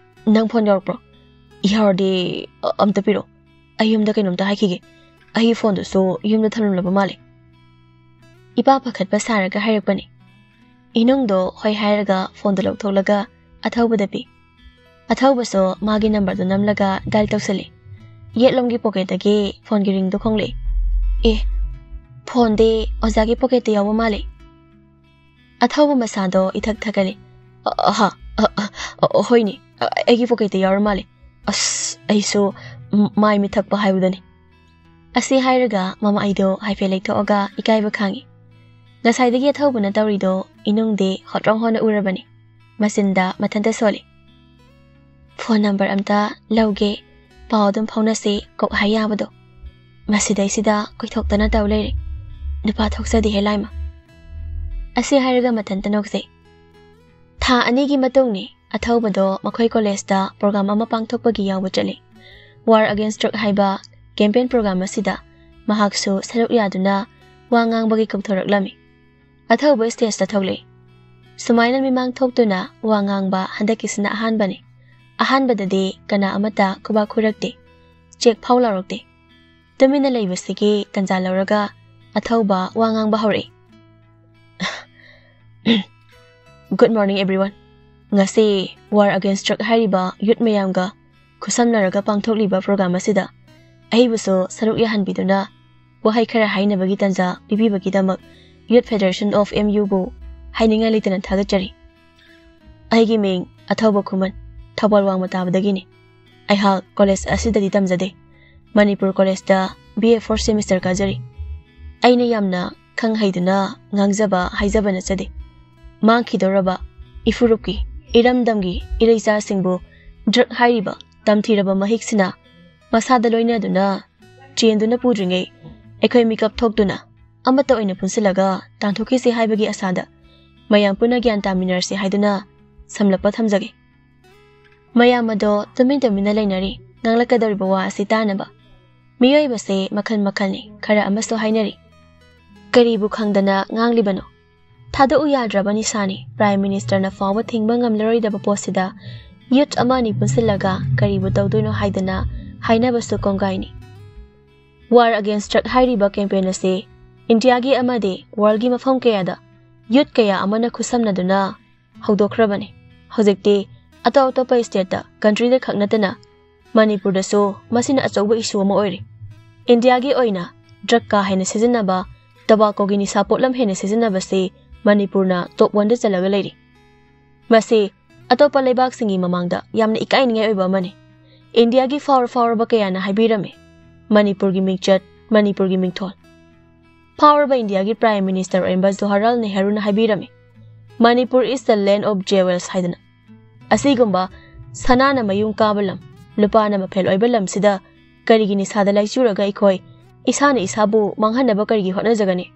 ꯅꯪ ꯐꯣꯟ ꯌꯧꯔꯛꯄ꯭ꯔꯣ? ꯌꯧꯔꯗꯤ, ꯑ, ꯑꯝꯇ ꯄꯤꯔꯛꯑꯣ꯫ ꯑꯩ ꯌꯨꯝꯗ ꯀꯩꯅꯣꯝꯇ ꯍꯥꯏꯈꯤꯒꯦ꯫ ꯑꯩꯒꯤ ꯐꯣꯟꯗꯨꯁꯨ ꯌꯨꯝꯗ ꯊꯝꯂꯝꯂꯕ ꯃꯥꯜꯂꯦ꯫" ꯏꯄꯥ ꯄꯥꯈꯠꯄ ꯁꯥꯔꯒ ꯍꯥꯏꯔꯛꯄꯅꯤ꯫ ꯏꯅꯨꯡꯗꯣ ꯍꯣꯏ ꯍꯥꯏꯔꯒ ꯐꯣꯟꯗꯨ ꯂꯧꯊꯣꯛꯂꯒ ꯑꯊꯧꯕꯗ ꯄꯤ꯫ ꯑꯊꯧꯕꯁꯨ ꯃꯥꯒꯤ ꯅꯝꯕꯔꯗꯨ ꯅꯝꯂꯒ ꯗꯥꯏꯜ ꯇꯧꯁꯜꯂꯤ꯫ ꯌꯦꯠꯂꯣꯝꯒꯤ ꯄꯣꯀꯦꯠꯇꯒꯤ ꯐꯣꯟꯒꯤ ꯔꯤꯡꯗꯨ ꯈꯣꯡꯂꯛꯏ꯫ "ꯑꯦ, ꯐꯣꯟꯗꯤ ꯑꯣꯖꯥꯒꯤ ꯄꯣꯀꯦꯠꯇ ꯌꯥꯎꯕ ꯃꯥꯜꯂꯤ꯫" ꯑꯊꯧꯕ ꯃꯁꯥꯗꯣ ꯏꯊꯛ ꯊꯛꯀꯠꯂꯤ꯫ "ꯑ, ꯑꯍꯥ, ꯑ, ꯑ, ꯑ, ꯍꯣꯏꯅꯦ, ꯑ, ꯑꯩꯒꯤ ꯄꯣꯀꯦꯠꯇ ꯌꯥꯎꯔ ꯃꯥꯜꯂꯦ꯫ ꯑꯁ, ꯑꯩꯁꯨ ꯃ-, ꯃꯥꯏ ꯃꯤꯠ ꯊꯛꯄ ꯍꯥꯏꯕꯗꯨꯅꯤ꯫" ꯑꯁꯤ ꯍꯥꯏꯔꯒ ꯃꯃꯥꯏꯗꯣ ꯍꯥꯏꯐꯦꯠ ꯂꯩꯊꯣꯛꯑꯒ ꯏꯀꯥꯏꯕ ꯈꯥꯡꯉꯤ꯫ ꯉꯁꯥꯏꯗꯒꯤ ꯑꯊꯧꯕꯅ ꯇꯧꯔꯤꯗꯣ ꯏꯅꯨꯡꯗꯤ ꯍꯣꯠꯔꯣꯡ ꯍꯣꯠꯅ ꯎꯔꯕꯅꯤ꯫ ꯃꯆꯤꯟꯗ ꯃꯊꯟꯇ ꯁꯣꯜꯂꯤ꯫ "ꯐꯣꯟ ꯅꯝꯕꯔ ꯑꯝꯇ ꯂꯧꯒꯦ, ꯄꯥꯎ ꯑꯗꯨꯝ ꯐꯥꯎꯅꯁꯤ" ꯀꯣꯛ ꯍꯥꯏ ꯌꯥꯕꯗꯣ꯫ ꯃꯁꯤꯗꯩꯁꯤꯗ ꯀꯣꯏꯊꯣꯛꯇꯅ ꯇꯧ ꯂꯩꯔꯦ꯫ ꯅꯨꯄꯥ ꯊꯣꯛꯆꯗꯦꯍꯦ ꯂꯥꯏꯃ꯫ ꯑꯁꯤ ꯍꯥꯏꯔꯒ ꯃꯊꯟꯇ ꯅꯣꯛꯆꯩ꯫ ꯊꯥ ꯑꯅꯤꯒꯤ ꯃꯇꯨꯡꯅꯤ ꯑꯊꯧꯕꯗꯣ ꯃꯈꯣꯏ ꯀꯣꯂꯦꯖꯇ ꯄ꯭ꯔꯣꯒ꯭ꯔꯥꯝ ꯑꯃ ꯄꯥꯡꯊꯣꯛꯄꯒꯤ ꯌꯥꯎꯕ ꯆꯠꯂꯤ꯫ War Against Drug ꯍꯥꯏꯕ campaign program ꯑꯁꯤꯗ ꯃꯍꯥꯛꯁꯨ ꯁꯔꯨꯛ ꯌꯥꯗꯨꯅ ꯋꯥ ꯉꯥꯡꯕꯒꯤ ꯀꯧꯊꯣꯔꯛꯂꯝꯃꯤ꯫ ꯑꯊꯧꯕ stageꯇ ꯊꯣꯛꯂꯛꯏ꯫ ꯁꯨꯃꯥꯏꯅ ꯃꯤꯃꯥꯡ ꯊꯣꯛꯇꯨꯅ ꯋꯥ ꯉꯥꯡꯕ ꯍꯟꯗꯛꯀꯤꯁꯤꯅ ꯑꯍꯥꯟꯕꯅꯤ꯫ ꯑꯍꯥꯟꯕꯗꯗꯤ ꯀꯅꯥ ꯑꯃꯠꯇ ꯈꯨꯕꯥꯛ ꯈꯨꯔꯛꯇꯦ, ꯆꯦꯛ ꯐꯥꯎ ꯂꯥꯎꯔꯛꯇꯦ꯫ ꯇꯨꯃꯤꯟꯅ ꯂꯩꯕꯁꯤꯒꯤ ꯇꯟꯖꯥ ꯂꯧꯔꯒ ꯑꯊꯧꯕ ꯋꯥ ꯉꯥꯡꯕ ꯍꯧꯔꯛꯏ꯫ Good morning everyone. ꯉꯁꯤ War Against Drug ꯍꯥꯏꯔꯤꯕ youth ꯃꯌꯥꯝꯒ ꯈꯨꯠꯁꯝꯅꯔꯒ ꯄꯥꯡꯊꯣꯛꯂꯤꯕ program ꯑꯁꯤꯗ ꯑꯩꯕꯨꯁꯨ ꯁꯔꯨꯛ ꯌꯥꯍꯟꯕꯤꯗꯨꯅ ꯋꯥꯍꯩ ꯈꯔ ꯍꯥꯏꯅꯕꯒꯤ ꯇꯟꯖꯥ ꯄꯤꯕꯤꯕꯒꯤꯗꯃꯛ Youth Federation of M U ꯕꯨ ꯍꯥꯏꯅꯤꯡꯉꯥꯏ ꯂꯩꯇꯅ ꯊꯥꯒꯠꯆꯔꯤ꯫ ꯑꯩꯒꯤ ꯃꯤꯡ ꯑꯊꯧꯕ ꯈꯨꯃꯟ, ꯊꯧꯕꯥꯜ ꯋꯥꯡꯃ ꯇꯥꯕꯗꯒꯤꯅꯤ꯫ ꯑꯩꯍꯥꯛ college ꯑꯁꯤꯗꯗꯤ ꯇꯝꯖꯗꯦ꯫ Manipur collegeꯇ B A fourth semester ꯀꯥꯖꯔꯤ꯫ ꯑꯩꯅ ꯌꯥꯝꯅ ꯈꯪ ꯍꯩꯗꯨꯅ ꯉꯥꯡꯖꯕ ꯍꯥꯏꯖꯕ ꯅꯠꯆꯗꯦ꯫ ꯃꯥꯡꯈꯤꯗꯧꯔꯕ ꯏꯐꯨꯔꯨꯞꯀꯤ, ꯏꯔꯝꯗꯝꯒꯤ ꯏꯔꯩꯆꯥꯁꯤꯡꯕꯨ drug ꯍꯥꯏꯔꯤꯕ ꯇꯝꯊꯤꯔꯕ ꯃꯍꯤꯛꯁꯤꯅ ꯃꯁꯥꯗ ꯂꯣꯏꯅꯗꯨꯅ ꯆꯦꯟꯗꯨꯅ ꯄꯨꯗ꯭ꯔꯤꯉꯩ ꯑꯩꯈꯣꯏ ꯃꯤꯀꯞ ꯊꯣꯛꯇꯨꯅ ꯑꯃꯠꯇ ꯑꯣꯏꯅ ꯄꯨꯟꯁꯤꯜꯂꯒ ꯇꯥꯟꯊꯣꯛꯈꯤꯁꯤ ꯍꯥꯏꯕꯒꯤ ꯑꯁꯥꯗ ꯃꯌꯥꯝ ꯄꯨꯟꯅ ꯒ꯭ꯌꯥꯟ ꯇꯥꯃꯤꯟꯅꯔꯁꯤ ꯍꯥꯏꯗꯨꯅ ꯁꯝꯂꯞꯄ ꯊꯝꯖꯒꯦ꯫ ꯃꯌꯥꯝ ꯑꯗꯣ ꯇꯨꯃꯤꯟ ꯇꯨꯃꯤꯟꯅ ꯂꯩꯅꯔꯤ, ꯉꯥꯡꯂꯛꯀꯗꯧꯔꯤꯕ ꯋꯥ ꯑꯁꯤ ꯇꯥꯅꯕ꯫ ꯃꯤꯑꯣꯏꯕꯁꯦ ꯃꯈꯜ ꯃꯈꯜꯅꯤ, ꯈꯔ ꯑꯃꯁꯨ ꯍꯥꯏꯅꯔꯤ꯫ ꯀꯔꯤꯕꯨ ꯈꯪꯗꯅ ꯉꯥꯡꯂꯤꯕꯅꯣ? ꯊꯥꯗꯣꯛꯎ ꯌꯥꯗ꯭ꯔꯕ ꯅꯤꯁꯥꯅꯤ꯫ Prime Ministerꯅ ꯐꯥꯎꯕ ꯊꯤꯡꯕ ꯉꯝꯂꯔꯣꯏꯗꯕ ꯄꯣꯠꯁꯤꯗ youth ꯑꯃ ꯑꯅꯤ ꯄꯨꯟꯁꯤꯜꯂꯒ ꯀꯔꯤꯕꯨ ꯇꯧꯗꯣꯏꯅꯣ ꯍꯥꯏꯗꯅ ꯍꯥꯏꯅꯕꯁꯨ ꯀꯣꯡꯒꯥꯏꯅꯤ꯫ War Against Drug ꯍꯥꯏꯔꯤꯕ campaign ꯑꯁꯤ ꯏꯟꯗꯤꯌꯥꯒꯤ ꯑꯃꯗꯤ worldꯒꯤ ꯃꯐꯝ ꯀꯌꯥꯗ youth ꯀꯌꯥ ꯑꯃꯅ ꯈꯨꯠꯁꯝꯅꯗꯨꯅ ꯍꯧꯗꯣꯛꯈ꯭ꯔꯕꯅꯤ꯫ ꯍꯧꯖꯤꯛꯇꯤ ꯑꯇꯣꯞ ꯑꯇꯣꯞꯄ stateꯇ, countryꯗ ꯈꯛ ꯅꯠꯇꯅ ꯃꯅꯤꯄꯨꯔꯗꯁꯨ ꯃꯁꯤꯅ ꯑꯆꯧꯕ issue ꯑꯃ ꯑꯣꯏꯔꯤ꯫ ꯏꯟꯗꯤꯌꯥꯒꯤ ꯑꯣꯏꯅ drug ꯀꯥ ꯍꯦꯟꯅ ꯁꯤꯖꯤꯟꯅꯕ, tobaccoꯒꯤ ꯅꯤꯁꯥ ꯄꯣꯠꯂꯝ ꯍꯦꯟꯅ ꯁꯤꯖꯤꯟꯅꯕꯁꯤ ꯃꯅꯤꯄꯨꯔꯅ top oneꯗ ꯆꯜꯂꯒ ꯂꯩꯔꯤ꯫ ꯃꯁꯤ ꯑꯇꯣꯞꯄ ꯂꯩꯕꯥꯛꯁꯤꯡꯒꯤ ꯃꯃꯥꯡꯗ ꯌꯥꯝꯅ ꯏꯀꯥꯏꯅꯤꯡꯉꯥꯏ ꯑꯣꯏꯕ ꯑꯃꯅꯤ꯫ ꯏꯟꯗꯤꯌꯥꯒꯤ ꯐꯥꯎꯔ ꯐꯥꯎꯔꯕ ꯀꯌꯥꯅ ꯍꯥꯏꯕꯤꯔꯝꯃꯤ, ꯃꯅꯤꯄꯨꯔꯒꯤ ꯃꯤꯡꯆꯠ, ꯃꯅꯤꯄꯨꯔꯒꯤ ꯃꯤꯡꯊꯣꯜ꯫ ꯐꯥꯎꯔꯕ ꯏꯟꯗꯤꯌꯥꯒꯤ Prime Minister ꯑꯣꯏꯔꯝꯕ Jawaharlal ꯅꯦꯍꯔꯨꯅ ꯍꯥꯏꯕꯤꯔꯝꯃꯤ, "Manipur is the land of jewels" ꯍꯥꯏꯗꯅ꯫ ꯑꯁꯤꯒꯨꯝꯕ ꯁꯅꯥꯅ ꯃꯌꯨꯡ ꯀꯥꯕ ꯂꯝ, ꯂꯨꯄꯥꯅ ꯃꯐꯦꯜ ꯑꯣꯏꯕ ꯂꯝꯁꯤꯗ ꯀꯔꯤꯒꯤ ꯅꯤꯁꯥꯗ ꯂꯥꯏꯆꯨꯔꯒ ꯑꯩꯈꯣꯏ ꯏꯁꯥꯅ ꯏꯁꯥꯕꯨ ꯃꯥꯡꯍꯟꯅꯕ ꯀꯔꯤꯒꯤ ꯍꯣꯠꯅꯖꯒꯅꯤ?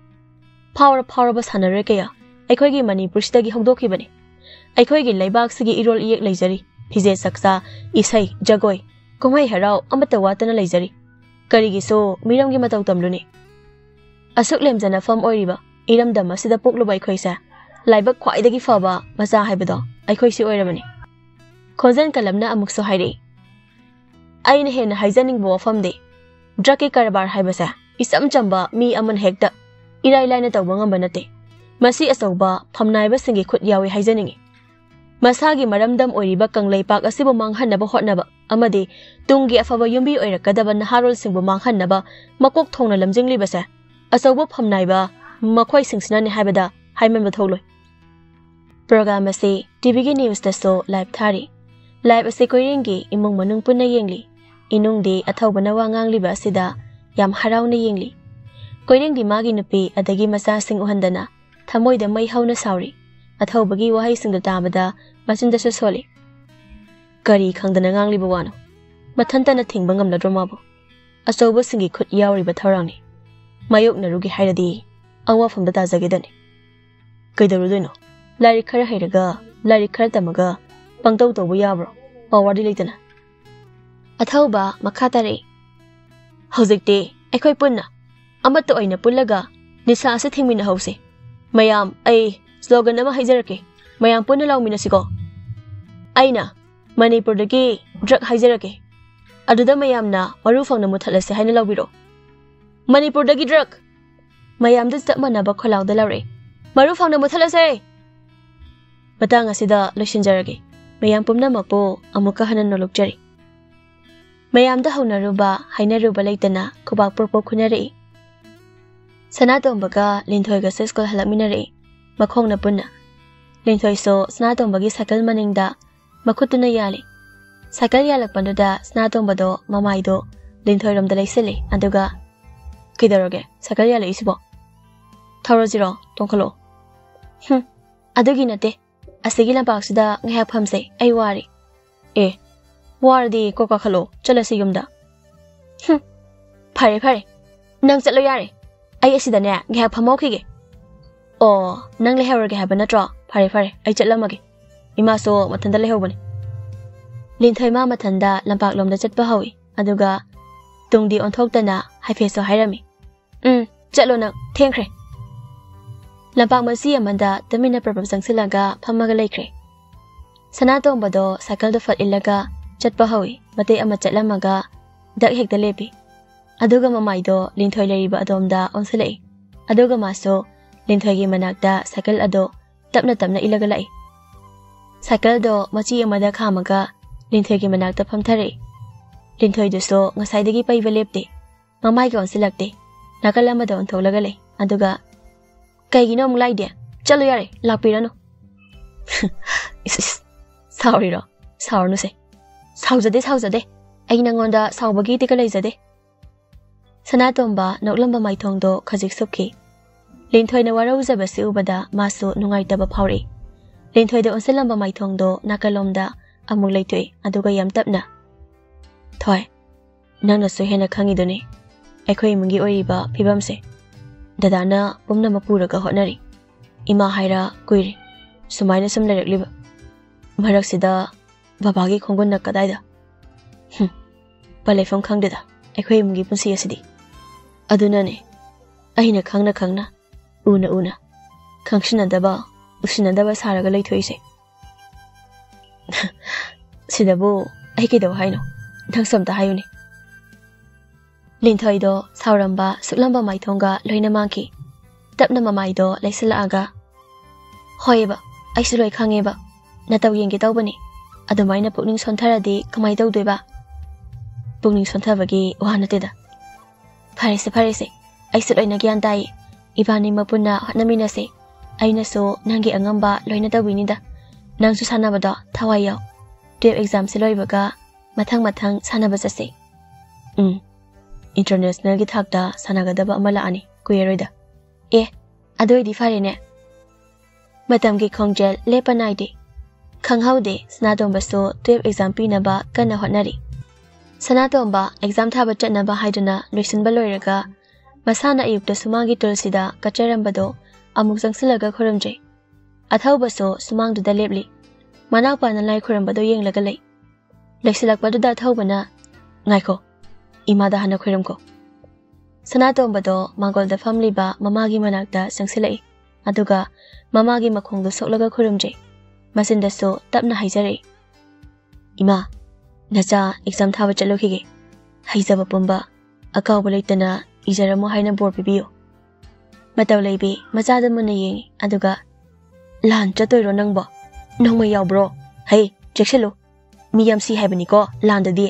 ꯐꯥꯎꯔ ꯐꯥꯎꯔꯕ ꯁꯥꯟꯅꯔꯣꯏ ꯀꯌꯥ ꯑꯩꯈꯣꯏꯒꯤ ꯃꯅꯤꯄꯨꯔꯁꯤꯗꯒꯤ ꯍꯧꯗꯣꯛꯈꯤꯕꯅꯤ꯫ ꯑꯩꯈꯣꯏꯒꯤ ꯂꯩꯕꯥꯛꯁꯤꯒꯤ ꯏꯔꯣꯜ ꯏꯌꯦꯛ ꯂꯩꯖꯔꯤ, ꯐꯤꯖꯦꯠ ꯆꯛꯆꯥ, ꯏꯁꯩ, ꯖꯒꯣꯏ, ꯀꯨꯝꯍꯩ ꯍꯔꯥꯎ ꯑꯃꯠꯇ ꯋꯥꯠꯇꯅ ꯂꯩꯖꯔꯤ꯫ ꯀꯔꯤꯒꯤꯁꯨ ꯃꯤꯔꯝꯒꯤ ꯃꯇꯧ ꯇꯝꯂꯨꯅꯤ? ꯑꯁꯨꯛ ꯂꯦꯝꯖꯅꯐꯝ ꯑꯣꯏꯔꯤꯕ ꯏꯔꯝꯗꯝ ꯑꯁꯤꯗ ꯄꯣꯛꯂꯨꯕ ꯑꯩꯈꯣꯏꯁꯦ ꯂꯥꯏꯕꯛ ꯈ꯭ꯋꯥꯏꯗꯒꯤ ꯐꯕ ꯃꯆꯥ ꯍꯥꯏꯕꯗꯣ ꯑꯩꯈꯣꯏꯁꯤ ꯑꯣꯏꯔꯕꯅꯤ꯫ ꯈꯣꯟꯖꯦꯜ ꯀꯜꯂꯞꯅ ꯑꯃꯨꯛꯁꯨ ꯍꯥꯏꯔꯛꯏ, "ꯑꯩꯅ ꯍꯦꯟꯅ ꯍꯥꯏꯖꯅꯤꯡꯕ ꯋꯥꯐꯝꯗꯤ, ꯗ꯭ꯔꯛꯀꯤ ꯀꯔꯕꯥꯔ ꯍꯥꯏꯕꯁꯦ ꯏꯆꯝ ꯆꯝꯕ ꯃꯤ ꯑꯃꯅ ꯍꯦꯛꯇ ꯏꯔꯥꯏ ꯂꯥꯏꯅ ꯇꯧꯕ ꯉꯝꯕ ꯅꯠꯇꯦ꯫ ꯃꯁꯤ ꯑꯆꯧꯕ ꯐꯝꯅꯥꯏꯕꯁꯤꯡꯒꯤ ꯈꯨꯠ ꯌꯥꯎꯏ ꯍꯥꯏꯖꯅꯤꯡꯏ꯫ ꯃꯁꯥꯒꯤ ꯃꯔꯝꯗꯝ ꯑꯣꯏꯔꯤꯕ ꯀꯪꯂꯩꯄꯥꯛ ꯑꯁꯤꯕꯨ ꯃꯥꯡꯍꯟꯅꯕ ꯍꯣꯠꯅꯕ ꯑꯃꯗꯤ ꯇꯨꯡꯒꯤ ꯑꯐꯕ ꯌꯨꯝꯕꯤ ꯑꯣꯏꯔꯛꯀꯗꯕ ꯅꯍꯥꯔꯣꯜꯁꯤꯡꯕꯨ ꯃꯥꯡꯍꯟꯅꯕ ꯃꯀꯣꯛ ꯊꯣꯡꯅ ꯂꯝꯖꯤꯡꯂꯤꯕꯁꯦ ꯑꯆꯧꯕ ꯐꯝꯅꯥꯏꯕ ꯃꯈꯣꯏꯁꯤꯡꯁꯤꯅꯅꯤ ꯍꯥꯏꯕꯗ ꯍꯥꯏꯃꯟꯕ ꯊꯣꯛꯂꯣꯏ꯫" ꯄ꯭ꯔꯣꯒ꯭ꯔꯥꯝ ꯑꯁꯤ ꯇꯤꯚꯤꯒꯤ ꯅ꯭ꯌꯨꯁꯇꯁꯨ ꯂꯥꯏꯚ ꯊꯥꯔꯤ꯫ ꯂꯥꯏꯚ ꯑꯁꯤ ꯀꯣꯏꯔꯦꯡꯒꯤ ꯏꯃꯨꯡ ꯃꯅꯨꯡ ꯄꯨꯟꯅ ꯌꯦꯡꯂꯤ꯫ ꯏꯅꯨꯡꯗꯤ ꯑꯊꯧꯕꯅ ꯋꯥ ꯉꯥꯡꯂꯤꯕ ꯑꯁꯤꯗ ꯌꯥꯝ ꯍꯔꯥꯎꯅ ꯌꯦꯡꯂꯤ꯫ ꯀꯣꯏꯔꯦꯡꯗꯤ ꯃꯥꯒꯤ ꯅꯨꯄꯤ ꯑꯗꯒꯤ ꯃꯆꯥꯁꯤꯡ ꯎꯍꯟꯗꯅ ꯊꯃꯣꯏꯗ ꯃꯩ ꯍꯧꯅ ꯁꯥꯎꯔꯤ꯫ ꯑꯊꯧꯕꯒꯤ ꯋꯥꯍꯩꯁꯤꯡꯗꯨ ꯇꯥꯕꯗ ꯃꯆꯤꯟꯗꯁꯨ ꯁꯣꯜꯂꯤ꯫ ꯀꯔꯤ ꯈꯪꯗꯅ ꯉꯥꯡꯂꯤꯕ ꯋꯥꯅꯣ? ꯃꯊꯟꯇꯅ ꯊꯤꯡꯕ ꯉꯝꯂꯗ꯭ꯔꯣ ꯃꯥꯕꯨ? ꯑꯆꯧꯕꯁꯤꯡꯒꯤ ꯈꯨꯠ ꯌꯥꯎꯔꯤꯕ ꯊꯧꯔꯥꯡꯅꯤ꯫ ꯃꯥꯌꯣꯛꯅꯔꯨꯒꯦ ꯍꯥꯏꯔꯗꯤ ꯑꯋꯥꯐꯝꯗ ꯇꯥꯖꯒꯦꯗꯅꯤ꯫ ꯀꯩꯗꯧꯔꯨꯗꯣꯏꯅꯣ? ꯂꯥꯏꯔꯤꯛ ꯈꯔ ꯍꯩꯔꯒ, ꯂꯥꯏꯔꯤꯛ ꯈꯔ ꯇꯝꯃꯒ ꯄꯪꯇꯧ ꯇꯧꯕ ꯌꯥꯕ꯭ꯔꯣ? ꯄꯥꯋꯔꯗꯤ ꯂꯩꯇꯅ꯫ ꯑꯊꯧꯕ ꯃꯈꯥ ꯇꯥꯔꯛꯏ, "ꯍꯧꯖꯤꯛꯇꯤ ꯑꯩꯈꯣꯏ ꯄꯨꯟꯅ ꯑꯃꯠꯇ ꯑꯣꯏꯅ ꯄꯨꯜꯂꯒ ꯅꯤꯁꯥ ꯑꯁꯤ ꯊꯤꯡꯃꯤꯟꯅꯍꯧꯁꯤ꯫ ꯃꯌꯥꯝ, ꯑꯩ ꯁ꯭ꯂꯣꯒꯟ ꯑꯃ ꯍꯥꯏꯖꯔꯛꯀꯦ꯫ ꯃꯌꯥꯝ ꯄꯨꯟꯅ ꯂꯥꯎꯃꯤꯟꯅꯁꯤꯀꯣ꯫ ꯑꯩꯅ ꯃꯅꯤꯄꯨꯔꯗꯒꯤ ꯗ꯭ꯔꯛ ꯍꯥꯏꯖꯔꯛꯀꯦ꯫ ꯑꯗꯨꯗ ꯃꯌꯥꯝꯅ ꯃꯔꯨ ꯐꯪꯅ ꯃꯨꯊꯠꯂꯁꯤ ꯍꯥꯏꯅ ꯂꯥꯎꯕꯤꯔꯣ꯫ ꯃꯅꯤꯄꯨꯔꯗꯒꯤ ꯗ꯭ꯔꯛ!" ꯃꯌꯥꯝꯗ ꯆꯞ ꯃꯥꯟꯅꯕ ꯈꯣꯜꯂꯥꯎꯗ ꯂꯥꯎꯔꯛꯏ, "ꯃꯔꯨ ꯐꯪꯅ ꯃꯨꯊꯠꯂꯁꯦ!" ꯃꯇꯥꯡ ꯑꯁꯤꯗ ꯂꯣꯏꯁꯤꯟꯖꯔꯒꯦ꯫ ꯃꯌꯥꯝ ꯄꯨꯝꯅꯃꯛꯄꯨ ꯑꯃꯨꯛꯀ ꯍꯟꯅ ꯅꯣꯂꯨꯛꯆꯔꯤ꯫ ꯃꯌꯥꯝꯗ ꯍꯧꯅꯔꯨꯕ, ꯍꯥꯏꯅꯔꯨꯕ ꯂꯩꯇꯅ ꯈꯨꯕꯥꯛ ꯄꯣꯛ ꯄꯣꯛ ꯈꯨꯅꯔꯛꯏ꯫ ꯁꯅꯥꯇꯣꯝꯕꯒ ꯂꯤꯟꯊꯣꯏꯒꯁꯨ ꯁ꯭ꯀꯨꯜ ꯍꯜꯂꯛꯃꯤꯟꯅꯔꯛꯏ, ꯃꯈꯣꯡꯅ ꯄꯨꯟꯅ꯫ ꯂꯤꯟꯊꯣꯏꯁꯨ ꯁꯅꯥꯇꯣꯝꯕꯒꯤ ꯁꯥꯏꯀꯜ ꯃꯅꯤꯡꯗ ꯃꯈꯨꯠꯇꯨꯅ ꯌꯥꯜꯂꯤ꯫ ꯁꯥꯏꯀꯜ ꯌꯥꯜꯂꯛꯄꯗꯨꯗ ꯁꯅꯥꯇꯣꯝꯕꯗꯣ ꯃꯃꯥꯏꯗꯣ ꯂꯤꯟꯊꯣꯏꯔꯣꯝꯗ ꯂꯩꯁꯤꯜꯂꯤ, ꯑꯗꯨꯒ, "ꯀꯩꯗꯧꯔꯒꯦ? ꯁꯥꯏꯀꯜ ꯌꯥꯜꯂꯛꯏꯁꯤꯕꯣ? ꯊꯧꯔꯁꯤꯔꯣ? ꯇꯣꯡꯈꯠꯂꯣ꯫" "ꯍꯨꯝ, ꯑꯗꯨꯒꯤ ꯅꯠꯇꯦ꯫ ꯑꯁꯤꯒꯤ ꯂꯝꯄꯥꯛꯁꯤꯗ ꯉꯥꯏꯍꯥꯛ ꯐꯝꯁꯦ, ꯑꯩ ꯋꯥꯔꯦ꯫" "ꯑꯦ, ꯋꯥꯔꯗꯤ ꯀꯣꯛ ꯀꯥꯈꯠꯂꯣ, ꯆꯠꯂꯁꯤ ꯌꯨꯝꯗ꯫" "ꯍꯨꯝ, ꯐꯔꯦ, ꯐꯔꯦ, ꯅꯪ ꯆꯠꯂꯣ ꯌꯥꯔꯦ꯫ ꯑꯩ ꯑꯁꯤꯗꯅꯦ ꯉꯥꯏꯍꯥꯛ ꯐꯝꯍꯧꯈꯤꯒꯦ꯫" "ꯑꯣ, ꯅꯪ ꯂꯩꯍꯧꯔꯒꯦ ꯍꯥꯏꯕ ꯅꯠꯇ꯭ꯔꯣ? ꯐꯔꯦ, ꯐꯔꯦ, ꯑꯩ ꯆꯠꯂꯝꯃꯒꯦ꯫ ꯏꯃꯥꯁꯨ ꯃꯊꯟꯇ ꯂꯩꯍꯧꯕꯅꯤ꯫" ꯂꯤꯟꯊꯣꯏ ꯃꯥ ꯃꯊꯟꯇ ꯂꯝꯄꯥꯛꯂꯣꯝꯗ ꯆꯠꯄ ꯍꯧꯏ, ꯑꯗꯨꯒ, ꯇꯨꯡꯗꯤ ꯑꯣꯟꯊꯣꯛꯇꯅ ꯍꯥꯏꯐꯦꯠꯁꯨ ꯍꯥꯏꯔꯝꯃꯤ, "ꯎꯝ, ꯆꯠꯂꯣ ꯅꯪ, ꯊꯦꯡꯈ꯭ꯔꯦ"꯫ ꯂꯝꯄꯥꯛ ꯃꯆꯤ ꯑꯃꯗ ꯇꯨꯃꯤꯟꯅ ꯄ꯭ꯔꯞ ꯄ꯭ꯔꯞ ꯆꯪꯁꯤꯜꯂꯒ ꯐꯝꯃꯒ ꯂꯩꯈ꯭ꯔꯦ꯫ ꯁꯅꯥꯇꯣꯝꯕꯗꯣ ꯁꯥꯏꯀꯜꯗꯣ ꯐꯠ ꯏꯜꯂꯒ ꯆꯠꯄ ꯍꯧꯏ꯫ ꯃꯇꯦꯛ ꯑꯃ ꯆꯠꯂꯝꯃꯒ ꯗꯛ ꯍꯦꯛꯇ ꯂꯦꯞꯄꯤ꯫ ꯑꯗꯨꯒ ꯃꯃꯥꯏꯗꯣ ꯂꯤꯟꯊꯣꯏ ꯂꯩꯔꯤꯕ ꯑꯗꯣꯝꯗ ꯑꯣꯟꯁꯤꯜꯂꯛꯏ꯫ ꯑꯗꯨꯒ ꯃꯥꯁꯨ ꯂꯤꯟꯊꯣꯏꯒꯤ ꯃꯅꯥꯛꯇ ꯁꯥꯏꯀꯜ ꯑꯗꯣ ꯇꯞꯅ ꯇꯞꯅ ꯏꯜꯂꯒ ꯂꯥꯛꯏ꯫ ꯁꯥꯏꯀꯜꯗꯣ ꯃꯆꯤ ꯑꯃꯗ ꯈꯥꯝꯃꯒ ꯂꯤꯟꯊꯣꯏꯒꯤ ꯃꯅꯥꯛꯇ ꯐꯝꯊꯔꯛꯏ꯫ ꯂꯤꯟꯊꯣꯏꯗꯨꯁꯨ ꯉꯁꯥꯏꯗꯒꯤ ꯄꯩꯕ ꯂꯦꯞꯇꯦ꯫ ꯃꯃꯥꯏꯒ ꯑꯣꯟꯁꯤꯜꯂꯛꯇꯦ꯫ ꯅꯥꯀꯜ ꯑꯃꯗ ꯑꯣꯟꯊꯣꯛꯂꯒ ꯂꯩ꯫ ꯑꯗꯨꯒ, "ꯀꯩꯒꯤꯅꯣ ꯑꯃꯨꯛ ꯂꯥꯛꯏꯗꯤ? ꯆꯠꯂꯨ ꯌꯥꯔꯦ, ꯂꯥꯛꯄꯤꯔꯅꯨ"꯫ "ꯏꯁ, ꯏꯁ, ꯁꯥꯎꯔꯤꯔꯣ? ꯁꯥꯎꯔꯅꯨꯁꯦ"꯫ "ꯁꯥꯎꯖꯗꯦ, ꯁꯥꯎꯖꯗꯦ꯫ ꯑꯩ ꯅꯪꯉꯣꯟꯗ ꯁꯥꯎꯕꯒꯤ ꯏꯇꯤꯛꯀ ꯂꯩꯖꯗꯦ"꯫ ꯁꯅꯥꯇꯣꯝꯕ ꯅꯣꯛꯂꯝꯕ ꯃꯥꯏꯊꯣꯡꯗꯣ ꯈꯖꯤꯛ ꯁꯨꯞꯈꯤ꯫ ꯂꯤꯟꯊꯣꯏꯅ ꯋꯥꯔꯧꯖꯕꯁꯤ ꯎꯕꯗ ꯃꯥꯁꯨ ꯅꯨꯡꯉꯥꯏꯇꯕ ꯐꯥꯎꯔꯛꯏ꯫ ꯂꯤꯟꯊꯣꯏꯗ ꯑꯣꯟꯁꯤꯜꯂꯝꯕ ꯃꯥꯏꯊꯣꯡꯗꯣ ꯅꯥꯀꯜꯂꯣꯝꯗ ꯑꯃꯨꯛ ꯂꯩꯊꯣꯛꯏ, ꯑꯗꯨꯒ ꯌꯥꯝ ꯇꯞꯅ, "ꯊꯣꯏ, ꯅꯪꯅꯁꯨ ꯍꯦꯟꯅ ꯈꯪꯉꯤꯗꯨꯅꯤ ꯑꯩꯈꯣꯏ ꯏꯃꯨꯡꯒꯤ ꯑꯣꯏꯔꯤꯕ ꯐꯤꯕꯝꯁꯦ꯫ ꯗꯗꯥꯅ ꯄꯨꯝꯅꯃꯛ ꯄꯨꯔꯒ ꯍꯣꯠꯅꯔꯤ꯫ ꯏꯃꯥ ꯍꯥꯏꯔ ꯀꯨꯏꯔꯦ ꯁꯨꯃꯥꯏꯅ ꯁꯨꯝ ꯂꯩꯔꯛꯂꯤꯕ꯫ ꯃꯔꯛꯁꯤꯗ ꯕꯕꯥꯒꯤ ꯈꯣꯡꯒꯨꯟꯅ ꯀꯗꯥꯏꯗ? ꯍꯨꯝ, ꯄꯟ ꯂꯩꯐꯝ ꯈꯪꯗꯦꯗ ꯑꯩꯈꯣꯏ ꯏꯃꯨꯡꯒꯤ ꯄꯨꯟꯁꯤ ꯑꯁꯤꯗꯤ꯫ ꯑꯗꯨꯅꯅꯦ ꯑꯩꯅ ꯈꯪꯅ ꯈꯪꯅ, ꯎꯅ ꯎꯅ, ꯈꯪꯁꯤꯟꯅꯗꯕ, ꯎꯁꯤꯟꯅꯗꯕ ꯁꯥꯔꯒ ꯂꯩꯊꯣꯛꯏꯁꯦ"꯫ "ꯁꯤꯗꯕꯨ ꯑꯩ ꯀꯩꯗꯧ ꯍꯥꯏꯅꯣ? ꯅꯪꯁꯨ ꯑꯝꯇ ꯍꯥꯏꯌꯨꯅꯦ"꯫ ꯂꯤꯟꯊꯣꯏꯗꯣ ꯁꯥꯎꯔꯝꯕ, ꯁꯨꯛꯂꯝꯕ ꯃꯥꯏꯊꯣꯡꯒ ꯂꯣꯏꯅ ꯃꯥꯡꯈꯤ꯫ ꯇꯞꯅ ꯃꯃꯥꯏꯗꯣ ꯂꯩꯁꯤꯜꯂꯛꯑꯒ, "ꯍꯣꯏꯑꯕ, ꯑꯩꯁꯨ ꯂꯣꯏ ꯈꯪꯉꯦꯕ꯫ ꯅꯇꯧ ꯌꯦꯡꯒꯦ ꯇꯧꯕꯅꯤ꯫ ꯑꯗꯨꯃꯥꯏꯅ ꯄꯨꯛꯅꯤꯡ ꯁꯣꯟꯊꯔꯗꯤ ꯀꯃꯥꯏ ꯇꯧꯗꯣꯏꯕ?" "ꯄꯨꯛꯅꯤꯡ ꯁꯣꯟꯊꯕꯒꯤ ꯋꯥ ꯅꯠꯇꯦꯗ"꯫ "ꯐꯔꯦꯁꯦ, ꯐꯔꯦꯁꯦ, ꯑꯩꯁꯨ ꯂꯣꯏꯅ ꯒ꯭ꯌꯥꯟ ꯇꯥꯏꯌꯦ꯫ ꯏꯕꯥꯅꯤꯃꯛ ꯄꯨꯟꯅ ꯍꯣꯠꯅꯃꯤꯟꯅꯁꯦ꯫ ꯑꯩꯅꯁꯨ ꯅꯪꯒꯤ ꯑꯉꯝꯕ ꯂꯣꯏꯅ ꯇꯧꯕꯤꯅꯤꯗ꯫ ꯅꯪꯁꯨ ꯁꯥꯟꯅꯕꯗꯣ ꯊꯋꯥꯏ ꯌꯥꯎ꯫ ꯇꯨꯌꯦꯜꯐ ꯑꯦꯛꯖꯥꯝꯁꯦ ꯂꯣꯏꯕꯒ ꯃꯊꯪ ꯃꯊꯪ ꯁꯥꯟꯅꯕ ꯆꯠꯁꯦ"꯫ "ꯎꯝ, ꯏꯟꯇꯔꯅꯦꯁꯅꯦꯜꯒꯤ ꯊꯥꯛꯇ ꯁꯥꯟꯅꯒꯗꯕ ꯑꯃ ꯂꯥꯛꯑꯅꯤ ꯀꯨꯏꯔꯔꯣꯏꯗ"꯫ "ꯑꯦ, ꯑꯗꯨ ꯑꯣꯏꯗꯤ ꯐꯔꯦꯅꯦ"꯫ ꯃꯇꯝꯒꯤ ꯈꯣꯡꯖꯦꯜ ꯂꯦꯞꯄ ꯅꯥꯏꯗꯦ꯫ ꯈꯪꯍꯧꯗꯦ, ꯁꯅꯥꯇꯣꯝꯕꯁꯨ ꯇꯨꯌꯦꯜꯐ ꯑꯦꯛꯖꯥꯝ ꯄꯤꯅꯕ ꯀꯟꯅ ꯍꯣꯠꯅꯔꯤ꯫ ꯁꯅꯥꯇꯣꯝꯕ ꯑꯦꯛꯖꯥꯝ ꯊꯥꯕ ꯆꯠꯅꯕ ꯍꯥꯏꯗꯨꯅ ꯂꯣꯏꯁꯤꯟꯕ ꯂꯣꯏꯔꯒ ꯃꯁꯥꯅ ꯑꯌꯨꯛꯇ ꯁꯨꯃꯥꯡꯒꯤ ꯇꯨꯜꯁꯤꯗ ꯀꯠꯆꯔꯝꯕꯗꯣ ꯑꯃꯨꯛ ꯆꯪꯁꯤꯜꯂꯒ ꯈꯨꯔꯨꯝꯖꯩ꯫ ꯑꯊꯧꯕꯁꯨ ꯁꯨꯃꯥꯡꯗꯨꯗ ꯂꯦꯞꯂꯤ꯫ ꯃꯅꯥꯎꯄꯥꯅ ꯂꯥꯏ ꯈꯨꯔꯨꯝꯕꯗꯣ ꯌꯦꯡꯂꯒ ꯂꯩ꯫ ꯂꯣꯏꯁꯤꯜꯂꯛꯄꯗꯨꯗ ꯑꯊꯧꯕꯅ, "ꯉꯥꯏꯈꯣ, ꯏꯃꯥꯗ ꯍꯥꯟꯅ ꯈꯣꯏꯔꯝꯈꯣ꯫ ꯁꯅꯥꯇꯣꯝꯕꯗꯣ ꯃꯥꯡꯒꯣꯜꯗ ꯐꯝꯂꯤꯕ ꯃꯃꯥꯒꯤ ꯃꯅꯥꯛꯇ ꯆꯪꯁꯤꯜꯂꯛꯏ꯫ ꯑꯗꯨꯒ ꯃꯃꯥꯒꯤ ꯃꯈꯣꯡꯗꯣ ꯁꯣꯛꯂꯒ ꯈꯨꯔꯨꯝꯖꯩ꯫ ꯃꯆꯤꯟꯗꯁꯨ ꯇꯞꯅ ꯍꯥꯏꯖꯔꯛꯏ, "ꯏꯃꯥ, ꯅꯆꯥ ꯑꯦꯛꯖꯥꯝ ꯊꯥꯕ ꯆꯠꯂꯨꯈꯤꯒꯦ꯫ ꯍꯩꯖꯕ ꯄꯨꯝꯕ ꯑꯀꯥꯎꯕ ꯂꯩꯇꯅ ꯏꯖꯔꯝꯃꯣ ꯍꯥꯏꯅ ꯕꯣꯔ ꯄꯤꯕꯤꯌꯨ꯫" ꯃꯇꯧ ꯂꯩꯕꯤ ꯃꯆꯥꯗ ꯃꯨꯟꯅ ꯌꯦꯡꯉꯤ꯫ ꯑꯗꯨꯒ, "ꯂꯥꯟ ꯆꯠꯇꯣꯏꯔꯣ ꯅꯪꯕꯣ? ꯅꯣꯡꯃꯩ ꯌꯥꯎꯕ꯭ꯔꯣ? ꯍꯩ, ꯆꯦꯛꯁꯤꯜꯂꯨ꯫ ꯃꯤ ꯌꯥꯝ ꯁꯤ ꯍꯥꯏꯕꯅꯤꯀꯣ ꯂꯥꯟꯗꯗꯤ꯫"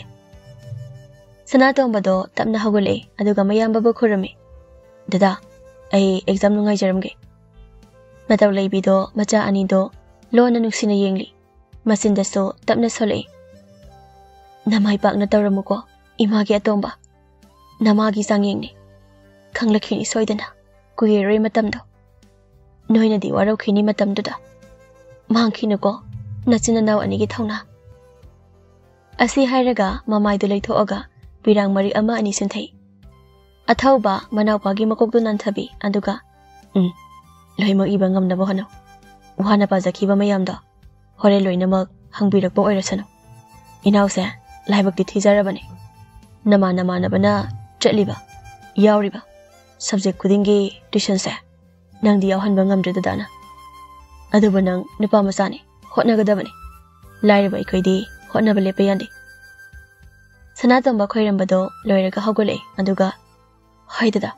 ꯁꯅꯥꯇꯣꯝꯕꯗꯣ ꯇꯞꯅ ꯍꯧꯒꯠꯂꯛꯏ꯫ ꯑꯗꯨꯒ ꯃꯌꯥꯝꯕꯕꯨ ꯈꯨꯔꯨꯝꯃꯤ꯫ "ꯗꯗꯥ, ꯑꯩ ꯑꯦꯛꯖꯥꯝ ꯅꯨꯡꯉꯥꯏꯖꯔꯝꯒꯦ꯫" ꯃꯇꯧ ꯂꯩꯕꯤꯗꯣ ꯃꯆꯥ ꯑꯅꯤꯗꯣ ꯂꯣꯟꯅ ꯅꯨꯡꯁꯤꯅ ꯌꯦꯡꯂꯤ꯫ ꯃꯆꯤꯟꯗꯁꯨ ꯇꯞꯅ ꯁꯣꯜꯂꯛꯏ꯫ "ꯅꯃꯥꯏ ꯄꯥꯛꯅ ꯇꯧꯔꯝꯃꯨꯀꯣ, ꯏꯃꯥꯒꯤ ꯑꯇꯣꯝꯕ꯫ ꯅꯃꯥꯒꯤ ꯆꯥꯡꯌꯦꯡꯅꯤ꯫ ꯈꯪꯂꯛꯈꯤꯅꯤ ꯁꯣꯏꯗꯅ꯫ ꯀꯨꯏꯔꯔꯣꯏ ꯃꯇꯝꯗꯣ꯫ ꯅꯣꯏꯅꯗꯤ ꯋꯥꯔꯧꯈꯤꯅꯤ ꯃꯇꯝꯗꯨꯗ꯫ ꯃꯥꯡꯈꯤꯅꯨꯀꯣ, ꯅꯆꯤꯟ ꯅꯅꯥꯎ ꯑꯅꯤꯒꯤ ꯊꯧꯅꯥ꯫" ꯑꯁꯤ ꯍꯥꯏꯔꯒ ꯃꯃꯥꯏꯗꯨ ꯂꯩꯊꯣꯛꯑꯒ ꯄꯤꯔꯥꯡ ꯃꯔꯤꯛ ꯑꯃ ꯑꯅꯤ ꯁꯤꯟꯊꯩ꯫ ꯑꯊꯧꯕ ꯃꯅꯥꯎꯄꯥꯒꯤ ꯃꯀꯣꯛꯇꯨ ꯅꯥꯟꯊꯕꯤ꯫ ꯑꯗꯨꯒ, "ꯎꯝ, ꯂꯣꯏꯃꯛ ꯏꯕ ꯉꯝꯅꯕ ꯍꯣꯠꯅꯧ꯫ ꯋꯥꯅ ꯄꯥꯖꯈꯤꯕ ꯃꯌꯥꯝꯗꯣ ꯍꯣꯔꯦꯟ ꯂꯣꯏꯅꯃꯛ ꯍꯪꯕꯤꯔꯛꯄ ꯑꯣꯏꯔꯁꯅꯨ꯫ ꯏꯅꯥꯎꯁꯦ ꯂꯥꯏꯕꯛꯇꯤ ꯊꯤꯖꯔꯕꯅꯤ꯫ ꯅꯃꯥꯟ ꯅꯃꯥꯟꯅꯕꯅ ꯆꯠꯂꯤꯕ, ꯌꯥꯎꯔꯤꯕ subject ꯈꯨꯗꯤꯡꯒꯤ tuitionꯁꯦ ꯅꯪꯗꯤ ꯌꯥꯎꯍꯟꯕ ꯉꯝꯗ꯭ꯔꯦ ꯗꯗꯥꯅ꯫ ꯑꯗꯨꯕꯨ ꯅꯪ ꯅꯨꯄꯥ ꯃꯆꯥꯅꯤ, ꯍꯣꯠꯅꯒꯗꯕꯅꯤ꯫ ꯂꯥꯏꯔꯕ ꯑꯩꯈꯣꯏꯗꯤ ꯍꯣꯠꯅꯕ ꯂꯦꯞꯄ ꯌꯥꯗꯦ꯫" ꯁꯅꯥꯇꯣꯝꯕ ꯈꯣꯏꯔꯝꯕꯗꯣ ꯂꯣꯏꯔꯒ ꯍꯧꯒꯠꯂꯛꯏ꯫ ꯑꯗꯨꯒ, "ꯍꯣꯏ ꯗꯗꯥ꯫"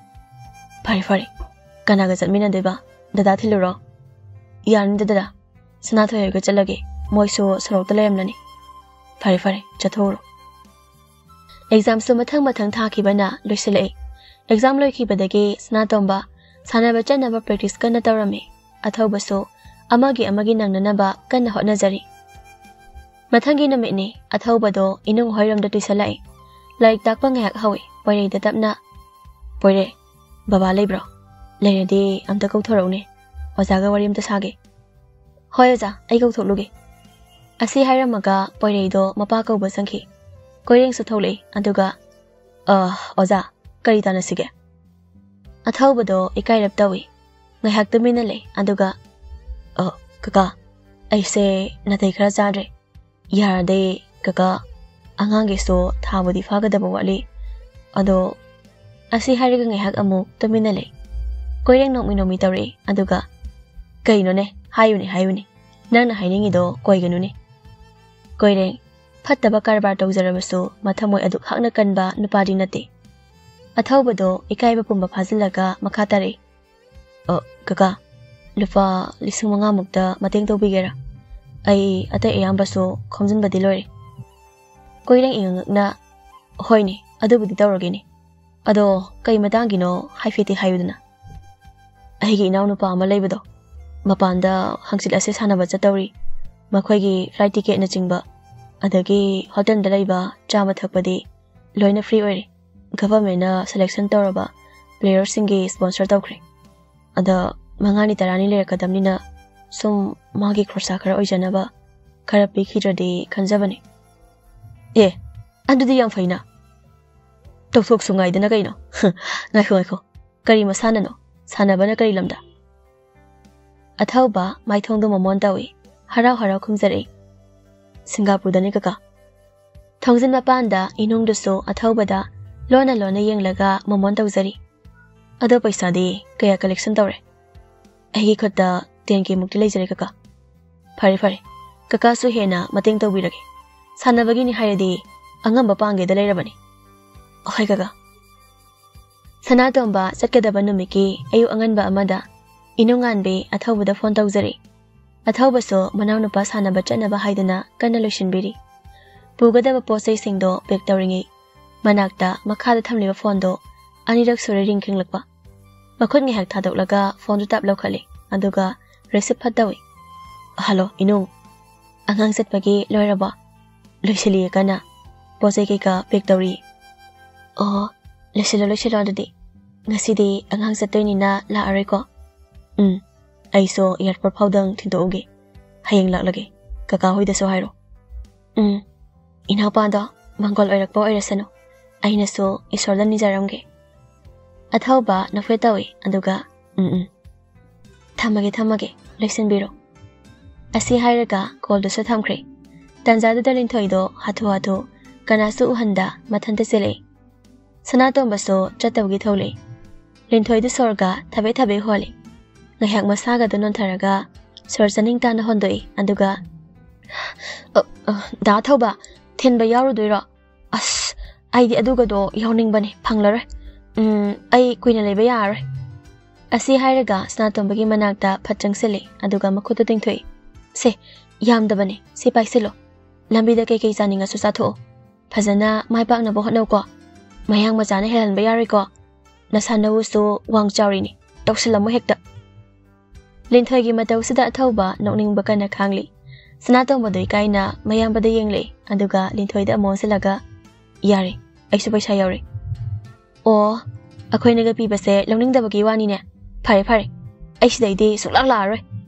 "ꯐꯔꯦ, ꯐꯔꯦ꯫ ꯀꯅꯥꯒ ꯆꯠꯃꯤꯟꯅꯗꯣꯏꯕ? ꯗꯗꯥ ꯊꯤꯜꯂꯨꯔꯣ?" "ꯌꯥꯔꯅꯤꯗ ꯗꯗꯥ, ꯁꯅꯥꯊꯣꯏ ꯍꯣꯏꯒ ꯆꯠꯂꯒꯦ꯫ ꯃꯣꯏꯁꯨ ꯁꯣꯔꯣꯛꯇ ꯂꯩꯔꯝꯂꯅꯤ꯫" "ꯐꯔꯦ, ꯐꯔꯦ, ꯆꯠꯊꯣꯛꯎꯔꯣ꯫" ꯑꯦꯛꯖꯥꯝꯁꯨ ꯃꯊꯪ ꯃꯊꯪ ꯊꯥꯈꯤꯕꯅ ꯂꯣꯏꯁꯤꯜꯂꯛꯏ꯫ ꯑꯦꯛꯖꯥꯝ ꯂꯣꯏꯈꯤꯕꯗꯒꯤ ꯁꯅꯥꯇꯣꯝꯕ ꯁꯥꯟꯅꯕ ꯆꯠꯅꯕ practice ꯀꯟꯅ ꯇꯧꯔꯝꯃꯤ꯫ ꯑꯊꯧꯕꯁꯨ ꯑꯃꯒꯤ ꯑꯃꯒꯤ ꯅꯪꯅꯅꯕ ꯀꯟꯅ ꯍꯣꯠꯅꯖꯔꯤ꯫ ꯃꯊꯪꯒꯤ ꯅꯨꯃꯤꯠꯅꯤ꯫ ꯑꯊꯧꯕꯗꯣ ꯏꯅꯨꯡ ꯍꯣꯏꯔꯣꯝꯗ ꯇꯨꯏꯁꯟ ꯂꯥꯛꯏ꯫ ꯂꯥꯏꯔꯤꯛ ꯇꯥꯛꯄ ꯉꯥꯏꯍꯥꯛ ꯍꯧꯏ꯫ ꯄꯣꯏꯔꯩꯗ ꯇꯞꯅ, "ꯄꯣꯏꯔꯩ, ꯕꯕꯥ ꯂꯩꯕ꯭ꯔꯣ? ꯂꯩꯔꯗꯤ ꯑꯝꯇ ꯀꯧꯊꯣꯔꯛꯎꯅꯦ꯫ ꯑꯣꯖꯥꯒ ꯋꯥꯔꯤ ꯑꯝꯇ ꯁꯥꯒꯦ꯫" "ꯍꯣꯏ ꯑꯣꯖꯥ, ꯑꯩ ꯀꯧꯊꯣꯛꯂꯨꯒꯦ꯫" ꯑꯁꯤ ꯍꯥꯏꯔꯝꯃꯒ ꯄꯣꯏꯔꯩꯗꯣ ꯃꯄꯥ ꯀꯧꯕ ꯆꯪꯈꯤ꯫ ꯀꯣꯏꯔꯦꯡꯁꯨ ꯊꯣꯛꯂꯛꯏ꯫ ꯑꯗꯨꯒ, "ꯑ, ꯑꯣꯖꯥ, ꯀꯔꯤ ꯇꯥꯟꯅꯁꯤꯒꯦ?" ꯑꯊꯧꯕꯗꯣ ꯏꯀꯥꯏꯔꯞ ꯇꯧꯏ꯫ ꯉꯥꯏꯍꯥꯛ ꯇꯨꯃꯤꯟꯅ ꯂꯩ꯫ ꯑꯗꯨꯒ, "ꯑ, ꯀꯀꯥ, ꯑꯩꯁꯦ ꯅꯥꯇꯩ ꯈꯔ ꯆꯥꯗ꯭ꯔꯦ꯫ ꯌꯥꯔꯗꯤ ꯀꯀꯥ, ꯑꯉꯥꯡꯒꯤꯁꯨ ꯊꯥꯕꯨꯗꯤ ꯐꯥꯒꯗꯕ ꯋꯥꯠꯂꯤ꯫ ꯑꯗꯣ, ꯑꯁꯤ ꯍꯥꯏꯔꯒ ꯉꯥꯏꯍꯥꯛ ꯑꯃꯨꯛ ꯇꯨꯃꯤꯟꯅ ꯂꯩ꯫ ꯀꯣꯏꯔꯦꯡ ꯅꯣꯛꯃꯤ ꯅꯣꯛꯃꯤ ꯇꯧꯔꯛꯏ, ꯑꯗꯨꯒ, "ꯀꯩꯅꯣꯅꯦ? ꯍꯥꯏꯌꯨꯅꯦ, ꯍꯥꯏꯌꯨꯅꯦ꯫ ꯅꯪꯅ ꯍꯥꯏꯅꯤꯡꯉꯤꯗꯣ ꯀꯣꯏꯒꯅꯨꯅꯦ?" ꯀꯣꯏꯔꯦꯡ, ꯐꯠꯇꯕ ꯀꯔꯕꯥꯔ ꯇꯧꯖꯔꯕꯁꯨ ꯃꯊꯃꯣꯏ ꯑꯗꯨꯛ ꯍꯥꯛꯅ ꯀꯟꯕ ꯅꯨꯄꯥꯗꯤ ꯅꯠꯇꯦ꯫ ꯑꯊꯧꯕꯗꯣ ꯏꯀꯥꯏꯕ ꯄꯨꯝꯕ ꯐꯥꯖꯤꯜꯂꯒ ꯃꯈꯥ ꯇꯥꯔꯛꯏ, "ꯑ, ꯀꯀꯥ, ꯂꯨꯄꯥ ꯂꯤꯁꯤꯡ ꯃꯉꯥꯃꯨꯛꯇ ꯃꯇꯦꯡ ꯇꯧꯕꯤꯒꯦꯔꯥ? ꯑꯩ ꯑꯇꯩ ꯑꯌꯥꯝꯕꯁꯨ ꯈꯣꯝꯖꯤꯟꯕꯗꯤ ꯂꯣꯏꯔꯦ꯫" ꯀꯣꯏꯔꯦꯡ ꯏꯉꯛ ꯉꯛꯅ, "ꯍꯣꯏꯅꯦ, ꯑꯗꯨꯕꯨꯗꯤ ꯇꯧꯔꯒꯦꯅꯦ꯫ ꯑꯗꯣ ꯀꯩ ꯃꯇꯥꯡꯒꯤꯅꯣ ꯍꯥꯏꯐꯦꯠꯇꯤ ꯍꯥꯏꯌꯨꯗꯅ?" "ꯑꯩꯒꯤ ꯏꯅꯥꯎꯅꯨꯄꯥ ꯑꯃ ꯂꯩꯕꯗꯣ, ꯃꯄꯥꯟꯗ ꯍꯪꯆꯤꯠ ꯑꯁꯦ ꯁꯥꯟꯅꯕ ꯆꯠꯇꯧꯔꯤ꯫ ꯃꯈꯣꯏꯒꯤ flight ticketꯅꯆꯤꯡꯕ, ꯑꯗꯒꯤ ꯍꯣꯇꯦꯜꯗ ꯂꯩꯕ ꯆꯥꯕ ꯊꯛꯄꯗꯤ ꯂꯣꯏꯅ free ꯑꯣꯏꯔꯦ꯫ Governmentꯅ selection ꯇꯧꯔꯕ playerꯁꯤꯡꯒꯤ sponsor ꯇꯧꯈ꯭ꯔꯦ꯫ ꯑꯗ ꯃꯉꯥꯅꯤ ꯇꯔꯥꯅꯤ ꯂꯩꯔꯛꯀꯗꯕꯅꯤꯅ ꯁꯨꯝ ꯃꯥꯒꯤ ꯈꯣꯔꯁꯥ ꯈꯔ ꯑꯣꯏꯖꯅꯕ ꯈꯔ ꯄꯤꯈꯤꯗ꯭ꯔꯗꯤ ꯈꯟꯖꯕꯅꯤ꯫" "ꯑꯦ, ꯑꯗꯨꯗꯤ ꯌꯥꯝ ꯐꯩꯅ꯫ ꯇꯧꯊꯣꯛꯁꯨ ꯉꯥꯏꯗꯅ ꯀꯩꯅꯣ꯫" "ꯉꯥꯏꯈꯣ, ꯉꯥꯏꯈꯣ꯫ ꯀꯔꯤ ꯃꯁꯥꯟꯅꯅꯣ? ꯁꯥꯟꯅꯕꯅ ꯀꯔꯤ ꯂꯝꯗ?" ꯑꯊꯧꯕ ꯃꯥꯏꯊꯣꯡꯗꯣ ꯃꯃꯣꯟ ꯇꯧꯏ꯫ ꯍꯔꯥꯎ ꯍꯔꯥꯎ ꯈꯨꯝꯖꯔꯛꯏ, "ꯁꯤꯡꯒꯥꯄꯨꯔꯗꯅꯤ ꯀꯀꯥ꯫" ꯊꯣꯡꯖꯤꯟ ꯃꯄꯥꯟꯗ ꯏꯅꯨꯡꯗꯨꯁꯨ ꯑꯊꯧꯕꯗ ꯂꯣꯟꯅ ꯂꯣꯟꯅ ꯌꯦꯡꯂꯒ ꯃꯃꯣꯟ ꯇꯧꯖꯔꯤ꯫ "ꯑꯗꯣ ꯄꯩꯁꯥꯗꯤ ꯀꯌꯥ collection ꯇꯧꯔꯦ?" "ꯑꯩꯒꯤ ꯈꯨꯠꯇ ten K ꯃꯨꯛꯇꯤ ꯂꯩꯖꯔꯦ ꯀꯀꯥ꯫" "ꯐꯔꯦ ꯐꯔꯦ, ꯀꯀꯥꯁꯨ ꯍꯦꯟꯅ ꯃꯇꯦꯡ ꯇꯧꯕꯤꯔꯒꯦ꯫ ꯁꯥꯟꯅꯕꯒꯤꯅꯤ ꯍꯥꯏꯔꯗꯤ ꯑꯉꯝꯕ ꯄꯥꯡꯒꯦꯗ ꯂꯩꯔꯕꯅꯤ꯫" "ꯍꯣꯏ ꯀꯀꯥ꯫" ꯁꯅꯥꯇꯣꯝꯕ ꯆꯠꯀꯗꯕ ꯅꯨꯃꯤꯠꯀꯤ ꯑꯌꯨꯛ ꯑꯉꯟꯕ ꯑꯃꯗ ꯏꯅꯨꯡꯉꯥꯟꯕꯤ ꯑꯊꯧꯕꯗ phone ꯇꯧꯖꯔꯤ꯫ ꯑꯊꯧꯕꯁꯨ ꯃꯅꯥꯎꯅꯨꯄꯥ ꯁꯥꯟꯅꯕ ꯆꯠꯅꯕ ꯍꯥꯏꯗꯨꯅ ꯀꯟꯅ ꯂꯣꯏꯁꯤꯟꯕꯤꯔꯤ꯫ ꯄꯨꯒꯗꯕ ꯄꯣꯠ ꯆꯩꯁꯤꯡꯗꯣ pack ꯇꯧꯔꯤꯉꯩ ꯃꯅꯥꯛꯇ ꯃꯈꯥꯗ ꯊꯝꯂꯤꯕ phoneꯗꯣ ꯑꯅꯤꯔꯛ ꯁꯨꯔꯦ ring ꯈꯤꯡꯂꯛꯄ꯫ ꯃꯈꯨꯠ ꯉꯥꯏꯍꯥꯛ ꯊꯥꯗꯣꯛꯂꯒ phoneꯗꯨ ꯇꯞ ꯂꯧꯈꯠꯂꯤ, ꯑꯗꯨꯒ receive ꯐꯠ ꯇꯧꯏ꯫ "Hello, ꯏꯅꯨꯡ꯫ ꯑꯉꯥꯡ ꯆꯠꯄꯒꯤ ꯂꯣꯏꯔꯕꯣ?" "ꯂꯣꯏꯁꯤꯜꯂꯤꯌꯦ ꯀꯟꯅ꯫ ꯄꯣꯠ ꯆꯩ ꯀꯩꯀꯥ pack ꯇꯧꯔꯤ꯫" "ꯑꯣ, ꯂꯣꯏꯁꯤꯜꯂꯣ, ꯂꯣꯏꯁꯤꯜꯂꯣ ꯑꯗꯨꯗꯤ꯫ ꯉꯁꯤꯗꯤ ꯑꯉꯥꯡ ꯆꯠꯇꯣꯏꯅꯤꯅ ꯂꯥꯛꯑꯔꯣꯏꯀꯣ?" "ꯎꯝ, ꯑꯩꯁꯨ airport ꯐꯥꯎꯗꯪ ꯊꯤꯟꯗꯣꯛꯎꯒꯦ꯫ ꯍꯌꯦꯡ ꯂꯥꯛꯂꯒꯦ꯫ ꯀꯀꯥ ꯍꯣꯏꯗꯁꯨ ꯍꯥꯏꯔꯣ꯫" "ꯎꯝ, ꯏꯅꯥꯎꯄꯥꯗꯣ ꯃꯪꯒꯣꯜ ꯑꯣꯏꯔꯛꯄ ꯑꯣꯏꯔꯁꯅꯨ꯫ ꯑꯩꯅꯁꯨ ꯏꯁꯣꯔꯗ ꯅꯤꯖꯔꯝꯒꯦ꯫" ꯑꯊꯧꯕ ꯅꯣꯛꯐꯦꯠ ꯇꯧꯏ, ꯑꯗꯨꯒ, "ꯎꯝ, ꯎꯝ꯫ ꯊꯝꯃꯒꯦ, ꯊꯝꯃꯒꯦ, ꯂꯣꯏꯁꯤꯟꯕꯤꯔꯣ꯫" ꯑꯁꯤ ꯍꯥꯏꯔꯒ callꯗꯨꯁꯨ ꯊꯝꯈ꯭ꯔꯦ꯫ ꯇꯥꯟꯖꯥꯗꯨꯗ ꯂꯤꯟꯊꯣꯏꯗꯣ ꯍꯥꯊꯨ ꯍꯥꯊꯨ ꯀꯅꯥꯁꯨ ꯎꯍꯟꯗ ꯃꯊꯟꯇ ꯆꯦꯜꯂꯛꯏ꯫ ꯁꯅꯥꯇꯣꯝꯕꯁꯨ ꯆꯠꯇꯕꯒꯤ ꯊꯣꯛꯂꯛꯏ꯫ ꯂꯤꯟꯊꯣꯏꯗꯨ ꯁꯣꯔꯒ ꯊꯕꯦ ꯊꯕꯦ ꯍꯣꯜꯂꯤ꯫ ꯉꯥꯏꯍꯥꯛ ꯃꯁꯥꯒꯗꯨ ꯅꯣꯟꯊꯔꯒ ꯁꯣꯔ ꯆꯥꯅꯤꯡ ꯇꯥꯅ ꯍꯣꯟꯗꯣꯛꯏ꯫ ꯑꯗꯨꯒ, "ꯑ, ꯑ, ꯗꯥ ꯊꯧꯕ, ꯊꯤꯟꯕ ꯌꯥꯎꯔꯨꯗꯣꯏꯔꯣ? ꯑꯁ, ꯑꯩꯗꯤ ꯑꯗꯨꯒꯗꯣ ꯌꯥꯎꯅꯤꯡꯕꯅꯤ, ꯐꯪꯂꯔꯣꯏ꯫ ꯎꯝ, ꯑꯩ ꯀꯨꯏꯅ ꯂꯩꯕ ꯌꯥꯔꯔꯣꯏ"꯫ ꯑꯁꯤ ꯍꯥꯏꯔꯒ ꯁꯅꯥꯇꯣꯝꯕꯒꯤ ꯃꯅꯥꯛꯇ ꯐꯠ ꯆꯪꯁꯤꯜꯂꯤ꯫ ꯑꯗꯨꯒ ꯃꯈꯨꯠꯇꯨ ꯇꯤꯡꯊꯣꯛꯏ꯫ "ꯁꯦ, ꯌꯥꯝꯗꯕꯅꯤ, ꯁꯤ ꯄꯥꯏꯁꯤꯜꯂꯣ꯫ ꯂꯝꯕꯤꯗ ꯀꯩꯀꯩ ꯆꯥꯅꯤꯡꯉꯁꯨ ꯆꯥꯊꯣꯛꯑꯣ꯫ ꯐꯖꯅ ꯃꯥꯏ ꯄꯥꯛꯅꯕ ꯍꯣꯠꯅꯧꯀꯣ꯫ ꯃꯌꯥꯡ ꯃꯆꯥꯅ ꯍꯦꯜꯍꯟꯕ ꯌꯥꯔꯣꯏꯀꯣ꯫ ꯅꯁꯥ ꯅꯎꯁꯨ ꯋꯥꯡ ꯆꯥꯎꯔꯤꯅꯤ, ꯇꯧꯁꯤꯜꯂꯝꯃꯨ ꯍꯦꯛꯇ"꯫ ꯂꯤꯟꯊꯣꯏꯒꯤ ꯃꯇꯧꯁꯤꯗ ꯑꯊꯧꯕ ꯅꯣꯛꯅꯤꯡꯕ ꯀꯟꯅ ꯈꯥꯡꯂꯤ꯫ ꯁꯅꯥꯇꯣꯝꯕꯗꯨ ꯏꯀꯥꯏꯅ ꯃꯌꯥꯝꯕꯗ ꯌꯦꯡꯂꯛꯏ꯫ ꯑꯗꯨꯒ ꯂꯤꯟꯊꯣꯏꯗ ꯑꯃꯨꯛ ꯑꯣꯟꯁꯤꯜꯂꯒ, "ꯌꯥꯔꯦ, ꯑꯩꯁꯨ ꯄꯩꯁꯥ ꯌꯥꯎꯔꯦ"꯫ "ꯑꯣ, ꯑꯩꯈꯣꯏꯅꯒ ꯄꯤꯕꯁꯦ ꯂꯧꯅꯤꯡꯗꯕꯒꯤ ꯋꯥꯅꯤꯅꯦ꯫ ꯐꯔꯦ, ꯐꯔꯦ, ꯑꯩ ꯁꯤꯗꯩꯗꯤ ꯁꯨꯡꯂꯥꯛ ꯂꯥꯛꯑꯔꯣꯏ꯫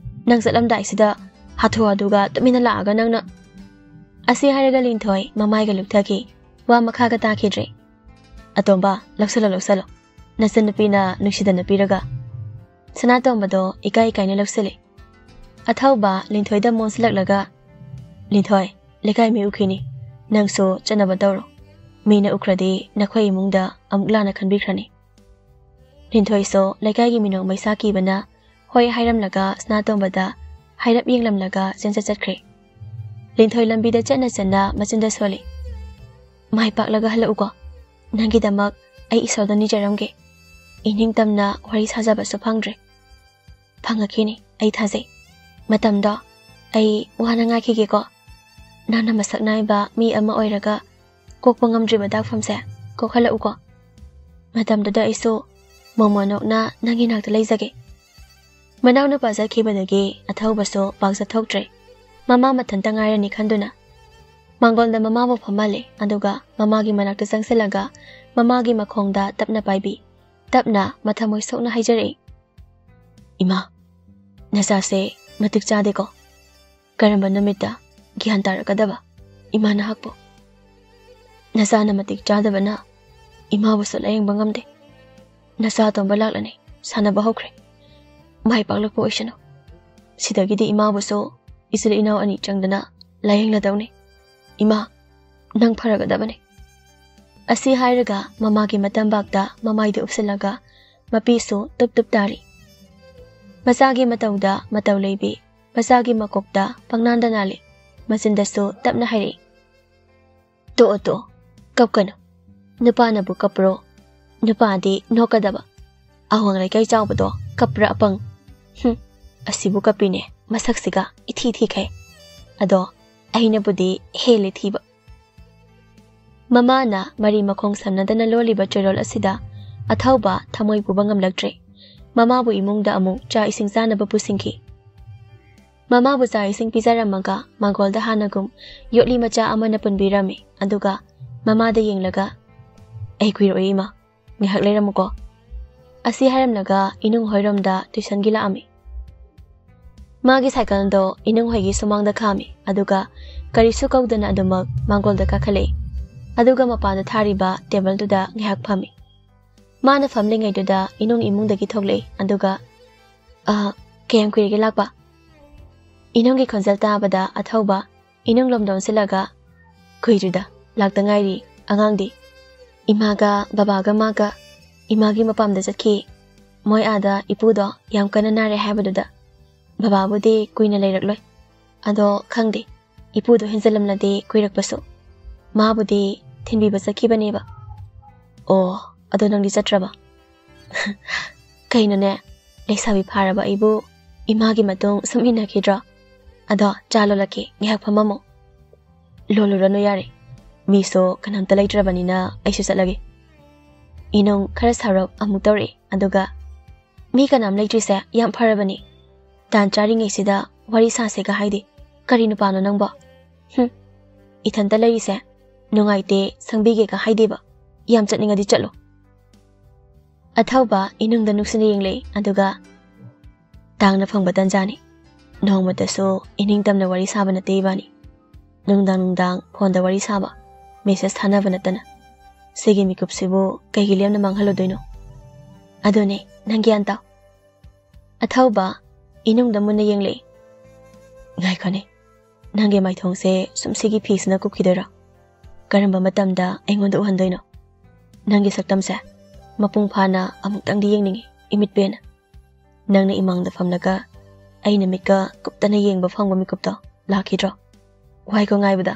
ꯅꯪ ꯆꯠꯂꯝꯗꯥꯏꯁꯤꯗ ꯍꯥꯊꯨ ꯍꯥꯊꯨꯒ ꯇꯨꯃꯤꯟꯅ ꯂꯥꯛꯑꯒ ꯅꯪꯅ"꯫ ꯑꯁꯤ ꯍꯥꯏꯔꯒ ꯂꯤꯟꯊꯣꯏ ꯃꯃꯥꯏꯒ ꯂꯨꯞꯊꯈꯤ꯫ ꯋꯥ ꯃꯈꯥꯒ ꯇꯥꯈꯤꯗ꯭ꯔꯦ꯫ "ꯑꯇꯣꯝꯕ, ꯂꯧꯁꯜꯂꯣ, ꯂꯧꯁꯜꯂꯣ꯫ ꯅꯆꯟꯅꯨꯄꯤꯅ ꯅꯨꯡꯁꯤꯗꯅ ꯄꯤꯔꯒ"꯫ ꯁꯅꯥꯇꯣꯝꯕꯗꯣ ꯏꯀꯥꯏ ꯏꯀꯥꯏꯅ ꯂꯧꯁꯤꯜꯂꯤ꯫ ꯑꯊꯧꯕ ꯂꯤꯟꯊꯣꯏꯗ ꯃꯣꯟꯁꯤꯜꯂꯛꯂꯒ, "ꯂꯤꯟꯊꯣꯏ, ꯂꯩꯀꯥꯏ ꯃꯤ ꯎꯈꯤꯅꯤ꯫ ꯅꯪꯁꯨ ꯆꯠꯅꯕ ꯇꯧꯔꯣ꯫ ꯃꯤꯅ ꯎꯈ꯭ꯔꯗꯤ ꯅꯈꯣꯏ ꯏꯃꯨꯡꯗ ꯑꯃꯨꯛ ꯂꯥꯟꯅ ꯈꯟꯕꯤꯈ꯭ꯔꯅꯤ"꯫ ꯂꯤꯟꯊꯣꯏꯁꯨ ꯂꯩꯀꯥꯏꯒꯤ ꯃꯤꯅꯣꯛ ꯃꯩꯁꯥ ꯀꯤꯕꯅ ꯍꯣꯏ ꯍꯥꯏꯔꯝꯂꯒ ꯁꯅꯥꯇꯣꯝꯕꯗ ꯍꯥꯏꯔꯞ ꯌꯦꯡꯂꯝꯂꯒ ꯆꯦꯟꯆꯠ ꯆꯠꯈ꯭ꯔꯦ꯫ ꯂꯤꯟꯊꯣꯏ ꯂꯝꯕꯤꯗ ꯆꯠꯅ ꯆꯠꯅ ꯃꯆꯤꯟꯗ ꯁꯣꯜꯂꯤ꯫ "ꯃꯥꯏ ꯄꯥꯛꯂꯒ ꯍꯜꯂꯛꯎꯀꯣ꯫ ꯅꯪꯒꯤꯗꯃꯛ ꯑꯩ ꯏꯁꯣꯔꯗ ꯅꯤꯖꯔꯝꯒꯦ꯫ ꯏꯅꯤꯡꯇꯝꯅ ꯋꯥꯔꯤ ꯁꯥꯖꯕꯁꯨ ꯐꯪꯗ꯭ꯔꯦ꯫ ꯐꯪꯉꯛꯈꯤꯅꯤ, ꯑꯩ ꯊꯥꯖꯩ꯫ ꯃꯇꯝꯗꯣ ꯑꯩ ꯋꯥꯅ ꯉꯥꯏꯈꯤꯒꯦꯀꯣ꯫ ꯅꯪꯅ ꯃꯁꯛ ꯅꯥꯏꯕ ꯃꯤ ꯑꯃ ꯑꯣꯏꯔꯒ ꯀꯣꯛꯄ ꯉꯝꯗ꯭ꯔꯤꯕ ꯗꯥꯛꯐꯝꯁꯦ ꯀꯣꯛꯍꯜꯂꯛꯎꯀꯣ꯫ ꯃꯇꯝꯗꯨꯗ ꯑꯩꯁꯨ ꯃꯣꯃꯣꯟ ꯑꯣꯛꯅ ꯅꯪꯒꯤ ꯅꯥꯛꯇ ꯂꯩꯖꯒꯦ"꯫ ꯃꯅꯥꯎꯅꯨꯄꯥ ꯆꯠꯈꯤꯕꯗꯒꯤ ꯑꯊꯧꯕꯁꯨ ꯄꯥꯛ ꯆꯠꯊꯣꯛꯇ꯭ꯔꯦ꯫ ꯃꯃꯥ ꯃꯊꯟꯇ ꯉꯥꯏꯔꯅꯤ ꯈꯟꯗꯨꯅ꯫ ꯃꯥꯡꯒꯣꯜꯗ ꯃꯃꯥꯕꯨ ꯐꯝꯍꯜꯂꯦ, ꯑꯗꯨꯒ ꯃꯃꯥꯒꯤ ꯃꯅꯥꯛꯇ ꯆꯪꯁꯤꯜꯂꯒ ꯃꯃꯥꯒꯤ ꯃꯈꯣꯡꯗ ꯇꯞꯅ ꯄꯥꯏꯕꯤ꯫ ꯇꯞꯅ ꯃꯊꯃꯣꯏ ꯁꯣꯛꯅ ꯍꯥꯏꯖꯔꯛꯏ, "ꯏꯃꯥ, ꯅꯆꯥꯁꯦ ꯃꯇꯤꯛ ꯆꯥꯗꯦꯀꯣ꯫ ꯀꯔꯝꯕ ꯅꯨꯃꯤꯠꯇ ꯒ꯭ꯌꯥꯟ ꯇꯥꯔꯛꯀꯗꯕ ꯏꯃꯥ ꯅꯍꯥꯛꯄꯨ? ꯅꯆꯥꯅ ꯃꯇꯤꯛ ꯆꯥꯗꯕꯅ ꯏꯃꯥꯕꯨꯁꯨ ꯂꯥꯌꯦꯡꯕ ꯉꯝꯗꯦ꯫ ꯅꯆꯥ ꯑꯇꯣꯝꯕ ꯂꯥꯛꯂꯅꯤ, ꯁꯥꯟꯅꯕ ꯍꯧꯈ꯭ꯔꯦ꯫ ꯃꯥꯏ ꯄꯥꯛꯂꯛꯄ ꯑꯣꯏꯁꯅꯨ꯫ ꯁꯤꯗꯒꯤꯗꯤ ꯏꯃꯥꯕꯨꯁꯨ ꯏꯆꯤꯜ ꯏꯅꯥꯎ ꯑꯅꯤ ꯆꯪꯗꯅ ꯂꯥꯌꯦꯡꯂꯗꯧꯅꯤ꯫ ꯏꯃꯥ, ꯅꯪ ꯐꯔꯒꯗꯕꯅꯤ"꯫ ꯑꯁꯤ ꯍꯥꯏꯔꯒ ꯃꯃꯥꯒꯤ ꯃꯇꯝꯕꯥꯛꯇ ꯃꯃꯥꯏꯗꯨ ꯎꯞꯁꯤꯜꯂꯒ ꯃꯄꯤꯁꯨ ꯇꯨꯞ ꯇꯨꯞ ꯇꯥꯔꯤ꯫ ꯃꯆꯥꯒꯤ ꯃꯇꯧꯗ ꯃꯇꯧ ꯂꯩꯕꯤ, ꯃꯆꯥꯒꯤ ꯃꯀꯣꯛꯇ ꯄꯪꯅꯥꯟꯗ ꯅꯥꯜꯂꯤ꯫ ꯃꯆꯤꯟꯗꯁꯨ ꯇꯞꯅ ꯍꯥꯏꯔꯛꯏ, "ꯇꯣꯛꯑꯣ, ꯇꯣꯛꯑꯣ, ꯀꯞꯀꯅꯨ꯫ ꯅꯨꯄꯥꯅꯕꯨ ꯀꯞꯄ꯭ꯔꯣ? ꯅꯨꯄꯥꯗꯤ ꯅꯣꯛꯀꯗꯕ꯫ ꯑꯋꯥꯡ ꯂꯩꯀꯥꯏ ꯆꯥꯎꯕꯗꯣ ꯀꯞꯄ꯭ꯔꯥ ꯑꯄꯪ? ꯍꯨꯝ, ꯑꯁꯤꯕꯨ ꯀꯞꯄꯤꯅꯦ, ꯃꯁꯛꯁꯤꯒ ꯏꯊꯤ ꯊꯤꯈꯩ꯫ ꯑꯗꯣ ꯑꯩꯅꯕꯨꯗꯤ ꯍꯦꯜꯂꯦ ꯊꯤꯕ꯫" ꯃꯃꯥꯅ ꯃꯔꯤ ꯃꯈꯣꯡ ꯁꯝꯅꯗꯅ ꯂꯣꯜꯂꯤꯕ ꯆꯣꯏꯔꯣꯜ ꯑꯁꯤꯗ ꯑꯊꯧꯕ ꯊꯃꯣꯏ ꯄꯨꯕ ꯉꯝꯂꯛꯇ꯭ꯔꯦ꯫ ꯃꯃꯥꯕꯨ ꯏꯃꯨꯡꯗ ꯑꯃꯨꯛ ꯆꯥꯛ ꯏꯁꯤꯡ ꯆꯥꯅꯕ ꯄꯨꯁꯤꯟꯈꯤ꯫ ꯃꯃꯥꯕꯨ ꯆꯥꯛ ꯏꯁꯤꯡ ꯄꯤꯖꯔꯝꯃꯒ ꯃꯥꯡꯒꯣꯜꯗ ꯍꯥꯟꯅꯒꯨꯝ ꯌꯣꯠꯂꯤ ꯃꯆꯥ ꯑꯃꯅ ꯄꯨꯟꯕꯤꯔꯝꯃꯤ꯫ ꯑꯗꯨꯒ ꯃꯃꯥꯗ ꯌꯦꯡꯂꯒ, "ꯑꯩ ꯀꯨꯏꯔꯛꯑꯣꯏ ꯏꯃꯥ, ꯉꯥꯏꯍꯥꯛ ꯂꯩꯔꯝꯃꯨꯀꯣ꯫" ꯑꯁꯤ ꯍꯥꯏꯔꯝꯂꯒ ꯏꯅꯨꯡ ꯍꯣꯏꯔꯣꯝꯗ ꯇꯨꯏꯁꯟꯒꯤ ꯂꯥꯛꯑꯝꯃꯤ꯫ ꯃꯥꯒꯤ ꯁꯥꯏꯀꯜꯗꯣ ꯏꯅꯨꯡ ꯍꯣꯏꯒꯤ ꯁꯨꯃꯥꯡꯗ ꯈꯥꯝꯃꯤ, ꯑꯗꯨꯒ ꯀꯔꯤꯁꯨ ꯀꯧꯗꯅ ꯑꯗꯨꯃꯛ ꯃꯥꯡꯒꯣꯜꯗ ꯀꯥꯈꯠꯂꯛꯏ꯫ ꯑꯗꯨꯒ ꯃꯄꯥꯟꯗ ꯊꯥꯔꯤꯕ ꯇꯦꯕꯜꯗꯨꯗ ꯉꯥꯏꯍꯥꯛ ꯐꯝꯃꯤ꯫ ꯃꯥꯅ ꯐꯝꯂꯤꯉꯩꯗꯨꯗ ꯏꯅꯨꯡ ꯏꯃꯨꯡꯗꯒꯤ ꯊꯣꯛꯂꯛꯏ, ꯑꯗꯨꯒ, "ꯑ, ꯀꯌꯥꯝ ꯀꯨꯏꯔꯒꯦ ꯂꯥꯛꯄ?" ꯏꯅꯨꯡꯒꯤ ꯈꯣꯟꯖꯦꯜ ꯇꯥꯕꯗ ꯑꯊꯧꯕ ꯏꯅꯨꯡ ꯂꯣꯝꯗ ꯑꯣꯟꯁꯤꯜꯂꯒ, "ꯀꯨꯏꯗ꯭ꯔꯤꯗ, ꯂꯥꯛꯇ ꯉꯥꯏꯔꯤ꯫ ꯑꯉꯥꯡꯗꯤ?" "ꯏꯃꯥꯒ ꯕꯕꯥꯒ ꯃꯥꯒ ꯏꯃꯥꯒꯤ ꯃꯄꯥꯝꯗ ꯆꯠꯈꯤ꯫ ꯃꯣꯏ ꯑꯥꯗ ꯏꯄꯨꯗꯣ ꯌꯥꯝ ꯀꯟꯅ ꯅꯥꯔꯦ ꯍꯥꯏꯕꯗꯨꯗ꯫ ꯕꯕꯥꯕꯨꯗꯤ ꯀꯨꯏꯅ ꯂꯩꯔꯛꯂꯣꯏ꯫ ꯑꯗꯣ ꯈꯪꯗꯦ, ꯏꯄꯨꯗꯣ ꯍꯦꯟꯖꯜꯂꯝꯂꯗꯤ ꯀꯨꯏꯔꯛꯄꯁꯨ꯫ ꯃꯥꯕꯨꯗꯤ ꯊꯤꯟꯕꯤꯕ ꯆꯠꯈꯤꯕꯅꯦꯕ꯫" "ꯑꯣ, ꯑꯗꯣ ꯅꯪꯗꯤ ꯆꯠꯇ꯭ꯔꯕ?" "ꯀꯩꯅꯣꯅꯦ, ꯂꯩꯁꯥꯕꯤ ꯐꯥꯔꯕ ꯑꯩꯕꯨ ꯏꯃꯥꯒꯤ ꯃꯇꯨꯡ ꯁꯨꯝ ꯏꯟꯅꯈꯤꯗ꯭ꯔꯣ? ꯑꯗꯣ ꯆꯥ ꯂꯣꯜꯂꯛꯀꯦ, ꯉꯥꯏꯍꯥꯛ ꯐꯝꯃꯝꯃꯣ꯫" "ꯂꯣꯜꯂꯨꯔꯅꯨ ꯌꯥꯔꯦ, ꯃꯤꯁꯨ ꯀꯅꯥꯝꯇ ꯂꯩꯇ꯭ꯔꯕꯅꯤꯅ ꯑꯩꯁꯨ ꯆꯠꯂꯒꯦ꯫" ꯏꯅꯨꯡ ꯈꯔ ꯁꯥꯎꯔꯞ ꯑꯃꯨꯛ ꯇꯧꯔꯛꯏ, ꯑꯗꯨꯒ, "ꯃꯤ ꯀꯅꯥꯝ ꯂꯩꯇ꯭ꯔꯤꯁꯦ ꯌꯥꯝ ꯐꯔꯕꯅꯤ꯫ ꯇꯥꯟ ꯆꯥꯔꯤꯉꯩꯁꯤꯗ ꯋꯥꯔꯤ ꯁꯥꯁꯦꯒ ꯍꯥꯏꯗꯦ꯫ ꯀꯔꯤ ꯅꯨꯄꯥꯅꯣ ꯅꯪꯕꯣ? ꯍꯨꯝ, ꯏꯊꯟꯇ ꯂꯩꯔꯤꯁꯦ ꯅꯨꯡꯉꯥꯏꯇꯦ, ꯁꯪꯕꯤꯒꯦꯒ ꯍꯥꯏꯗꯦꯕ꯫ ꯌꯥꯝ ꯆꯠꯅꯤꯡꯉꯗꯤ ꯆꯠꯂꯣ꯫" ꯑꯊꯧꯕ ꯏꯅꯨꯡꯗ ꯅꯨꯡꯁꯤꯅ ꯌꯦꯡꯂꯛꯏ, ꯑꯗꯨꯒ, "ꯇꯥꯡꯅ ꯐꯪꯕ ꯇꯟꯖꯥꯅꯤ꯫ ꯅꯣꯡꯃꯇꯁꯨ ꯏꯅꯤꯡꯇꯝꯅ ꯋꯥꯔꯤ ꯁꯥꯕ ꯅꯠꯇꯦ ꯏꯕꯥꯅꯤ꯫ ꯅꯨꯡꯗꯥꯡ ꯅꯨꯡꯗꯥꯡ ꯐꯣꯟꯗ ꯋꯥꯔꯤ ꯁꯥꯕ, ꯃꯦꯁꯦꯖ ꯊꯥꯅꯕ ꯅꯠꯇꯅ꯫ ꯁꯤꯒꯤ ꯃꯤꯀꯨꯞꯁꯤꯕꯨ ꯀꯩꯒꯤ ꯂꯦꯝꯅ ꯃꯥꯡꯍꯜꯂꯨꯗꯣꯏꯅꯣ? ꯑꯗꯨꯅꯦ, ꯅꯪ ꯒ꯭ꯌꯥꯟ ꯇꯥꯎ꯫" ꯑꯊꯧꯕ ꯏꯅꯨꯡꯗ ꯃꯨꯟꯅ ꯌꯦꯡꯂꯛꯏ꯫ "ꯉꯥꯏꯈꯣꯅꯦ, ꯅꯪꯒꯤ ꯃꯥꯏꯊꯣꯡꯁꯦ ꯁꯨꯝ ꯁꯤꯒꯤ ꯐꯤꯁꯤꯅ ꯀꯨꯞꯈꯤꯗꯣꯏꯔꯣ? ꯀꯔꯝꯕ ꯃꯇꯝꯗ ꯑꯩꯉꯣꯟꯗ ꯎꯍꯟꯗꯣꯏꯅꯣ? ꯅꯪꯒꯤ ꯁꯛꯇꯝꯁꯦ ꯃꯄꯨꯡ ꯐꯥꯅ ꯑꯃꯨꯛꯇꯪꯗꯤ ꯌꯦꯡꯅꯤꯡꯉꯤ, ꯏꯃꯤꯠ ꯄꯦꯟꯅ꯫ ꯅꯪꯅ ꯏꯃꯥꯡꯗ ꯐꯝꯂꯒ ꯑꯩꯅ ꯃꯤꯠꯀ ꯀꯨꯞꯇꯅ ꯌꯦꯡꯕ ꯐꯪꯕ ꯃꯤꯀꯨꯞꯇꯣ ꯂꯥꯛꯈꯤꯗ꯭ꯔꯣ? ꯋꯥꯏꯀꯣ ꯉꯥꯏꯕꯗ꯫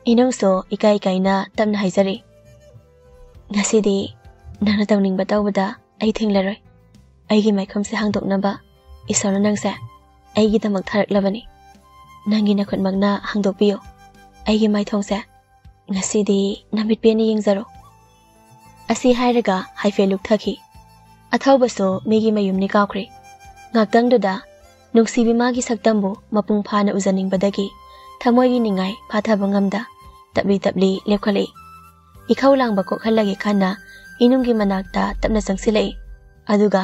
ꯏꯅꯨꯡꯁꯨ ꯏꯀꯥꯏ ꯏꯀꯥꯏꯅ ꯇꯞꯅ ꯍꯥꯏꯖꯔꯤ, "ꯉꯁꯤꯗꯤ ꯅꯪꯅ ꯇꯧꯅꯤꯡꯕ ꯇꯧꯕꯗ ꯑꯩ ꯊꯤꯡꯂꯔꯣꯏ꯫ ꯑꯩꯒꯤ ꯃꯥꯏꯈꯨꯝꯁꯦ ꯍꯥꯡꯗꯣꯛꯅꯕ ꯏꯁꯣꯔꯅ ꯅꯪꯁꯦ ꯑꯩꯒꯤꯗꯃꯛ ꯊꯥꯔꯛꯂꯕꯅꯤ꯫ ꯅꯪꯒꯤ ꯅꯈꯨꯠꯃꯛꯅ ꯍꯥꯡꯗꯣꯛꯄꯤꯌꯨ ꯑꯩꯒꯤ ꯃꯥꯏꯊꯣꯡꯁꯦ꯫ ꯉꯁꯤꯗꯤ ꯅꯃꯤꯠ ꯄꯦꯟꯅ ꯌꯦꯡꯖꯔꯣ"꯫ ꯑꯁꯤ ꯍꯥꯏꯔꯒ ꯍꯥꯏꯐꯦꯠ ꯂꯨꯞꯊꯈꯤ꯫ ꯑꯊꯧꯕꯁꯨ ꯃꯤꯒꯤ ꯃꯌꯨꯝꯅꯤ ꯀꯥꯎꯈ꯭ꯔꯦ꯫ ꯉꯥꯛꯇꯪꯗꯨꯗ ꯅꯨꯡꯁꯤꯕꯤ ꯃꯥꯒꯤ ꯁꯛꯇꯝꯕꯨ ꯃꯄꯨꯡ ꯐꯥꯅ ꯎꯖꯅꯤꯡꯕꯗꯒꯤ ꯊꯃꯣꯏꯒꯤ ꯅꯤꯡꯉꯥꯏ ꯐꯥꯊꯕ ꯉꯝꯗ ꯇꯞꯂꯤ ꯇꯞꯂꯤ ꯂꯦꯞꯈꯠꯂꯛꯏ꯫ ꯏꯈꯧ ꯂꯥꯡꯕ ꯀꯣꯛꯍꯜꯂꯒꯦ ꯈꯟꯅ ꯏꯅꯨꯡꯒꯤ ꯃꯅꯥꯛꯇ ꯇꯞꯅ ꯆꯪꯁꯤꯜꯂꯛꯏ꯫ ꯑꯗꯨꯒ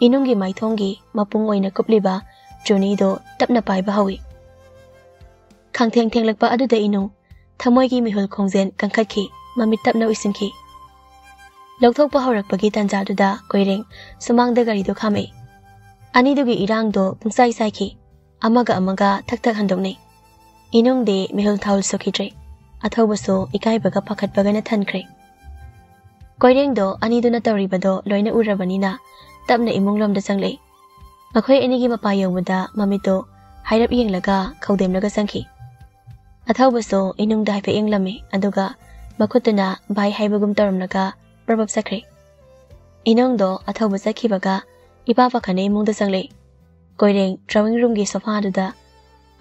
ꯏꯅꯨꯡꯒꯤ ꯃꯥꯏꯊꯣꯡꯒꯤ ꯃꯄꯨꯡ ꯑꯣꯏꯅ ꯀꯨꯞꯂꯤꯕ ꯆꯨꯅꯤꯗꯨ ꯇꯞꯅ ꯄꯥꯏꯕ ꯍꯧꯏ꯫ ꯈꯥꯡꯊꯦꯡ ꯊꯦꯡꯂꯛꯄ ꯑꯗꯨꯗ ꯏꯅꯨꯡ ꯊꯃꯣꯏꯒꯤ ꯃꯤꯍꯨꯜ ꯈꯣꯡꯖꯦꯜ ꯀꯟꯈꯠꯈꯤ, ꯃꯃꯤꯠ ꯇꯞꯅ ꯎꯏꯁꯤꯟꯈꯤ꯫ ꯂꯧꯊꯣꯛꯄ ꯍꯧꯔꯛꯄꯒꯤ ꯇꯥꯟꯖꯥꯗꯨꯗ ꯀꯣꯏꯔꯦꯡ ꯁꯨꯃꯥꯡꯗ ꯒꯥꯔꯤꯗꯨ ꯈꯥꯝꯃꯛꯏ꯫ ꯑꯅꯤꯗꯨꯒꯤ ꯏꯔꯥꯡꯗꯣ ꯄꯨꯡꯆꯥꯏ ꯆꯥꯏꯈꯤ꯫ ꯑꯃꯒ ꯑꯃꯒ ꯊꯛ ꯊꯛ ꯍꯟꯗꯣꯛꯅꯩ꯫ ꯏꯅꯨꯡꯗꯤ ꯃꯤꯍꯨꯜ ꯊꯥꯍꯨꯜ ꯁꯣꯛꯈꯤꯗ꯭ꯔꯦ꯫ ꯑꯊꯧꯕꯁꯨ ꯏꯀꯥꯏꯕꯒ ꯄꯥꯈꯠꯄꯒꯅ ꯊꯟꯈ꯭ꯔꯦ꯫ ꯀꯣꯏꯔꯦꯡꯗꯣ ꯑꯅꯤꯗꯨꯅ ꯇꯧꯔꯤꯕꯗꯣ ꯂꯣꯏꯅ ꯎꯔꯕꯅꯤꯅ ꯇꯞꯅ ꯏꯃꯨꯡꯂꯣꯝꯗ ꯆꯪꯂꯛꯏ꯫ ꯃꯈꯣꯏ ꯑꯅꯤꯒꯤ ꯃꯄꯥ ꯌꯧꯕꯗ ꯃꯃꯤꯠꯇꯣ ꯍꯥꯏꯔꯞ ꯌꯦꯡꯂꯒ ꯈꯧꯗꯦꯝꯂꯒ ꯆꯪꯈꯤ꯫ ꯑꯊꯧꯕꯁꯨ ꯏꯅꯨꯡꯗ ꯍꯥꯏꯐꯦꯠ ꯌꯦꯡꯂꯝꯃꯤ, ꯑꯗꯨꯒ ꯃꯈꯨꯠꯇꯨꯅ ꯕꯥꯏ ꯍꯥꯏꯕꯒꯨꯝ ꯇꯧꯔꯝꯂꯒ ꯄ꯭ꯔꯞ ꯄ꯭ꯔꯞ ꯆꯠꯈ꯭ꯔꯦ꯫ ꯏꯅꯨꯡꯗꯣ ꯑꯊꯧꯕ ꯆꯠꯈꯤꯕꯒ ꯏꯄꯥ ꯄꯥꯈꯠꯅ ꯏꯃꯨꯡꯗ ꯆꯪꯂꯛꯏ꯫ ꯀꯣꯏꯔꯦꯡ ꯗ꯭ꯔꯣꯋꯤꯡ ꯔꯨꯝꯒꯤ ꯁꯣꯐꯥꯗꯨꯗ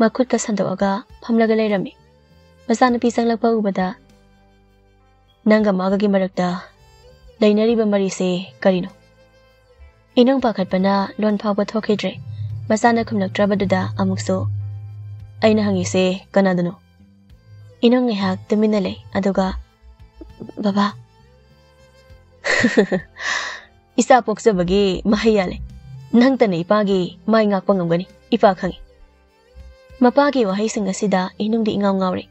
ꯃꯈꯨꯠꯀ ꯁꯟꯗꯣꯛꯑꯒ ꯐꯝꯂꯒ ꯂꯩꯔꯝꯃꯤ꯫ ꯃꯆꯥꯅꯨꯄꯤ ꯆꯪꯂꯛꯄ ꯎꯕꯗ, "ꯅꯪꯒ ꯃꯥꯒꯒꯤ ꯃꯔꯛꯇ ꯂꯩꯅꯔꯤꯕ ꯃꯔꯤꯁꯦ ꯀꯔꯤꯅꯣ?" ꯏꯅꯨꯡ ꯄꯥꯈꯠꯄꯅ ꯂꯣꯟ ꯐꯥꯎꯕ ꯊꯣꯛꯈꯤꯗ꯭ꯔꯦ꯫ ꯃꯆꯥꯅ ꯈꯨꯝꯂꯛꯇ꯭ꯔꯕꯗꯨꯗ ꯑꯃꯨꯛꯁꯨ, "ꯑꯩꯅ ꯍꯪꯉꯤꯁꯦ ꯀꯅꯥꯗꯅꯣ?" ꯏꯅꯨꯡ ꯉꯥꯏꯍꯥꯛ ꯇꯨꯃꯤꯟꯅ ꯂꯩ, ꯑꯗꯨꯒ, "ꯕꯕꯥ, ꯏꯆꯥ ꯄꯣꯛꯆꯕꯒꯤ ꯃꯍꯩ ꯌꯥꯜꯂꯦ꯫ ꯅꯪꯇꯅ ꯏꯄꯥꯒꯤ ꯃꯥꯏ ꯉꯥꯛꯄ ꯉꯝꯒꯅꯤ, ꯏꯄꯥ ꯈꯪꯏ"꯫ ꯃꯄꯥꯒꯤ ꯋꯥꯍꯩꯁꯤꯡ ꯑꯁꯤꯗ ꯏꯅꯨꯡꯗꯤ ꯏꯉꯥꯎ ꯉꯥꯎꯔꯦ꯫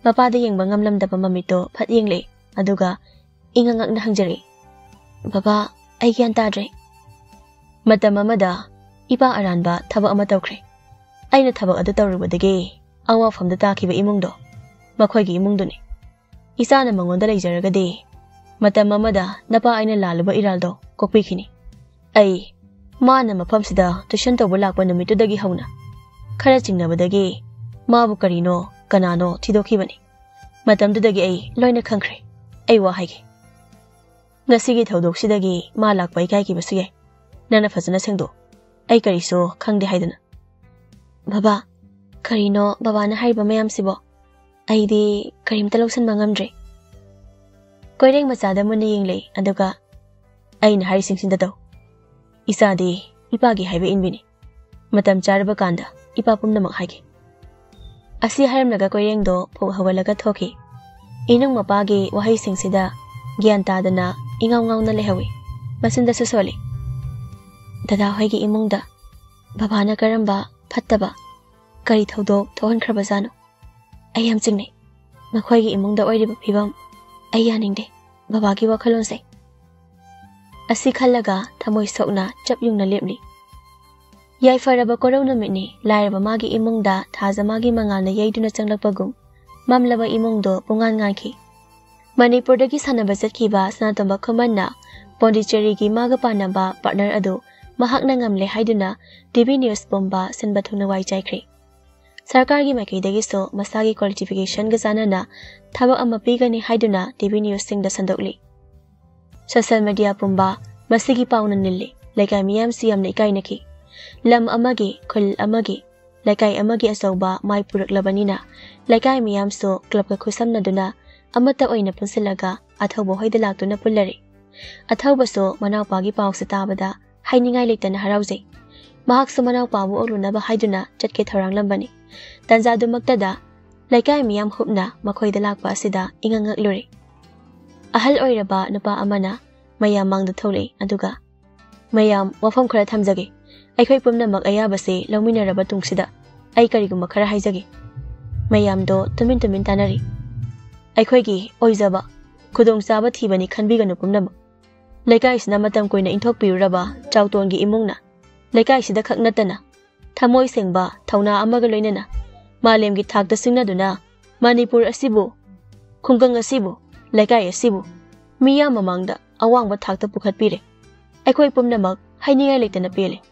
ꯃꯄꯥꯗ ꯌꯦꯡꯕ ꯉꯝꯂꯝꯗꯕ ꯃꯃꯤꯠꯇꯣ ꯐꯠ ꯌꯦꯡꯂꯛꯏ, ꯑꯗꯨꯒ ꯏꯉꯛ ꯉꯛꯅ ꯍꯪꯖꯔꯛꯏ, "ꯕꯕꯥ, ꯑꯩ ꯒ꯭ꯌꯥꯟ ꯇꯥꯗ꯭ꯔꯦ"꯫ "ꯃꯇꯝ ꯑꯃꯗ ꯏꯄꯥ ꯑꯔꯥꯟꯕ ꯊꯕꯛ ꯑꯃ ꯇꯧꯈ꯭ꯔꯦ꯫ ꯑꯩꯅ ꯊꯕꯛ ꯑꯗꯨ ꯇꯧꯔꯨꯕꯗꯒꯤ ꯑꯋꯥꯐꯝꯗ ꯇꯥꯈꯤꯕ ꯏꯃꯨꯡꯗꯣ ꯃꯈꯣꯏꯒꯤ ꯏꯃꯨꯡꯗꯨꯅꯤ꯫ ꯏꯆꯥꯅ ꯃꯉꯣꯟꯗ ꯂꯩꯖꯔꯒꯗꯤ ꯃꯇꯝ ꯑꯃꯗ ꯅꯄꯥ ꯑꯩꯅ ꯂꯥꯜꯂꯨꯕ ꯏꯔꯥꯜꯗꯣ ꯀꯣꯛꯄꯤꯈꯤꯅꯤ꯫ ꯑꯩ ꯃꯥꯅ ꯃꯐꯝꯁꯤꯗ tuition ꯇꯧꯕ ꯂꯥꯛꯄ ꯅꯨꯃꯤꯠꯇꯨꯗꯒꯤ ꯍꯧꯅ ꯈꯔ ꯆꯤꯡꯅꯕꯗꯒꯤ ꯃꯥꯕꯨ ꯀꯔꯤꯅꯣ ꯀꯅꯥꯅꯣ ꯊꯤꯗꯣꯛꯈꯤꯕꯅꯤ꯫ ꯃꯇꯝꯗꯨꯗꯒꯤ ꯑꯩ ꯂꯣꯏꯅ ꯈꯪꯈ꯭ꯔꯦ꯫ ꯑꯩ ꯋꯥ ꯍꯥꯏꯒꯦ꯫ ꯉꯁꯤꯒꯤ ꯊꯧꯗꯣꯛꯁꯤꯗꯒꯤ ꯃꯥ ꯂꯥꯛꯄ ꯏꯀꯥꯏꯈꯤꯕꯁꯨ ꯌꯥꯏ꯫ ꯅꯪꯅ ꯐꯖꯅ ꯁꯦꯡꯗꯣꯛ꯫ ꯑꯩ ꯀꯔꯤꯁꯨ ꯈꯪꯗꯦ ꯍꯥꯏꯗꯨꯅ꯫ ꯕꯕꯥ, ꯀꯔꯤꯅꯣ ꯕꯕꯥꯅ ꯍꯥꯏꯔꯤꯕ ꯃꯌꯥꯝꯁꯤꯕꯣ? ꯑꯩꯗꯤ ꯀꯔꯤꯝꯇ ꯂꯧꯁꯤꯟꯕ ꯉꯝꯗ꯭ꯔꯦ꯫ ꯀꯣꯏꯔꯦꯡ ꯃꯆꯥꯗ ꯃꯨꯟꯅ ꯌꯦꯡꯂꯦ, ꯑꯗꯨꯒ ꯑꯩꯅ ꯍꯥꯏꯔꯤꯁꯤꯡꯁꯤꯗ ꯇꯧ꯫ ꯏꯆꯥꯗꯤ ꯏꯄꯥꯒꯤ ꯍꯥꯏꯕ ꯏꯟꯕꯤꯅꯤ꯫ ꯃꯇꯝ ꯆꯥꯔꯕ ꯀꯥꯟꯗ ꯏꯄꯥ ꯄꯨꯝꯅꯃꯛ ꯍꯥꯏꯒꯦ꯫ ꯑꯁꯤ ꯍꯥꯏꯔꯝꯂꯒ ꯀꯣꯏꯔꯦꯡꯗꯣ ꯐꯨꯛ ꯍꯧꯒꯠꯂꯒ ꯊꯣꯛꯈꯤ꯫ ꯏꯅꯨꯡ ꯃꯄꯥꯒꯤ ꯋꯥꯍꯩꯁꯤꯡꯁꯤꯗ ꯒ꯭ꯌꯥꯟ ꯇꯥꯗꯅ ꯏꯉꯥꯎ ꯉꯥꯎꯅ ꯂꯩꯍꯧꯏ꯫ ꯃꯆꯤꯟꯗꯁꯨ ꯁꯣꯜꯂꯤ꯫ ꯗꯗꯥ ꯍꯣꯏꯒꯤ ꯏꯃꯨꯡꯗ ꯕꯕꯥꯅ ꯀꯔꯝꯕ ꯐꯠꯇꯕ, ꯀꯔꯤ ꯊꯧꯗꯣꯛ ꯊꯣꯛꯍꯟꯈ꯭ꯔꯕꯖꯥꯠꯅꯣ? ꯑꯩ ꯌꯥꯝ ꯆꯤꯡꯅꯩ꯫ ꯃꯈꯣꯏꯒꯤ ꯏꯃꯨꯡꯗ ꯑꯣꯏꯔꯤꯕ ꯐꯤꯕꯝ ꯑꯩ ꯌꯥꯅꯤꯡꯗꯦ꯫ ꯕꯕꯥꯒꯤ ꯋꯥꯈꯜꯂꯣꯟꯁꯦ꯫ ꯑꯁꯤ ꯈꯜꯂꯒ ꯊꯃꯣꯏ ꯁꯣꯛꯅ ꯆꯞ ꯌꯨꯡꯅ ꯂꯦꯞꯂꯤ꯫ ꯌꯥꯏꯐꯔꯕ ꯀꯣꯔꯧ ꯅꯨꯃꯤꯠꯅꯤ꯫ ꯂꯥꯏꯔꯕ ꯃꯥꯒꯤ ꯏꯃꯨꯡꯗ ꯊꯥꯖ ꯃꯥꯒꯤ ꯃꯉꯥꯜꯅ ꯌꯩꯗꯨꯅ ꯆꯪꯂꯛꯄꯒꯨꯝ ꯃꯝꯂꯕ ꯏꯃꯨꯡꯗꯣ ꯄꯨꯡꯉꯥꯟ ꯉꯥꯟꯈꯤ꯫ ꯃꯅꯤꯄꯨꯔꯗꯒꯤ ꯁꯥꯟꯅꯕ ꯆꯠꯈꯤꯕ ꯁꯅꯥꯇꯣꯝꯕ ꯈꯨꯃꯟꯅ ꯄꯣꯟꯗꯤꯆꯦꯔꯤꯒꯤ ꯃꯥꯒ ꯄꯥꯟꯅꯕ partner ꯑꯗꯨ ꯃꯍꯥꯛꯅ ꯉꯝꯂꯦ ꯍꯥꯏꯗꯨꯅ ꯇꯤ ꯚꯤ news ꯄꯨꯝꯕ ꯁꯤꯟꯕ ꯊꯨꯡꯅ ꯋꯥꯏ ꯆꯥꯏꯈ꯭ꯔꯦ꯫ ꯁꯔꯀꯥꯔꯒꯤ ꯃꯥꯏꯀꯩꯗꯒꯤꯁꯨ ꯃꯁꯥꯒꯤ qualificationꯒ ꯆꯥꯟꯅꯅ ꯊꯕꯛ ꯑꯃ ꯄꯤꯒꯅꯤ ꯍꯥꯏꯗꯨꯅ ꯇꯤ ꯚꯤ newsꯁꯤꯡꯗ ꯁꯟꯗꯣꯛꯂꯤ꯫ Social media ꯄꯨꯝꯕ ꯃꯁꯤꯒꯤ ꯄꯥꯎꯅ ꯅꯤꯜꯂꯤ꯫ ꯂꯩꯀꯥꯏ ꯃꯤꯌꯥꯝꯁꯨ ꯌꯥꯝꯅ ꯏꯀꯥꯏꯅꯈꯤ꯫ ꯂꯝ ꯑꯃꯒꯤ, ꯈꯨꯜ ꯑꯃꯒꯤ, ꯂꯩꯀꯥꯏ ꯑꯃꯒꯤ ꯑꯆꯧꯕ ꯃꯥꯏ ꯄꯨꯔꯛꯂꯕꯅꯤꯅ ꯂꯩꯀꯥꯏ ꯃꯤꯌꯥꯝꯁꯨ clubꯀ ꯈꯨꯠꯁꯝꯅꯗꯨꯅ ꯑꯃꯠꯇ ꯑꯣꯏꯅ ꯄꯨꯟꯁꯤꯜꯂꯒ ꯑꯊꯧꯕ ꯍꯣꯏꯗ ꯂꯥꯛꯇꯨꯅ ꯄꯨꯜꯂꯔꯦ꯫ ꯑꯊꯧꯕꯁꯨ ꯃꯅꯥꯎꯄꯥꯒꯤ ꯄꯥꯎꯁꯦ ꯇꯥꯕꯗ ꯍꯥꯏꯅꯤꯡꯉꯥꯏ ꯂꯩꯇꯅ ꯍꯔꯥꯎꯖꯩ꯫ ꯃꯍꯥꯛꯁꯨ ꯃꯅꯥꯎꯄꯥꯕꯨ ꯑꯣꯛꯂꯨꯅꯕ ꯍꯥꯏꯗꯨꯅ ꯆꯠꯀꯦ ꯊꯧꯔꯥꯡꯂꯝꯕꯅꯤ꯫ ꯇꯟꯖꯥꯗꯨꯃꯛꯇꯗ ꯂꯩꯀꯥꯏ ꯃꯤꯌꯥꯝ ꯍꯨꯞꯅ ꯃꯈꯣꯏꯗ ꯂꯥꯛꯄ ꯑꯁꯤꯗ ꯏꯉꯛ ꯉꯛꯂꯨꯔꯦ꯫ ꯑꯍꯜ ꯑꯣꯏꯔꯕ ꯅꯨꯄꯥ ꯑꯃꯅ ꯃꯌꯥꯝ ꯃꯥꯡꯗ ꯊꯣꯛꯂꯛꯏ, ꯑꯗꯨꯒ, "ꯃꯌꯥꯝ, ꯋꯥꯐꯝ ꯈꯔ ꯊꯝꯖꯒꯦ꯫ ꯑꯩꯈꯣꯏ ꯄꯨꯝꯅꯃꯛ ꯑꯌꯥꯕꯁꯦ ꯂꯧꯃꯤꯟꯅꯔꯕ ꯇꯨꯡꯁꯤꯗ ꯑꯩ ꯀꯔꯤꯒꯨꯝꯕ ꯈꯔ ꯍꯥꯏꯖꯒꯦ꯫" ꯃꯌꯥꯝꯗꯣ ꯇꯨꯃꯤꯟ ꯇꯨꯃꯤꯟ ꯇꯥꯅꯔꯤ꯫ "ꯑꯩꯈꯣꯏꯒꯤ ꯑꯣꯏꯖꯕ, ꯈꯨꯗꯣꯡꯆꯥꯕ ꯊꯤꯕꯅꯤ ꯈꯟꯕꯤꯒꯅꯨ ꯄꯨꯝꯅꯃꯛ꯫ ꯂꯩꯀꯥꯏꯁꯤꯅ ꯃꯇꯝ ꯀꯨꯏꯅ ꯏꯟꯊꯣꯛꯄꯤꯔꯨꯔꯕ ꯆꯥꯎꯇꯣꯟꯒꯤ ꯏꯃꯨꯡꯅ ꯂꯩꯀꯥꯏꯁꯤꯗ ꯈꯛ ꯅꯠꯇꯅ ꯊꯃꯣꯏ ꯁꯦꯡꯕ ꯊꯧꯅꯥ ꯑꯃꯒ ꯂꯣꯏꯅꯅ ꯃꯥꯂꯦꯝꯒꯤ ꯊꯥꯛꯇ ꯁꯤꯡꯅꯗꯨꯅ ꯃꯅꯤꯄꯨꯔ ꯑꯁꯤꯕꯨ, ꯈꯨꯡꯒꯪ ꯑꯁꯤꯕꯨ, ꯂꯩꯀꯥꯏ ꯑꯁꯤꯕꯨ ꯃꯤꯌꯥꯝ ꯃꯃꯥꯡꯗ ꯑꯋꯥꯡꯕ ꯊꯥꯛꯇ ꯄꯨꯈꯠꯄꯤꯔꯦ꯫ ꯑꯩꯈꯣꯏ ꯄꯨꯝꯅꯃꯛ ꯍꯥꯏꯅꯤꯡꯉꯥꯏ ꯂꯩꯇꯅ ꯄꯦꯜꯂꯦ꯫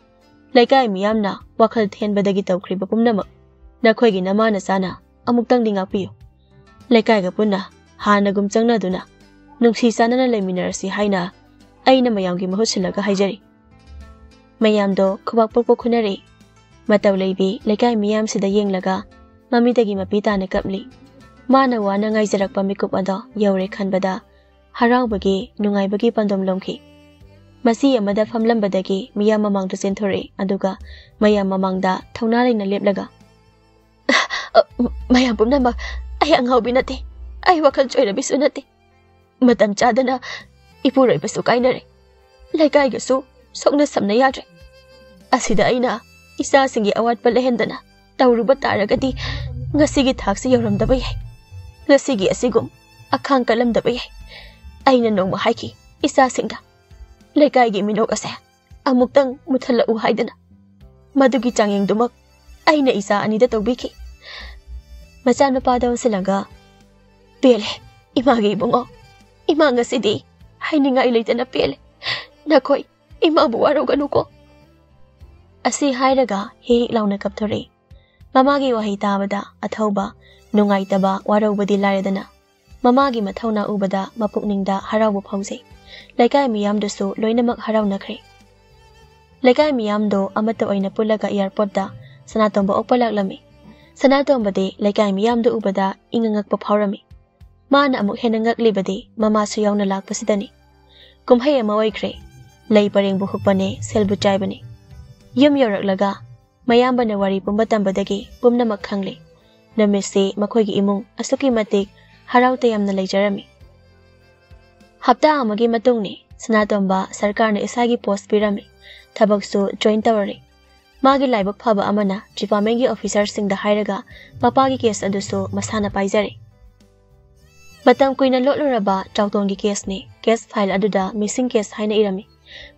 ꯂꯩꯀꯥꯏ ꯃꯤꯌꯥꯝꯅ ꯋꯥꯈꯜ ꯊꯦꯟꯕꯗꯒꯤ ꯇꯧꯈ꯭ꯔꯤꯕ ꯄꯨꯝꯅꯃꯛ ꯅꯈꯣꯏꯒꯤ ꯅꯃꯥ ꯅꯆꯥꯅ ꯑꯃꯨꯛꯇꯪꯗꯤ ꯉꯥꯛꯄꯤꯌꯨ꯫ ꯂꯩꯀꯥꯏꯒ ꯄꯨꯟꯅ ꯍꯥꯟꯅꯒꯨꯝ ꯆꯪꯅꯗꯨꯅ ꯅꯨꯡꯁꯤ ꯆꯥꯟꯅꯅ ꯂꯩꯃꯤꯟꯅꯔꯁꯤ ꯍꯥꯏꯅ ꯑꯩꯅ ꯃꯌꯥꯝꯒꯤ ꯃꯍꯨꯠ ꯁꯤꯜꯂꯒ ꯍꯥꯏꯖꯔꯤ꯫ ꯃꯌꯥꯝꯗꯣ ꯈꯨꯕꯥꯛ ꯄꯣꯛꯄ ꯈꯨꯅꯔꯦ꯫ ꯃꯇꯧ ꯂꯩꯕꯤ ꯂꯩꯀꯥꯏ ꯃꯤꯌꯥꯝꯁꯤꯗ ꯌꯦꯡꯂꯒ ꯃꯃꯤꯗꯒꯤ ꯃꯄꯤ ꯇꯥꯅ ꯀꯞꯂꯤ꯫ ꯃꯥꯅ ꯋꯥꯅ ꯉꯥꯏꯖꯔꯛꯄ ꯃꯤꯀꯨꯞ ꯑꯗꯣ ꯌꯧꯔꯦ ꯈꯟꯕꯗ ꯍꯔꯥꯎꯕꯒꯤ, ꯅꯨꯡꯉꯥꯏꯕꯒꯤ ꯄꯥꯟꯗꯝ ꯂꯣꯝꯈꯤ꯫ ꯃꯆꯤ ꯑꯃꯗ ꯐꯝꯂꯝꯕꯗꯒꯤ ꯃꯤꯌꯥꯝ ꯃꯃꯥꯡꯗ ꯆꯦꯟꯊꯣꯔꯛꯏ, ꯑꯗꯨꯒ ꯃꯌꯥꯝ ꯃꯃꯥꯡꯗ ꯊꯧꯅꯥ ꯂꯩꯅ ꯂꯦꯞꯂꯒ, "ꯑ, ꯃꯌꯥꯝ ꯄꯨꯝꯅꯃꯛ, ꯑꯩ ꯑꯉꯥꯎꯕꯤ ꯅꯠꯇꯦ, ꯑꯩ ꯋꯥꯈꯜ ꯆꯣꯏꯔꯕꯤꯁꯨ ꯅꯠꯇꯦ꯫ ꯃꯇꯝ ꯆꯥꯗꯅ ꯏꯄꯨꯔꯣꯏꯕꯁꯨ ꯀꯥꯏꯅꯔꯦ, ꯂꯩꯀꯥꯏꯒꯁꯨ ꯁꯣꯛꯅ ꯁꯝꯅ ꯌꯥꯗ꯭ꯔꯦ꯫ ꯑꯁꯤꯗ ꯑꯩꯅ ꯏꯆꯥꯁꯤꯡꯒꯤ ꯑꯋꯥꯠꯄ ꯂꯩꯍꯟꯗꯅ ꯇꯧꯔꯨꯕ ꯇꯥꯔꯒꯗꯤ ꯉꯁꯤꯒꯤ ꯊꯥꯛꯁꯤ ꯌꯧꯔꯝꯗꯕ ꯌꯥꯏ, ꯉꯁꯤꯒꯤ ꯑꯁꯤꯒꯨꯝ ꯑꯈꯥꯡ ꯀꯜꯂꯝꯗꯕ ꯌꯥꯏ꯫ ꯑꯩꯅ ꯅꯣꯡꯃ ꯍꯥꯏꯈꯤ ꯏꯆꯥꯁꯤꯡꯗ, ꯂꯩꯀꯥꯏꯒꯤ ꯃꯤꯅꯣꯛ ꯑꯁꯦ ꯑꯃꯨꯛꯇꯪ ꯃꯨꯠꯊꯠꯂꯛꯎ ꯍꯥꯏꯗꯅ꯫ ꯃꯗꯨꯒꯤ ꯆꯥꯡꯌꯦꯡꯗꯨꯃꯛ ꯑꯩꯅ ꯏꯆꯥ ꯑꯅꯤꯗ ꯇꯧꯕꯤꯈꯤ꯫" ꯃꯆꯥꯅꯨꯄꯥꯗ ꯑꯣꯟꯁꯤꯜꯂꯒ, "ꯄꯦꯜꯂꯦ ꯏꯃꯥꯒꯤ ꯏꯕꯨꯡꯉꯣ, ꯏꯃꯥ ꯉꯁꯤꯗꯤ ꯍꯥꯏꯅꯤꯡꯉꯥꯏ ꯂꯩꯇꯅ ꯄꯦꯜꯂꯦ꯫ ꯅꯈꯣꯏ ꯏꯃꯥꯕꯨ ꯋꯥꯔꯧꯒꯅꯨꯀꯣ꯫" ꯑꯁꯤ ꯍꯥꯏꯔꯒ ꯍꯦꯛ ꯍꯦꯛ ꯂꯥꯎꯅ ꯀꯞꯊꯣꯔꯛꯏ꯫ ꯃꯃꯥꯒꯤ ꯋꯥꯍꯩ ꯇꯥꯕꯗ ꯑꯊꯧꯕ, ꯅꯨꯡꯉꯥꯏꯇꯕ, ꯋꯥꯔꯧꯕꯗꯤ ꯂꯥꯏꯔꯗꯅ, ꯃꯃꯥꯒꯤ ꯃꯊꯧꯅꯥ ꯎꯕꯗ ꯃꯄꯨꯛꯅꯤꯡꯗ ꯍꯔꯥꯎꯕ ꯐꯥꯎꯖꯩ꯫ ꯂꯩꯀꯥꯏ ꯃꯤꯌꯥꯝꯗꯨꯁꯨ ꯂꯣꯏꯅꯃꯛ ꯍꯔꯥꯎꯅꯈ꯭ꯔꯦ꯫ ꯂꯩꯀꯥꯏ ꯃꯤꯌꯥꯝꯗꯣ ꯑꯃꯠꯇ ꯑꯣꯏꯅ ꯄꯨꯜꯂꯒ ꯑꯦꯌꯥꯔꯄꯣꯔꯠꯇ ꯁꯅꯥꯇꯣꯝꯕ ꯑꯣꯛꯄ ꯂꯥꯛꯂꯝꯃꯤ꯫ ꯁꯅꯥꯇꯣꯝꯕꯗꯤ ꯂꯩꯀꯥꯏ ꯃꯤꯌꯥꯝꯗꯨ ꯎꯕꯗ ꯏꯪꯉ ꯉꯛꯄ ꯐꯥꯎꯔꯝꯃꯤ꯫ ꯃꯥꯅ ꯑꯃꯨꯛ ꯍꯦꯟꯅ ꯉꯛꯂꯤꯕꯗꯤ ꯃꯃꯥꯁꯨ ꯌꯥꯎꯅ ꯂꯥꯛꯄꯁꯤꯗꯅꯤ꯫ ꯀꯨꯝꯍꯩ ꯑꯃ ꯑꯣꯏꯈ꯭ꯔꯦ꯫ ꯂꯩ ꯄꯔꯦꯡꯕꯨ ꯍꯨꯛꯄꯅꯦ, ꯁꯦꯜꯕꯨ ꯆꯥꯏꯕꯅꯦ꯫ ꯌꯨꯝ ꯌꯧꯔꯛꯂꯒ ꯃꯌꯥꯝꯕꯅ ꯋꯥꯔꯤ ꯄꯨꯝꯕ ꯇꯝꯕꯗꯒꯤ ꯄꯨꯝꯅꯃꯛ ꯈꯪꯂꯦ꯫ ꯅꯨꯃꯤꯠꯁꯤ ꯃꯈꯣꯏꯒꯤ ꯏꯃꯨꯡ ꯑꯁꯨꯛꯀꯤ ꯃꯇꯤꯛ ꯍꯔꯥꯎ ꯇꯌꯥꯝꯅ ꯂꯩꯖꯔꯝꯃꯤ꯫ ꯍꯞꯇꯥ ꯑꯃꯒꯤ ꯃꯇꯨꯡꯅꯤ, ꯁꯅꯥꯇꯣꯝꯕ ꯁꯔꯀꯥꯔꯅ ꯏꯁꯥꯒꯤ ꯄꯣꯁ ꯄꯤꯔꯝꯃꯤ꯫ ꯊꯕꯛꯁꯨ ꯖꯣꯏꯟ ꯇꯧꯔꯔꯦ꯫ ꯃꯥꯒꯤ ꯂꯥꯏꯕꯛ ꯐꯕ ꯑꯃꯅ ꯗꯤꯄꯥꯔꯠꯃꯦꯟꯒꯤ ꯑꯣꯐꯤꯁꯥꯔꯁꯤꯡꯗ ꯍꯥꯏꯔꯒ ꯃꯄꯥꯒꯤ ꯀꯦꯁ ꯑꯗꯨꯁꯨ ꯃꯁꯥꯅ ꯄꯥꯏꯖꯔꯦ꯫ ꯃꯇꯝ ꯀꯨꯏꯅ ꯂꯣꯠꯂꯨꯔꯕ ꯆꯥꯎꯇꯣꯟꯒꯤ ꯀꯦꯁꯅꯤ꯫ ꯀꯦꯁ ꯐꯥꯏꯜ ꯑꯗꯨꯗ ꯃꯤꯁꯤꯡ ꯀꯦꯁ ꯍꯥꯏꯅ ꯏꯔꯝꯃꯤ꯫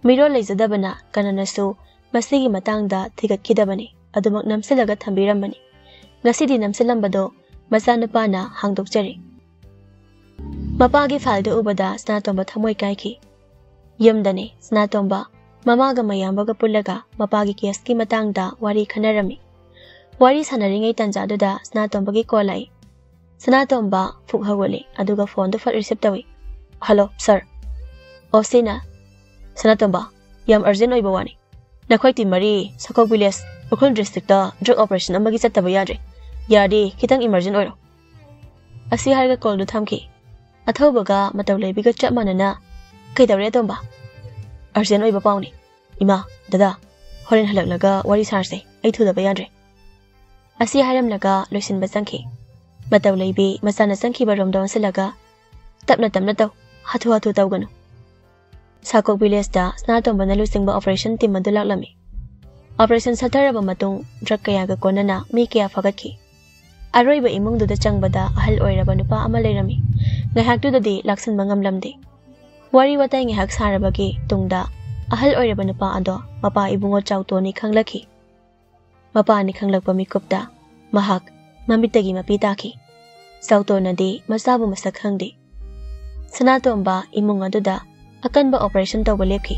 ꯃꯤꯔꯣꯜ ꯂꯩꯖꯗꯕꯅ ꯀꯅꯥꯅꯁꯨ ꯃꯁꯤꯒꯤ ꯃꯇꯥꯡꯗ ꯊꯤꯒꯠꯈꯤꯗꯕꯅꯤ꯫ ꯑꯗꯨꯃꯛ ꯅꯝꯁꯤꯜꯂꯒ ꯊꯝꯕꯤꯔꯝꯕꯅꯤ꯫ ꯉꯁꯤꯗꯤ ꯅꯝꯁꯤꯜꯂꯝꯕꯗꯣ ꯃꯆꯥꯅꯨꯄꯥꯅ ꯍꯥꯡꯗꯣꯛꯆꯔꯤ꯫ ꯃꯄꯥꯒꯤ ꯐꯥꯏꯜꯗꯨ ꯎꯕꯗ ꯁꯅꯥꯇꯣꯝꯕ ꯊꯃꯣꯏ ꯀꯥꯏꯈꯤ꯫ ꯌꯨꯝꯗꯅꯤ ꯁꯅꯥꯇꯣꯝꯕ ꯃꯃꯥꯒ ꯃꯌꯥꯝꯕꯒ ꯄꯨꯜꯂꯒ ꯃꯄꯥꯒꯤ ꯀꯦꯁꯀꯤ ꯃꯇꯥꯡꯗ ꯋꯥꯔꯤ ꯈꯟꯅꯔꯝꯃꯤ꯫ ꯋꯥꯔꯤ ꯁꯥꯟꯅꯔꯤꯉꯩ ꯇꯥꯟꯖꯥꯗꯨꯗ ꯁꯅꯥꯇꯣꯝꯕꯒꯤ ꯀꯣꯜ ꯂꯥꯛꯏ꯫ ꯁꯅꯥꯇꯣꯝꯕ ꯐꯨꯛ ꯍꯧꯒꯠꯂꯤ, ꯑꯗꯨꯒ ꯐꯣꯟꯗꯨ ꯐꯠ ꯔꯤꯁꯤꯞ ꯇꯧꯏ꯫ "ꯍꯜꯂꯣ, ꯁꯥꯔ꯫" "ꯑꯣ, ꯁꯤꯅ?" "ꯁꯅꯥꯇꯣꯝꯕ, ꯌꯥꯝ ꯑꯔꯖꯦꯟ ꯑꯣꯏꯕ ꯋꯥꯅꯤ꯫ ꯅꯈꯣꯏ ꯇꯤꯝ ꯃꯔꯤ Sakhok village, Ukhrul district drug operation ꯑꯃꯒꯤ ꯆꯠꯇꯕ ꯌꯥꯗ꯭ꯔꯦ꯫ ꯌꯥꯔꯗꯤ ꯈꯤꯇꯪ ꯏꯃꯔꯖꯦꯟ ꯑꯣꯏꯔꯣ꯫" ꯑꯁꯤ ꯍꯥꯏꯔꯒ ꯀꯣꯜꯗꯨ ꯊꯝꯈꯤ꯫ ꯑꯊꯧꯕꯒ ꯃꯇꯧ ꯂꯩꯕꯤꯒ ꯆꯞ ꯃꯥꯟꯅꯅ, "ꯀꯩꯗꯧꯔꯦ ꯑꯇꯣꯝꯕ?" "ꯑꯔꯖꯦꯟ ꯑꯣꯏꯕ ꯄꯥꯎꯅꯤ꯫ ꯏꯃꯥ, ꯗꯗꯥ, ꯍꯣꯔꯦꯟ ꯍꯜꯂꯛꯂꯒ ꯋꯥꯔꯤ ꯁꯥꯔꯁꯦ, ꯑꯩ ꯊꯨꯗꯕ ꯌꯥꯗ꯭ꯔꯦ꯫" ꯑꯁꯤ ꯍꯥꯏꯔꯝꯂꯒ ꯂꯣꯏꯁꯤꯟꯕ ꯆꯪꯈꯤ꯫ ꯃꯇꯧ ꯂꯩꯕꯤ ꯃꯆꯥꯅ ꯆꯪꯈꯤꯕ ꯔꯣꯝꯗ ꯑꯣꯟꯁꯤꯜꯂꯒ, "ꯇꯞꯅ ꯇꯞꯅ ꯇꯧ, ꯍꯥꯊꯨ ꯍꯥꯊꯨ ꯇꯧꯒꯅꯨ꯫" ꯁꯥꯀꯣꯛ ꯚꯤꯂꯦꯖꯇ ꯁꯅꯥꯇꯣꯝꯕꯅ ꯂꯨꯆꯤꯡꯕ ꯑꯣꯄꯔꯦꯁꯟ ꯇꯤꯝ ꯑꯗꯨ ꯂꯥꯛꯂꯝꯃꯤ꯫ ꯑꯣꯄꯔꯦꯁꯟ ꯁꯣꯠꯊꯔꯕ ꯃꯇꯨꯡ ꯗ꯭ꯔꯒ ꯀꯌꯥꯒ ꯀꯣꯟꯅꯅ ꯃꯤ ꯀꯌꯥ ꯐꯥꯒꯠꯈꯤ꯫ ꯑꯔꯣꯏꯕ ꯏꯃꯨꯡꯗꯨꯗ ꯆꯪꯕꯗ ꯑꯍꯜ ꯑꯣꯏꯔꯕ ꯅꯨꯄꯥ ꯑꯃ ꯂꯩꯔꯝꯃꯤ꯫ ꯉꯥꯏꯍꯥꯛꯇꯨꯗꯗꯤ ꯂꯥꯛꯁꯤꯟꯕ ꯉꯝꯂꯝꯗꯦ꯫ ꯋꯥꯔꯤ ꯋꯥꯇꯥꯏ ꯉꯥꯏꯍꯥꯛ ꯁꯥꯔꯕꯒꯤ ꯇꯨꯡꯗ ꯑꯍꯜ ꯑꯣꯏꯔꯕ ꯅꯨꯄꯥ ꯑꯗꯣ ꯃꯄꯥ ꯏꯕꯨꯡꯉꯣ ꯆꯥꯎꯇꯣꯟꯅꯤ ꯈꯪꯂꯛꯈꯤ꯫ ꯃꯄꯥꯅꯤ ꯈꯪꯂꯛꯄ ꯃꯤꯀꯨꯞꯇ ꯃꯍꯥꯛ ꯃꯃꯤꯠꯇꯒꯤ ꯃꯄꯤ ꯇꯥꯈꯤ꯫ ꯆꯥꯎꯇꯣꯟꯅꯗꯤ ꯃꯆꯥꯕꯨ ꯃꯁꯛ ꯈꯪꯗꯦ꯫ ꯁꯅꯥꯇꯣꯝꯕ ꯏꯃꯨꯡ ꯑꯗꯨꯗ ꯑꯀꯟꯕ ꯑꯣꯄꯔꯦꯁꯟ ꯇꯧꯕ ꯂꯦꯞꯈꯤ꯫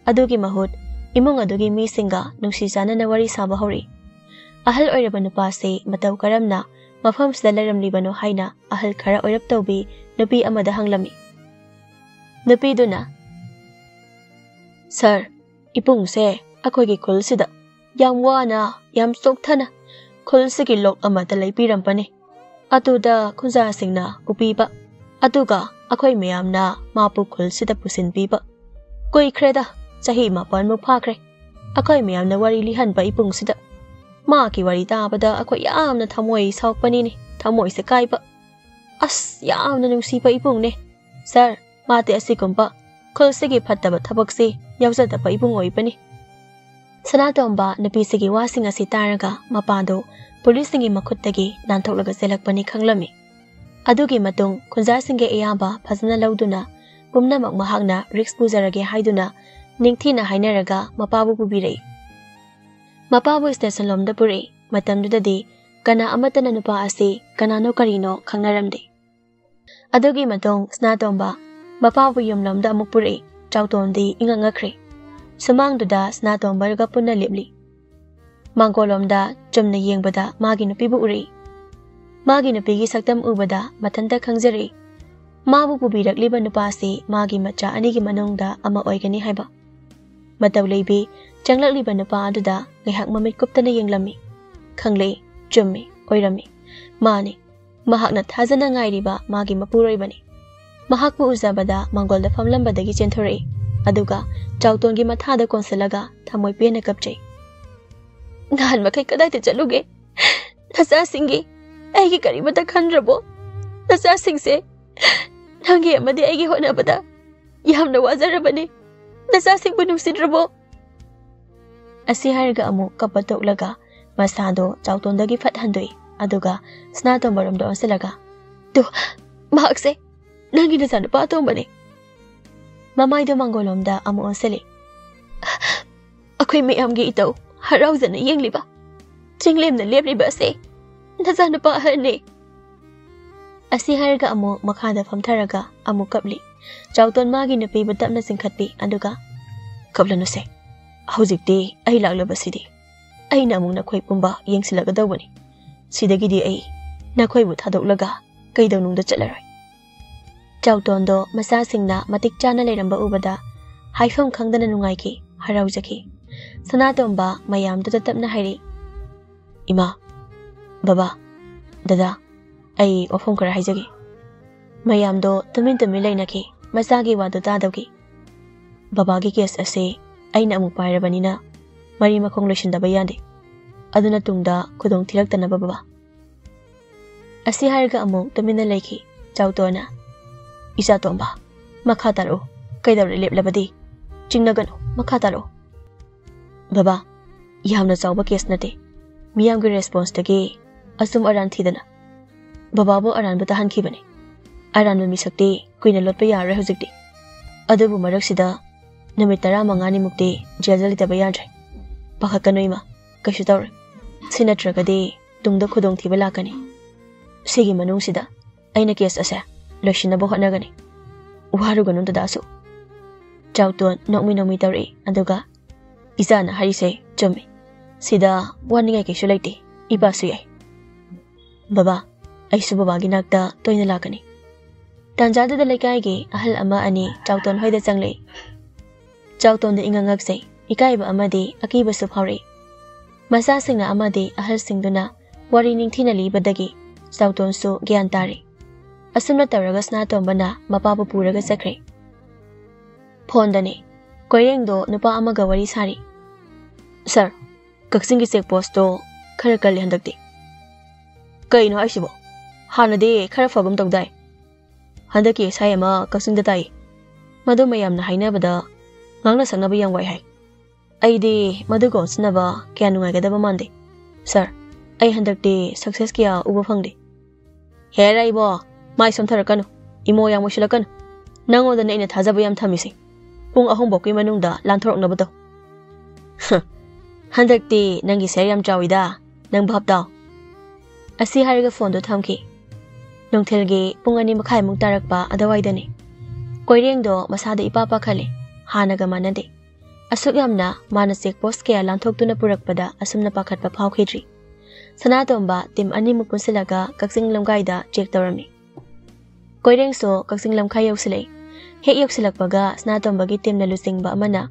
ꯑꯗꯨꯒꯤ ꯃꯍꯨꯠ ꯏꯃꯨꯡ ꯑꯗꯨꯒꯤ ꯃꯤꯁꯤꯡꯒ ꯅꯨꯡꯁꯤ ꯆꯥꯟꯅꯅ ꯋꯥꯔꯤ ꯁꯥꯕ ꯍꯧꯔꯛꯏ꯫ ꯑꯍꯜ ꯑꯣꯏꯔꯕ ꯅꯨꯄꯥꯁꯤ ꯃꯇꯧ ꯀꯔꯝꯅ ꯃꯐꯝꯁꯤꯗ ꯂꯩꯔꯝꯂꯤꯕꯅꯣ ꯍꯥꯏꯅ ꯑꯍꯜ ꯈꯔ ꯑꯣꯏꯔꯞ ꯇꯧꯕꯤ ꯅꯨꯄꯤ ꯑꯃꯗ ꯍꯪꯂꯝꯃꯤ꯫ ꯅꯨꯄꯤꯗꯨꯅ, "ꯁꯥꯔ, ꯏꯄꯨꯡꯁꯦ ꯑꯩꯈꯣꯏꯒꯤ ꯈꯨꯜꯁꯤꯗ ꯌꯥꯝ ꯋꯥꯅ, ꯌꯥꯝ ꯆꯣꯛꯊꯅ ꯈꯨꯜꯁꯤꯒꯤ ꯂꯣꯛ ꯑꯃꯗ ꯂꯩꯕꯤꯔꯝꯕꯅꯤ꯫ ꯑꯗꯨꯗ ꯈꯨꯟꯖꯥꯁꯤꯡꯅ ꯎꯕꯤꯕ, ꯑꯗꯨꯒ ꯑꯩꯈꯣꯏ ꯃꯌꯥꯝꯅ ꯃꯥꯕꯨ ꯈꯨꯜꯁꯤꯗ ꯄꯨꯁꯤꯟꯕꯤꯕ ꯀꯨꯏꯈ꯭ꯔꯦꯗ, ꯆꯍꯤ ꯃꯥꯄꯟꯃꯨꯛ ꯐꯥꯈ꯭ꯔꯦ꯫ ꯑꯩꯈꯣꯏ ꯃꯌꯥꯝꯅ ꯋꯥꯔꯤ ꯂꯤꯍꯟꯕ ꯏꯄꯨꯡꯁꯤꯗ꯫ ꯃꯥꯒꯤ ꯋꯥꯔꯤ ꯇꯥꯕꯗ ꯑꯩꯈꯣꯏ ꯌꯥꯝꯅ ꯊꯃꯣꯏ ꯁꯥꯎꯔꯛꯄꯅꯤꯅꯦ, ꯊꯃꯣꯏꯁꯦ ꯀꯥꯏꯕ꯫ ꯑꯁ, ꯌꯥꯝꯅ ꯅꯨꯡꯁꯤꯕ ꯏꯄꯨꯡꯅꯦ꯫ ꯁꯥꯔ, ꯃꯥꯗꯤ ꯑꯁꯤꯒꯨꯝꯕ ꯈꯨꯜꯁꯤꯒꯤ ꯐꯠꯇꯕ ꯊꯕꯛꯁꯤ ꯌꯥꯎꯖꯗꯕ ꯏꯕꯨꯡ ꯑꯣꯏꯕꯅꯤ꯫" ꯁꯅꯥꯇꯣꯝꯕ ꯅꯨꯄꯤꯁꯤꯒꯤ ꯋꯥꯁꯤꯡ ꯑꯁꯤ ꯇꯥꯔꯒ ꯃꯄꯥꯗꯨ ꯄꯨꯂꯤꯁꯁꯤꯡꯒꯤ ꯃꯈꯨꯠꯇꯒꯤ ꯅꯥꯟꯊꯣꯛꯂꯒ ꯆꯦꯜꯂꯛꯄꯅꯤ ꯈꯪꯂꯝꯃꯤ꯫ ꯑꯗꯨꯒꯤ ꯃꯇꯨꯡ ꯈꯨꯟꯖꯥꯁꯤꯡꯒꯤ ꯑꯌꯥꯕ ꯐꯖꯅ ꯂꯧꯗꯨꯅ ꯄꯨꯝꯅꯃꯛ ꯃꯍꯥꯛꯅ ꯔꯤꯛꯁ ꯄꯨꯖꯔꯒꯦ ꯍꯥꯏꯗꯨꯅ ꯅꯤꯡꯊꯤꯅ ꯍꯥꯏꯅꯔꯒ ꯃꯄꯥꯕꯨ ꯄꯨꯕꯤꯔꯛꯏ꯫ ꯃꯄꯥꯕꯨ ꯁ꯭ꯇꯦꯁꯟ ꯂꯣꯝꯗ ꯄꯨꯔꯛꯏ꯫ ꯃꯇꯝꯗꯨꯗꯗꯤ ꯀꯅꯥ ꯑꯃꯠꯇꯅ ꯅꯨꯄꯥ ꯑꯁꯤ ꯀꯅꯥꯅꯣ ꯀꯔꯤꯅꯣ ꯈꯪꯅꯔꯝꯗꯦ꯫ ꯑꯗꯨꯒꯤ ꯃꯇꯨꯡ ꯁꯅꯥꯇꯣꯝꯕ ꯃꯄꯥꯕꯨ ꯌꯨꯝꯂꯣꯝꯗ ꯑꯃꯨꯛ ꯄꯨꯔꯛꯏ꯫ ꯆꯥꯎꯇꯣꯟꯗꯤ ꯏꯉꯛ ꯉꯛꯈ꯭ꯔꯦ꯫ ꯁꯨꯃꯥꯡꯗꯨꯗ ꯁꯅꯥꯇꯣꯝꯕꯒ ꯄꯨꯟꯅ ꯂꯦꯞꯂꯤ꯫ ꯃꯥꯡꯒꯣꯜꯂꯣꯝꯗ ꯆꯨꯝꯅ ꯌꯦꯡꯕꯗ ꯃꯥꯒꯤ ꯅꯨꯄꯤꯕꯨ ꯎꯔꯛꯏ꯫ ꯃꯥꯒꯤ ꯅꯨꯄꯤꯒꯤ ꯁꯛꯇꯝ ꯎꯕꯗ ꯃꯊꯟꯇ ꯈꯪꯖꯔꯛꯏ꯫ ꯃꯥꯕꯨ ꯄꯨꯕꯤꯔꯛꯂꯤꯕ ꯅꯨꯄꯥꯁꯤ ꯃꯥꯒꯤ ꯃꯆꯥ ꯑꯅꯤꯒꯤ ꯃꯅꯨꯡꯗ ꯑꯃ ꯑꯣꯏꯒꯅꯤ ꯍꯥꯏꯕ꯫ ꯃꯇꯧ ꯂꯩꯕꯤ ꯆꯪꯂꯛꯂꯤꯕ ꯅꯨꯄꯥ ꯑꯗꯨꯗ ꯉꯥꯏꯍꯥꯛ ꯃꯃꯤꯠ ꯀꯨꯞꯇꯅ ꯌꯦꯡꯂꯝꯃꯤ꯫ ꯈꯪꯂꯦ, ꯆꯨꯝꯃꯤ, ꯑꯣꯏꯔꯝꯃꯤ꯫ ꯃꯥꯅꯤ, ꯃꯍꯥꯛꯅ ꯊꯥꯖꯅ ꯉꯥꯏꯔꯤꯕ ꯃꯥꯒꯤ ꯃꯄꯨꯔꯣꯏꯕꯅꯤ꯫ ꯃꯍꯥꯛꯄꯨ ꯎꯖꯕꯗ ꯃꯥꯡꯒꯣꯜꯗ ꯐꯝꯂꯝꯕꯗꯒꯤ ꯆꯦꯟꯊꯣꯔꯛꯏ, ꯑꯗꯨꯒ ꯆꯥꯎꯇꯣꯟꯒꯤ ꯃꯊꯥꯗ ꯀꯣꯟꯁꯤꯜꯂꯒ ꯊꯃꯣꯏ ꯄꯦꯟꯅ ꯀꯞꯆꯩ꯫ "ꯅꯍꯥꯟ ꯃꯈꯩ ꯀꯗꯥꯏꯗ ꯆꯠꯂꯨꯒꯦ? ꯅꯆꯥꯁꯤꯡꯒꯤ ꯑꯩꯒꯤ ꯀꯔꯤꯃꯠꯇ ꯈꯟꯗ꯭ꯔꯕꯣ? ꯅꯆꯥꯁꯤꯡꯁꯦ ꯅꯪꯒꯤ ꯑꯃꯗꯤ ꯑꯩꯒꯤ ꯍꯣꯠꯅꯕꯗ ꯌꯥꯝꯅ ꯋꯥꯖꯔꯕꯅꯤ꯫ ꯅꯆꯥꯁꯤꯡꯕꯨ ꯅꯨꯡꯁꯤꯗ꯭ꯔꯕꯣ?" ꯑꯁꯤ ꯍꯥꯏꯔꯒ ꯑꯃꯨꯛ ꯀꯞꯄ ꯇꯣꯛꯂꯒ ꯃꯁꯥꯗꯣ ꯆꯥꯎꯇꯣꯟꯗꯒꯤ ꯐꯠ ꯍꯟꯗꯣꯛꯏ, ꯑꯗꯨꯒ ꯁꯅꯥꯇꯣꯝꯕꯔꯣꯝꯗ ꯑꯣꯟꯁꯤꯜꯂꯒ, "ꯇꯨ, ꯃꯍꯥꯛꯁꯦ ꯅꯪꯒꯤ ꯅꯆꯥꯅꯨꯄꯥ ꯑꯇꯣꯝꯕꯅꯦ꯫" ꯃꯃꯥꯏꯗꯣ ꯃꯥꯡꯒꯣꯜꯂꯣꯝꯗ ꯑꯃꯨꯛ ꯑꯣꯟꯁꯤꯜꯂꯤ꯫ "ꯑꯩꯈꯣꯏ ꯃꯌꯥꯝꯒꯤ ꯏꯇꯧ ꯍꯔꯥꯎꯖꯅ ꯌꯦꯡꯂꯤꯕ, ꯆꯤꯡꯂꯦꯝꯅ ꯂꯦꯞꯂꯤꯕ ꯑꯁꯦ ꯅꯆꯥꯅꯨꯄꯥ ꯑꯍꯟꯅꯦ꯫" ꯑꯁꯤ ꯍꯥꯏꯔꯒ ꯑꯃꯨꯛ ꯃꯈꯥꯗ ꯐꯝꯊꯔꯒ ꯑꯃꯨꯛ ꯀꯞꯂꯤ꯫ ꯆꯥꯎꯇꯣꯟ ꯃꯥꯒꯤ ꯅꯨꯄꯤꯕꯨ ꯇꯞꯅ ꯆꯤꯡꯈꯠꯄꯤ, ꯑꯗꯨꯒ, "ꯀꯞꯂꯅꯨꯁꯦ, ꯍꯧꯖꯤꯛꯇꯤ ꯑꯩ ꯂꯥꯛꯂꯕꯁꯤꯗꯤ ꯑꯩꯅ ꯑꯃꯨꯛ ꯅꯈꯣꯏ ꯄꯨꯝꯕ ꯌꯦꯡꯁꯤꯜꯂꯒꯗꯧꯕꯅꯤ꯫ ꯁꯤꯗꯒꯤꯗꯤ ꯑꯩ ꯅꯈꯣꯏꯕꯨ ꯊꯥꯗꯣꯛꯂꯒ ꯀꯩꯗꯧꯅꯨꯡꯗ ꯆꯠꯂꯔꯣꯏ꯫" ꯆꯥꯎꯇꯣꯟꯗꯣ ꯃꯆꯥꯁꯤꯡꯅ ꯃꯇꯤꯛ ꯆꯥꯅ ꯂꯩꯔꯝꯕ ꯎꯕꯗ ꯍꯥꯏꯐꯝ ꯈꯪꯗꯅ ꯅꯨꯡꯉꯥꯏꯈꯤ, ꯍꯔꯥꯎꯖꯈꯤ꯫ ꯁꯅꯥꯇꯣꯝꯕ ꯃꯌꯥꯝꯗꯨꯗ ꯇꯞꯅ ꯍꯥꯏꯔꯛꯏ, "ꯏꯃꯥ, ꯕꯕꯥ, ꯗꯗꯥ, ꯑꯩ ꯋꯥꯐꯝ ꯈꯔ ꯍꯥꯏꯖꯒꯦ꯫" ꯃꯌꯥꯝꯗꯣ ꯇꯨꯃꯤꯟ ꯇꯨꯃꯤꯟ ꯂꯩꯅꯈꯤ, ꯃꯆꯥꯒꯤ ꯋꯥꯗꯨ ꯇꯥꯗꯧꯒꯤ꯫ "ꯕꯕꯥꯒꯤ ꯀꯦꯁ ꯑꯁꯤ ꯑꯩꯅ ꯑꯃꯨꯛ ꯄꯥꯏꯔꯕꯅꯤꯅ ꯃꯔꯤ ꯃꯈꯣꯡ ꯂꯣꯏꯁꯤꯟꯗꯕ ꯌꯥꯗꯦ꯫ ꯑꯗꯨꯅ ꯇꯨꯡꯗ ꯈꯨꯗꯣꯡ ꯊꯤꯔꯛꯇꯅꯕ, ꯕꯕꯥ꯫" ꯑꯁꯤ ꯍꯥꯏꯔꯒ ꯑꯃꯨꯛ ꯇꯨꯃꯤꯟꯅ ꯂꯩꯈꯤ꯫ ꯆꯥꯎꯇꯣꯟꯅ, "ꯏꯆꯥ ꯇꯣꯝꯕ, ꯃꯈꯥ ꯇꯥꯔꯛꯎ꯫ ꯀꯩꯗꯧꯔꯦ ꯂꯦꯞꯂꯕꯗꯤ? ꯆꯤꯡꯅꯒꯅꯨ, ꯃꯈꯥ ꯇꯥꯔꯛꯎ꯫" "ꯕꯕꯥ, ꯌꯥꯝꯅ ꯆꯥꯎꯕ ꯀꯦꯁ ꯅꯠꯇꯦ꯫ ꯃꯤꯌꯥꯝꯒꯤ ꯔꯦꯁꯄꯣꯟꯁꯇꯒꯤ ꯑꯆꯨꯝ ꯑꯔꯥꯟ ꯊꯤꯗꯅ ꯕꯕꯥꯕꯨ ꯑꯔꯥꯟꯕ ꯇꯥꯍꯟꯈꯤꯕꯅꯤ꯫ ꯑꯔꯥꯟꯕ ꯃꯤꯁꯛꯇꯤ ꯀꯨꯏꯅ ꯂꯣꯠꯄ ꯌꯥꯔꯔꯣꯏ ꯍꯧꯖꯤꯛꯇꯤ꯫ ꯑꯗꯨꯕꯨ ꯃꯔꯛꯁꯤꯗ ꯅꯨꯃꯤꯠ ꯇꯔꯥꯃꯉꯥꯅꯤꯃꯨꯛꯇꯤ ꯖꯦꯜꯗ ꯂꯩꯇꯕ ꯌꯥꯗ꯭ꯔꯦ꯫ ꯄꯥꯈꯠꯀꯅꯨ ꯏꯃꯥ, ꯀꯩꯁꯨ ꯇꯧꯔꯣꯏ꯫ ꯁꯤ ꯅꯠꯇ꯭ꯔꯒꯗꯤ ꯇꯨꯡꯗ ꯈꯨꯗꯣꯡꯊꯤꯕ ꯂꯥꯛꯀꯅꯤ꯫ ꯁꯤꯒꯤ ꯃꯅꯨꯡꯁꯤꯗ ꯑꯩꯅ ꯀꯦꯁ ꯑꯁꯦ ꯂꯣꯏꯁꯤꯟꯅꯕ ꯍꯣꯠꯅꯒꯅꯤ꯫ ꯋꯥꯔꯨꯒꯅꯨ ꯗꯗꯥꯁꯨ꯫ ꯆꯥꯎꯇꯣꯟ ꯅꯣꯛꯃꯤ ꯅꯣꯛꯃꯤ ꯇꯧꯔꯛꯏ, ꯑꯗꯨꯒ, "ꯏꯆꯥꯅ ꯍꯥꯏꯔꯤꯁꯦ ꯆꯨꯝꯃꯤ꯫ ꯁꯤꯗ ꯋꯥꯅꯤꯡꯉꯥꯏ ꯀꯩꯁꯨ ꯂꯩꯇꯦ꯫ ꯏꯄꯥꯁꯨ ꯌꯥꯏ꯫ ꯕꯕꯥ, ꯑꯩꯁꯨ ꯕꯕꯥꯒꯤ ꯅꯥꯛꯇ ꯇꯣꯏꯅ ꯂꯥꯛꯀꯅꯤ꯫" ꯇꯥꯟꯖꯥꯗꯨꯗ ꯂꯩꯀꯥꯏꯒꯤ ꯑꯍꯜ ꯑꯃ ꯑꯅꯤ ꯆꯥꯎꯇꯣꯟ ꯍꯣꯏꯗ ꯆꯪꯂꯛꯏ꯫ ꯆꯥꯎꯇꯣꯟꯗ ꯏꯉꯛ ꯉꯛꯆꯩ, ꯏꯀꯥꯏꯕ ꯑꯃꯗꯤ ꯑꯀꯤꯕꯁꯨ ꯐꯥꯎꯔꯛꯏ꯫ ꯃꯆꯥꯁꯤꯡꯅ ꯑꯃꯗꯤ ꯑꯍꯜꯁꯤꯡꯗꯨꯅ ꯋꯥꯔꯤ ꯅꯤꯡꯊꯤꯅ ꯂꯤꯕꯗꯒꯤ ꯆꯥꯎꯇꯣꯟꯁꯨ ꯒ꯭ꯌꯥꯟ ꯇꯥꯔꯦ꯫ ꯑꯁꯨꯝꯅ ꯇꯧꯔꯒ ꯁꯅꯥꯇꯣꯝꯕꯅ ꯃꯄꯥꯕꯨ ꯄꯨꯔꯒ ꯆꯠꯈ꯭ꯔꯦ꯫ ꯐꯣꯟꯗꯅꯤ꯫ ꯀꯣꯏꯔꯦꯡꯗꯣ ꯅꯨꯄꯥ ꯑꯃꯒ ꯋꯥꯔꯤ ꯁꯥꯔꯤ꯫ "ꯁꯥꯔ, ꯀꯛꯆꯤꯡꯒꯤ ꯆꯦꯛ ꯄꯣꯁꯇꯣ ꯈꯔ ꯀꯜꯂꯤ ꯍꯟꯗꯛꯇꯤ꯫" "ꯀꯩꯅꯣ ꯍꯥꯏꯁꯤꯕꯣ? ꯍꯥꯟꯅꯗꯤ ꯈꯔ ꯐꯕꯝ ꯇꯧꯗꯥꯏ? ꯍꯟꯗꯛꯀꯤ ꯑꯦꯁ ꯑꯥꯏ ꯑꯃ ꯀꯛꯆꯤꯡꯗ ꯇꯥꯏ꯫ ꯃꯗꯨ ꯃꯌꯥꯝꯅ ꯍꯥꯏꯅꯕꯗ ꯉꯥꯡꯅ ꯁꯛꯅꯕ ꯌꯥꯝ ꯋꯥꯏ ꯍꯥꯏ꯫ ꯑꯩꯗꯤ ꯃꯗꯨꯒ ꯑꯣꯟꯁꯤꯟꯅꯕ ꯀꯌꯥ ꯅꯨꯡꯉꯥꯏꯒꯗꯕ ꯃꯥꯟꯗꯦ꯫ ꯁꯥꯔ, ꯑꯩ ꯍꯟꯗꯛꯇꯤ ꯁꯛꯁꯦꯁ ꯀꯌꯥ ꯎꯕ ꯐꯪꯗꯦ꯫" "ꯍꯦꯔꯥ ꯏꯕꯣ, ꯃꯥꯏ ꯁꯣꯝꯊꯔꯛꯀꯅꯨ, ꯏꯃꯣ ꯌꯥꯝ ꯑꯣꯏꯁꯤꯜꯂꯛꯀꯅꯨ꯫ ꯅꯪꯉꯣꯟꯗꯅꯦ ꯑꯩꯅ ꯊꯥꯖꯕ ꯌꯥꯝ ꯊꯝꯃꯤꯁꯦ꯫ ꯄꯨꯡ ꯑꯍꯨꯝ ꯐꯥꯎꯒꯤ ꯃꯅꯨꯡꯗ ꯂꯥꯟꯊꯣꯔꯛꯅꯕ ꯇꯧ꯫" "ꯍ, ꯍꯟꯗꯛꯇꯤ ꯅꯪꯒꯤ ꯁꯦꯌꯔ ꯌꯥꯝ ꯆꯥꯎꯏꯗ, ꯅꯪ ꯚꯥꯞ ꯇꯥꯎ꯫" ꯑꯁꯤ ꯍꯥꯏꯔꯒ ꯐꯣꯟꯗꯣ ꯊꯝꯈꯤ꯫ ꯅꯨꯡꯊꯤꯜꯒꯤ ꯄꯨꯡ ꯑꯅꯤ ꯃꯈꯥꯏꯃꯨꯛ ꯇꯥꯔꯛꯄ ꯑꯗꯨꯋꯥꯏꯗꯅꯤ꯫ ꯀꯣꯏꯔꯦꯡꯗꯣ ꯃꯁꯥꯗ ꯏꯄꯥ ꯄꯥꯈꯠꯂꯦ, ꯍꯥꯟꯅꯒ ꯃꯥꯟꯅꯗꯦ꯫ ꯑꯁꯨꯛ ꯌꯥꯝꯅ ꯃꯥꯅ ꯆꯦꯛ ꯄꯣꯁ ꯀꯌꯥ ꯂꯥꯟꯊꯣꯛꯇꯨꯅ ꯄꯨꯔꯛꯄꯗ ꯑꯁꯨꯝꯅ ꯄꯥꯈꯠꯄ ꯐꯥꯎꯈꯤꯗ꯭ꯔꯤ꯫ ꯁꯅꯥꯇꯣꯝꯕ ꯇꯤꯝ ꯑꯅꯤꯃꯨꯛ ꯄꯨꯟꯁꯤꯜꯂꯒ ꯀꯛꯆꯤꯡ ꯂꯝꯈꯥꯏꯗ ꯆꯦꯛ ꯇꯧꯔꯝꯃꯤ꯫ ꯀꯣꯏꯔꯦꯡꯁꯨ ꯀꯛꯆꯤꯡ ꯂꯝꯈꯥꯏ ꯌꯧꯁꯤꯜꯂꯛꯏ꯫ ꯍꯦꯛ ꯌꯧꯁꯤꯜꯂꯛꯄꯒ ꯁꯅꯥꯇꯣꯝꯕꯒꯤ ꯇꯤꯝꯅ ꯂꯨꯆꯤꯡꯕ ꯑꯃꯅ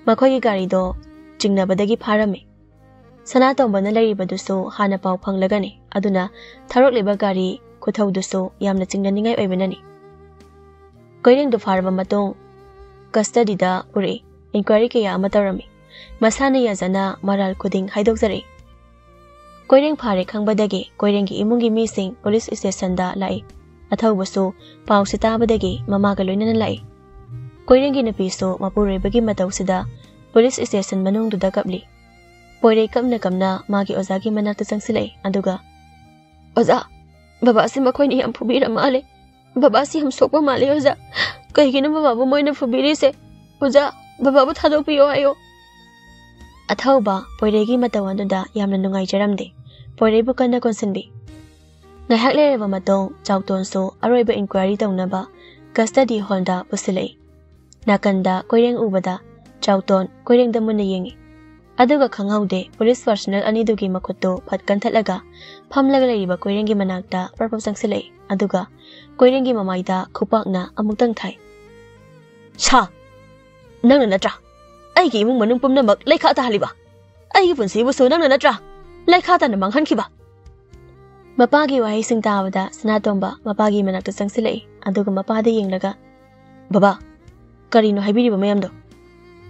ꯃꯈꯣꯏꯒꯤ ꯒꯥꯔꯤꯗꯣ ꯆꯤꯡꯅꯕꯗꯒꯤ ꯐꯥꯔꯝꯃꯤ꯫ ꯁꯅꯥꯇꯣꯝꯕꯅ ꯂꯩꯔꯤꯕꯗꯨꯁꯨ ꯍꯥꯟꯅ ꯄꯥꯎ ꯐꯪꯂꯒꯅꯤ, ꯑꯗꯨꯅ ꯊꯧꯔꯛꯂꯤꯕ ꯒꯥꯔꯤ ꯈꯨꯊꯧꯗꯨꯁꯨ ꯌꯥꯝꯅ ꯆꯤꯡꯅꯅꯤꯡꯉꯥꯏ ꯑꯣꯏꯕꯅꯅꯤ꯫ ꯀꯣꯏꯔꯦꯡꯗꯨ ꯐꯥꯔꯕ ꯃꯇꯨꯡ ꯀꯁꯇꯗꯤꯗ ꯄꯨꯔꯛꯏ, ꯏꯟꯀ꯭ꯋꯥꯏꯔꯤ ꯀꯌꯥ ꯑꯃ ꯇꯧꯔꯝꯃꯤ꯫ ꯃꯁꯥꯅ ꯌꯥꯖꯅ ꯃꯔꯥꯜ ꯈꯨꯗꯤꯡ ꯍꯥꯏꯗꯣꯛꯆꯔꯛꯏ꯫ ꯀꯣꯏꯔꯦꯡ ꯐꯥꯔꯦ ꯈꯪꯕꯗꯒꯤ ꯀꯣꯏꯔꯦꯡꯒꯤ ꯏꯃꯨꯡꯒꯤ ꯃꯤꯁꯤꯡ ꯄꯨꯂꯤꯁ ꯁ꯭ꯇꯦꯁꯟꯗ ꯂꯥꯛꯏ꯫ ꯑꯊꯧꯕꯁꯨ ꯄꯥꯎꯁꯤ ꯇꯥꯕꯗꯒꯤ ꯃꯃꯥꯒ ꯂꯣꯏꯅꯅ ꯂꯥꯛꯏ꯫ ꯀꯣꯏꯔꯦꯡꯒꯤ ꯅꯨꯄꯤꯁꯨ ꯃꯄꯨꯔꯣꯏꯕꯒꯤ ꯃꯇꯧꯁꯤꯗ ꯄꯨꯂꯤꯁ ꯁ꯭ꯇꯦꯁꯟ ꯃꯅꯨꯡꯗꯨꯗ ꯀꯞꯂꯤ꯫ ꯄꯣꯏꯔꯩ ꯀꯞꯅ ꯀꯞꯅ ꯃꯥꯒꯤ ꯑꯣꯖꯥꯒꯤ ꯃꯅꯥꯛꯇ ꯆꯪꯁꯤꯜꯂꯛꯏ, ꯑꯗꯨꯒ, "ꯑꯣꯖꯥ, ꯕꯕꯥꯁꯤ ꯃꯈꯣꯏꯅ ꯌꯥꯝ ꯐꯨꯕꯤꯔ ꯃꯥꯜꯂꯦ꯫ ꯕꯕꯥꯁꯤ ꯌꯥꯝ ꯁꯣꯛꯄ ꯃꯥꯜꯂꯦ ꯑꯣꯖꯥ꯫ ꯀꯩꯒꯤꯅꯣ ꯕꯕꯥꯕꯨ ꯃꯣꯏꯅ ꯐꯨꯕꯤꯔꯤꯁꯦ? ꯑꯣꯖꯥ, ꯕꯕꯥꯕꯨ ꯊꯥꯗꯣꯛꯄꯤꯌꯣ ꯍꯥꯏꯌꯣ꯫" ꯑꯊꯧꯕ ꯄꯣꯏꯔꯩꯒꯤ ꯃꯇꯧ ꯑꯗꯨꯗ ꯌꯥꯝꯅ ꯅꯨꯡꯉꯥꯏꯖꯔꯝꯗꯦ꯫ ꯄꯣꯏꯔꯩꯕꯨ ꯀꯟꯅ ꯀꯣꯟꯁꯤꯟꯕꯤ꯫ ꯉꯥꯏꯍꯥꯛ ꯂꯩꯔꯕ ꯃꯇꯨꯡ ꯆꯥꯎꯇꯣꯟꯁꯨ ꯑꯔꯣꯏꯕ ꯏꯟꯀ꯭ꯋꯥꯏꯔꯤ ꯇꯧꯅꯕ ꯀꯁꯇꯗꯤ ꯍꯣꯜꯗ ꯄꯨꯁꯤꯜꯂꯛꯏ꯫ ꯅꯥꯀꯟꯗ ꯀꯣꯏꯔꯦꯡ ꯎꯕꯗ ꯆꯥꯎꯇꯣꯟ ꯀꯣꯏꯔꯦꯡꯗ ꯃꯨꯟꯅ ꯌꯦꯡꯉꯤ꯫ ꯑꯗꯨꯒ ꯈꯪꯍꯧꯗꯦ ꯄꯨꯂꯤꯁ ꯄꯥꯔꯁꯣꯅꯦꯜ ꯑꯅꯤꯗꯨꯒꯤ ꯃꯈꯨꯠꯇꯨ ꯐꯠ ꯀꯟꯊꯠꯂꯒ ꯐꯝꯂꯒ ꯂꯩꯔꯤꯕ ꯀꯣꯏꯔꯦꯡꯒꯤ ꯃꯅꯥꯛꯇ ꯄ꯭ꯔꯞ ꯄ꯭ꯔꯞ ꯆꯪꯁꯤꯜꯂꯛꯏ꯫ ꯑꯗꯨꯒ ꯀꯣꯏꯔꯦꯡꯒꯤ ꯃꯃꯥꯏꯗ ꯈꯨꯄꯥꯛꯅ ꯑꯃꯨꯛꯇꯪ ꯊꯥꯏ꯫ "ꯁꯥ, ꯅꯪꯅ ꯅꯠꯇ꯭ꯔꯥ ꯑꯩꯒꯤ ꯏꯃꯨꯡ ꯃꯅꯨꯡ ꯄꯨꯝꯅꯃꯛ ꯂꯩꯈꯥ ꯇꯥꯍꯜꯂꯤꯕ? ꯑꯩꯒꯤ ꯄꯨꯟꯁꯤꯕꯨꯁꯨ ꯅꯪꯅ ꯅꯠꯇ꯭ꯔꯥ ꯂꯩꯈꯥ ꯇꯥꯅ ꯃꯥꯡꯍꯟꯈꯤꯕ?" ꯃꯄꯥꯒꯤ ꯋꯥꯍꯩꯁꯤꯡ ꯇꯥꯕꯗ ꯁꯅꯥꯇꯣꯝꯕ ꯃꯄꯥꯒꯤ ꯃꯅꯥꯛꯇ ꯆꯪꯁꯤꯜꯂꯛꯏ꯫ ꯑꯗꯨꯒ ꯃꯄꯥꯗ ꯌꯦꯡꯂꯒ, "ꯕꯕꯥ, ꯀꯔꯤꯅꯣ ꯍꯥꯏꯕꯤꯔꯤꯕ ꯃꯌꯥꯝꯗꯣ?"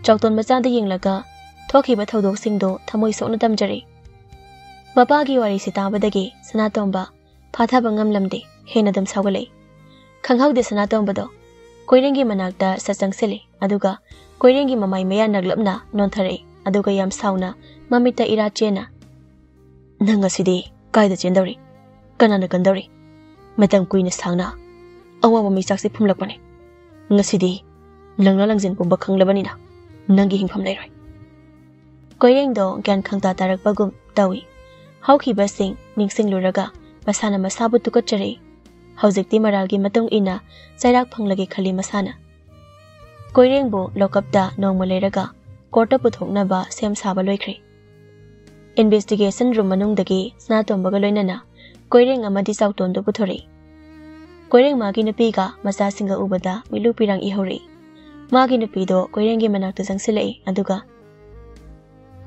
ꯆꯥꯎꯇꯣꯟ ꯃꯆꯥꯗ ꯌꯦꯡꯂꯒ ꯊꯣꯛꯈꯤꯕ ꯊꯧꯗꯣꯛꯁꯤꯡꯗꯣ ꯊꯃꯣꯏ ꯁꯣꯛꯅ ꯇꯝꯖꯔꯤ꯫ ꯃꯄꯥꯒꯤ ꯋꯥꯔꯤꯁꯤ ꯇꯥꯕꯗꯒꯤ ꯁꯅꯥꯇꯣꯝꯕ ꯐꯥꯊꯕ ꯉꯝꯂꯝꯗꯦ, ꯍꯦꯟꯅ ꯑꯗꯨꯝ ꯁꯥꯎꯒꯠꯂꯛꯏ꯫ ꯈꯪꯍꯧꯗꯦ ꯁꯅꯥꯇꯣꯝꯕꯗꯣ ꯀꯣꯏꯔꯦꯡꯒꯤ ꯃꯅꯥꯛꯇ ꯁꯠ ꯆꯪꯁꯤꯜꯂꯤ꯫ ꯑꯗꯨꯒ ꯀꯣꯏꯔꯦꯡꯒꯤ ꯃꯃꯥꯏ ꯃꯌꯥ ꯅꯛꯂꯞꯅ ꯅꯣꯟꯊꯔꯛꯏ꯫ ꯑꯗꯨꯒ ꯌꯥꯝ ꯁꯥꯎꯅ ꯃꯃꯤꯠꯇ ꯏꯔꯥ ꯆꯦꯟꯅ, "ꯅꯪ ꯉꯁꯤꯗꯤ ꯀꯥꯏꯗ ꯆꯦꯟꯗꯧꯔꯤ? ꯀꯅꯥꯅ ꯀꯟꯗꯧꯔꯤ? ꯃꯇꯝ ꯀꯨꯏꯅ ꯁꯥꯡꯅ ꯑꯋꯥꯕ ꯃꯩꯆꯥꯛꯁꯤ ꯐꯨꯝꯂꯛꯄꯅꯤ꯫ ꯉꯁꯤꯗꯤ ꯂꯪꯂꯥ ꯂꯪꯖꯤꯟ ꯄꯨꯝꯕ ꯈꯪꯂꯕꯅꯤꯅ ꯅꯪꯒꯤ ꯍꯤꯡꯐꯝ ꯂꯩꯔꯣꯏ꯫" ꯀꯣꯏꯔꯦꯡꯗꯣ ꯒ꯭ꯌꯥꯟ ꯈꯪꯇꯥ ꯇꯥꯔꯛꯄꯒꯨꯝ ꯇꯧꯏ꯫ ꯍꯧꯈꯤꯕꯁꯤꯡ ꯅꯤꯡꯁꯤꯡꯂꯨꯔꯒ ꯃꯁꯥꯅ ꯃꯁꯥꯕꯨ ꯇꯨꯀꯠꯆꯔꯛꯏ꯫ ꯍꯧꯖꯤꯛꯇꯤ ꯃꯔꯥꯜꯒꯤ ꯃꯇꯨꯡ ꯏꯟꯅ ꯆꯩꯔꯥꯛ ꯐꯪꯂꯒꯦ ꯈꯜꯂꯤ ꯃꯁꯥꯅ꯫ ꯀꯣꯏꯔꯦꯡꯕꯨ ꯂꯣꯀꯞꯇ ꯅꯣꯡꯃ ꯂꯩꯔꯒ ꯀꯣꯔꯠꯇ ꯄꯨꯊꯣꯛꯅꯕ ꯁꯦꯝ ꯁꯥꯕ ꯂꯣꯏꯈ꯭ꯔꯦ꯫ ꯏꯟꯚꯦꯁꯇꯤꯒꯦꯁꯟ ꯔꯨꯝ ꯃꯅꯨꯡꯗꯒꯤ ꯁꯅꯥꯇꯣꯝꯕꯒ ꯂꯣꯏꯅꯅ ꯀꯣꯏꯔꯦꯡ ꯑꯃꯗꯤ ꯆꯥꯎꯇꯣꯟꯗꯨ ꯄꯨꯊꯣꯔꯛꯏ꯫ ꯀꯣꯏꯔꯦꯡ ꯃꯥꯒꯤ ꯅꯨꯄꯤꯒ ꯃꯆꯥꯁꯤꯡꯒ ꯎꯕꯗ ꯃꯤꯠꯂꯨ ꯄꯤꯔꯥꯡ ꯏꯍꯧꯔꯛꯏ꯫ ꯃꯥꯒꯤ ꯅꯨꯄꯤꯗꯣ ꯀꯣꯏꯔꯦꯡꯒꯤ ꯃꯅꯥꯛꯇ ꯆꯪꯁꯤꯜꯂꯛꯏ꯫ ꯑꯗꯨꯒ,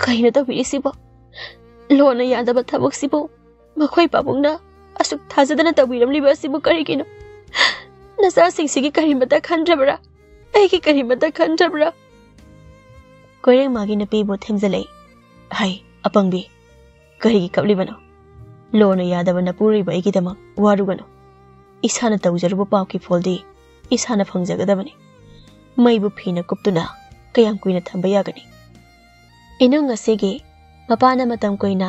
"ꯀꯩꯅꯣ ꯇꯧꯕꯤꯔꯤꯁꯤꯕꯣ? ꯂꯣꯅ ꯌꯥꯗꯕ ꯊꯕꯛꯁꯤꯕꯨ ꯃꯈꯣꯏ ꯄꯥꯕꯨꯡꯅ ꯑꯁꯨꯛ ꯊꯥꯖꯗꯅ ꯇꯧꯕꯤꯔꯝꯂꯤꯕ ꯑꯁꯤꯕꯨ ꯀꯔꯤꯒꯤꯅꯣ? ꯅꯆꯥꯁꯤꯡꯁꯤꯒꯤ ꯀꯔꯤꯃꯇ ꯈꯟꯗ꯭ꯔꯕ꯭ꯔꯥ? ꯑꯩꯒꯤ ꯀꯔꯤꯃꯇ ꯈꯟꯗ꯭ꯔꯕ꯭ꯔꯥ?" ꯀꯣꯏꯔꯦꯡ ꯃꯥꯒꯤ ꯅꯨꯄꯤꯕꯨ ꯊꯦꯝꯖꯤꯜꯂꯛꯏ꯫ "ꯍꯩ, ꯑꯄꯪꯕꯤ, ꯀꯔꯤꯒꯤ ꯀꯞꯂꯤꯕꯅꯣ? ꯂꯣꯅ ꯌꯥꯗꯕ ꯅꯄꯨꯔꯣꯏꯕ ꯑꯩꯒꯤꯗꯃꯛ ꯋꯥꯔꯨꯒꯅꯨ꯫ ꯏꯁꯥꯅ ꯇꯧꯖꯔꯨꯕ ꯄꯥꯞꯀꯤ ꯐꯣꯜꯗꯤ ꯏꯁꯥꯅ ꯐꯪꯖꯒꯗꯕꯅꯤ꯫ ꯃꯩꯕꯨ ꯐꯤꯅ ꯀꯨꯞꯇꯨꯅ ꯀꯌꯥꯝ ꯀꯨꯏꯅ ꯊꯝꯕ ꯌꯥꯒꯅꯤ?" ꯏꯅꯨꯡ ꯑꯁꯤꯒꯤ ꯃꯄꯥꯅ ꯃꯇꯝ ꯀꯨꯏꯅ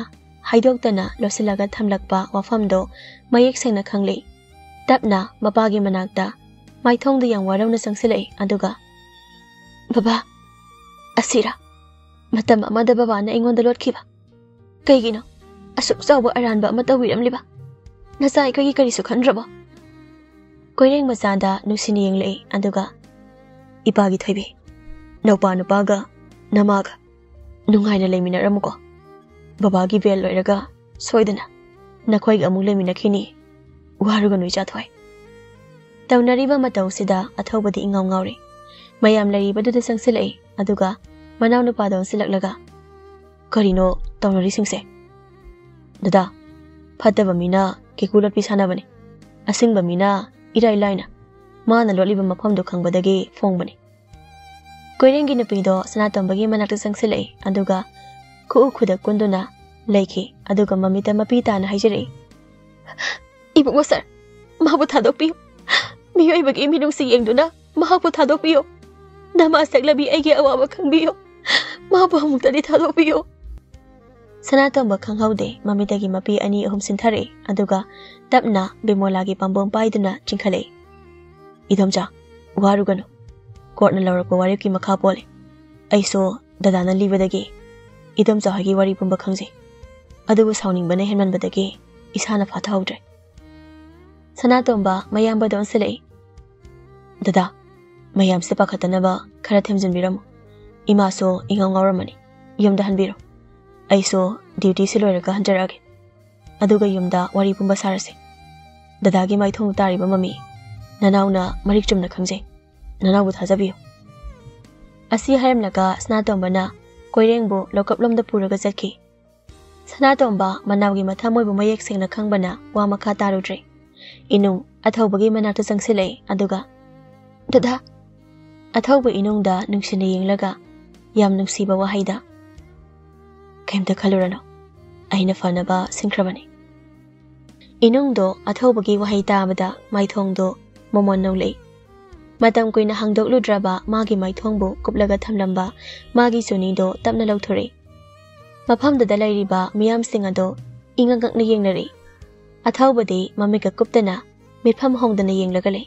ꯍꯥꯏꯗꯣꯛꯇꯅ ꯂꯣꯠꯁꯤꯜꯂꯒ ꯊꯝꯂꯛꯄ ꯋꯥꯐꯝꯗꯣ ꯃꯌꯦꯛ ꯁꯦꯡꯅ ꯈꯪꯂꯤ꯫ ꯇꯞꯅ ꯃꯄꯥꯒꯤ ꯃꯅꯥꯛꯇ ꯃꯥꯏꯊꯣꯡꯗ ꯌꯥꯝ ꯋꯥꯔꯧꯅ ꯆꯪꯁꯤꯜꯂꯛꯏ꯫ ꯑꯗꯨꯒ, "ꯕꯕꯥ, ꯑꯁꯤꯔꯥ ꯃꯇꯝ ꯑꯃꯗ ꯕꯕꯥꯅ ꯑꯩꯉꯣꯟꯗ ꯂꯣꯠꯈꯤꯕ? ꯀꯩꯒꯤꯅꯣ? ꯑꯁꯨꯛ ꯆꯥꯎꯕ ꯑꯔꯥꯟꯕ ꯑꯃ ꯇꯧꯕꯤꯔꯝꯂꯤꯕ? ꯅꯆꯥ ꯑꯩꯈꯣꯏꯒꯤ ꯀꯔꯤꯁꯨ ꯈꯟꯗ꯭ꯔꯕꯣ? ꯀꯣꯏꯔꯦꯡ ꯃꯆꯥꯗ ꯅꯨꯡꯁꯤꯅ ꯌꯦꯡꯂꯛꯏ, ꯑꯗꯨꯒ, "ꯏꯄꯥꯒꯤ ꯊꯣꯏꯕꯤ, ꯅꯧꯄꯥ ꯅꯨꯄꯥꯒ ꯅꯃꯥꯒ ꯅꯨꯡꯉꯥꯏꯅ ꯂꯩꯃꯤꯟꯅꯔꯝꯃꯨꯀꯣ꯫ ꯕꯕꯥꯒꯤ ꯕꯦꯜ ꯂꯣꯏꯔꯒ ꯁꯣꯏꯗꯅ ꯅꯈꯣꯏꯒ ꯑꯃꯨꯛ ꯂꯩꯃꯤꯟꯅꯈꯤꯅꯤ꯫ ꯋꯥꯔꯨꯒꯅꯨ, ꯏꯆꯥ ꯊꯣꯏ꯫" ꯇꯧꯅꯔꯤꯕ ꯃꯇꯧꯁꯤꯗ ꯑꯊꯧꯕꯗꯤ ꯏꯉꯥꯎ ꯉꯥꯎꯔꯤ꯫ ꯃꯌꯥꯝ ꯂꯩꯔꯤꯕꯗꯨꯗ ꯆꯪꯁꯤꯜꯂꯛꯏ, ꯑꯗꯨꯒ ꯃꯅꯥꯎꯅꯨꯄꯥꯗ ꯑꯣꯟꯁꯤꯜꯂꯛꯂꯒ, "ꯀꯔꯤꯅꯣ ꯇꯧꯅꯔꯤꯁꯤꯡꯁꯦ? ꯗꯗꯥ, ꯐꯠꯇꯕ ꯃꯤꯅ ꯀꯦꯀꯨ ꯂꯣꯠꯄꯤ ꯁꯥꯟꯅꯕꯅꯤ꯫ ꯑꯁꯤꯡꯕ ꯃꯤꯅ ꯏꯔꯥꯏ ꯂꯥꯏꯅ ꯃꯥꯅ ꯂꯣꯠꯂꯤꯕ ꯃꯐꯝꯗꯨ ꯈꯪꯕꯗꯒꯤ ꯐꯣꯡꯕꯅꯤ꯫" ꯀꯣꯏꯔꯦꯡꯒꯤ ꯅꯨꯄꯤꯗꯣ ꯁꯅꯥꯇꯣꯝꯕꯒꯤ ꯃꯅꯥꯛꯇ ꯆꯪꯁꯤꯜꯂꯛꯏ, ꯑꯗꯨꯒ ꯈꯨꯎ ꯈꯨꯗ ꯀꯨꯟꯗꯨꯅ ꯂꯩꯈꯤ, ꯑꯗꯨꯒ ꯃꯃꯤꯠꯇ ꯃꯄꯤ ꯇꯥꯅ ꯍꯥꯏꯖꯔꯛꯏ, "ꯏꯕꯨꯡꯉꯣ ꯁꯥꯔ, ꯃꯥꯕꯨ ꯊꯥꯗꯣꯛꯄꯤꯌꯨ꯫ ꯃꯤꯑꯣꯏꯕꯒꯤ ꯃꯤꯅꯨꯡꯁꯤ ꯌꯦꯡꯗꯨꯅ ꯃꯍꯥꯛꯄꯨ ꯊꯥꯗꯣꯛꯄꯤꯌꯨ꯫ ꯅꯃꯥ ꯁꯛꯂꯕꯤ ꯑꯩꯒꯤ ꯑꯋꯥꯕ ꯈꯪꯕꯤꯌꯨ꯫ ꯃꯥꯕꯨ ꯑꯃꯨꯛꯇꯗꯤ ꯊꯥꯗꯣꯛꯄꯤꯌꯨ꯫" ꯁꯅꯥꯇꯣꯝꯕ ꯈꯪꯍꯧꯗꯦ, ꯃꯃꯤꯠꯇꯒꯤ ꯃꯄꯤ ꯑꯅꯤ ꯑꯍꯨꯝ ꯁꯤꯟꯊꯔꯛꯏ, ꯑꯗꯨꯒ ꯇꯞꯅ ꯕꯤꯃꯣꯂꯥꯒꯤ ꯄꯥꯝꯕꯣꯝ ꯄꯥꯏꯗꯨꯅ ꯆꯤꯡꯈꯠꯂꯛꯏ꯫ "ꯏꯗꯣꯝꯆꯥ, ꯋꯥꯔꯨꯒꯅꯨ꯫ ꯀꯣꯔꯠꯅ ꯂꯧꯔꯛꯄ ꯋꯥꯔꯦꯞꯀꯤ ꯃꯈꯥ ꯄꯣꯜꯂꯤ꯫ ꯑꯩꯁꯨ ꯗꯗꯥꯅ ꯂꯤꯕꯗꯒꯤ ꯏꯗꯣꯝꯆꯥ ꯍꯣꯏꯒꯤ ꯋꯥꯔꯤ ꯄꯨꯝꯕ ꯈꯪꯖꯩ꯫ ꯑꯗꯨꯕꯨ ꯁꯥꯎꯅꯤꯡꯕꯅ ꯍꯦꯟꯃꯟꯕꯗꯒꯤ ꯏꯁꯥꯅ ꯐꯥꯊꯍꯧꯗ꯭ꯔꯦ꯫" ꯁꯅꯥꯇꯣꯝꯕ ꯃꯌꯥꯝꯕꯗ ꯑꯣꯟꯁꯤꯜꯂꯛꯏ꯫ "ꯗꯗꯥ, ꯃꯌꯥꯝꯁꯦ ꯄꯥꯈꯠꯇꯅꯕ ꯈꯔ ꯊꯦꯝꯖꯤꯟꯕꯤꯔꯝꯃꯨ꯫ ꯏꯃꯥꯁꯨ ꯏꯉꯥꯎ ꯉꯥꯎꯔꯝꯃꯅꯤ꯫ ꯌꯨꯝꯗ ꯍꯟꯕꯤꯔꯣ꯫ ꯑꯩꯁꯨ ꯗ꯭ꯌꯨꯇꯤꯁꯦ ꯂꯣꯏꯔꯒ ꯍꯟꯖꯔꯛꯑꯒꯦ꯫ ꯑꯗꯨꯒ ꯌꯨꯝꯗ ꯋꯥꯔꯤ ꯄꯨꯝꯕ ꯁꯥꯔꯁꯤ꯫ ꯗꯗꯥꯒꯤ ꯃꯥꯏꯊꯣꯡꯗ ꯇꯥꯔꯤꯕ ꯃꯃꯤ ꯅꯅꯥꯎꯅ ꯃꯔꯤꯛ ꯆꯨꯝꯅ ꯈꯪꯖꯩ꯫ ꯅꯅꯥꯎꯕꯨ ꯊꯥꯖꯕꯤꯌꯨ꯫" ꯑꯁꯤ ꯍꯥꯏꯔꯝꯂꯒ ꯁꯅꯥꯇꯣꯝꯕꯅ ꯀꯣꯏꯔꯦꯡꯕꯨ ꯂꯣꯀꯞꯂꯣꯝꯗ ꯄꯨꯔꯒ ꯆꯠꯈꯤ꯫ ꯁꯅꯥꯇꯣꯝꯕ ꯃꯅꯥꯎꯒꯤ ꯃꯊꯃꯣꯏꯕꯨ ꯃꯌꯦꯛ ꯁꯦꯡꯅ ꯈꯪꯕꯅ ꯋꯥ ꯃꯈꯥ ꯇꯥꯔꯨꯗ꯭ꯔꯦ꯫ ꯏꯅꯨꯡ ꯑꯊꯧꯕꯒꯤ ꯃꯅꯥꯛꯇ ꯆꯪꯁꯤꯜꯂꯛꯏ, ꯑꯗꯨꯒ, "ꯗꯗꯥ!" ꯑꯊꯧꯕ ꯏꯅꯨꯡꯗ ꯅꯨꯡꯁꯤꯅ ꯌꯦꯡꯂꯒ ꯌꯥꯝ ꯅꯨꯡꯁꯤꯕ ꯋꯥꯍꯩꯗ, "ꯀꯩꯝꯇ ꯈꯜꯂꯨꯔꯅꯨ, ꯑꯩꯅ ꯐꯅꯕ ꯁꯤꯟꯈ꯭ꯔꯕꯅꯤ꯫" ꯏꯅꯨꯡꯗꯣ ꯑꯊꯧꯕꯒꯤ ꯋꯥꯍꯩ ꯇꯥꯕꯗ ꯃꯥꯏꯊꯣꯡꯗꯣ ꯃꯃꯣꯟ ꯅꯧꯂꯛꯏ꯫ ꯃꯇꯝ ꯀꯨꯏꯅ ꯍꯥꯡꯗꯣꯛꯂꯨꯗ꯭ꯔꯕ ꯃꯥꯒꯤ ꯃꯥꯏꯊꯣꯡꯕꯨ ꯀꯨꯞꯂꯒ ꯊꯝꯂꯝꯕ ꯃꯥꯒꯤ ꯆꯨꯅꯤꯗꯣ ꯇꯞꯅ ꯂꯧꯊꯣꯔꯛꯏ꯫ ꯃꯐꯝꯗꯨꯗ ꯂꯩꯔꯤꯕ ꯃꯤꯌꯥꯝꯁꯤꯡ ꯑꯗꯣ ꯏꯉꯛ ꯉꯛꯅ ꯌꯦꯡꯅꯔꯤ꯫ ꯑꯊꯧꯕꯗꯤ ꯃꯃꯤꯠꯀ ꯀꯨꯞꯇꯅ ꯃꯤꯠꯐꯝ ꯍꯣꯡꯗꯅ ꯌꯦꯡꯂꯒ ꯂꯩ꯫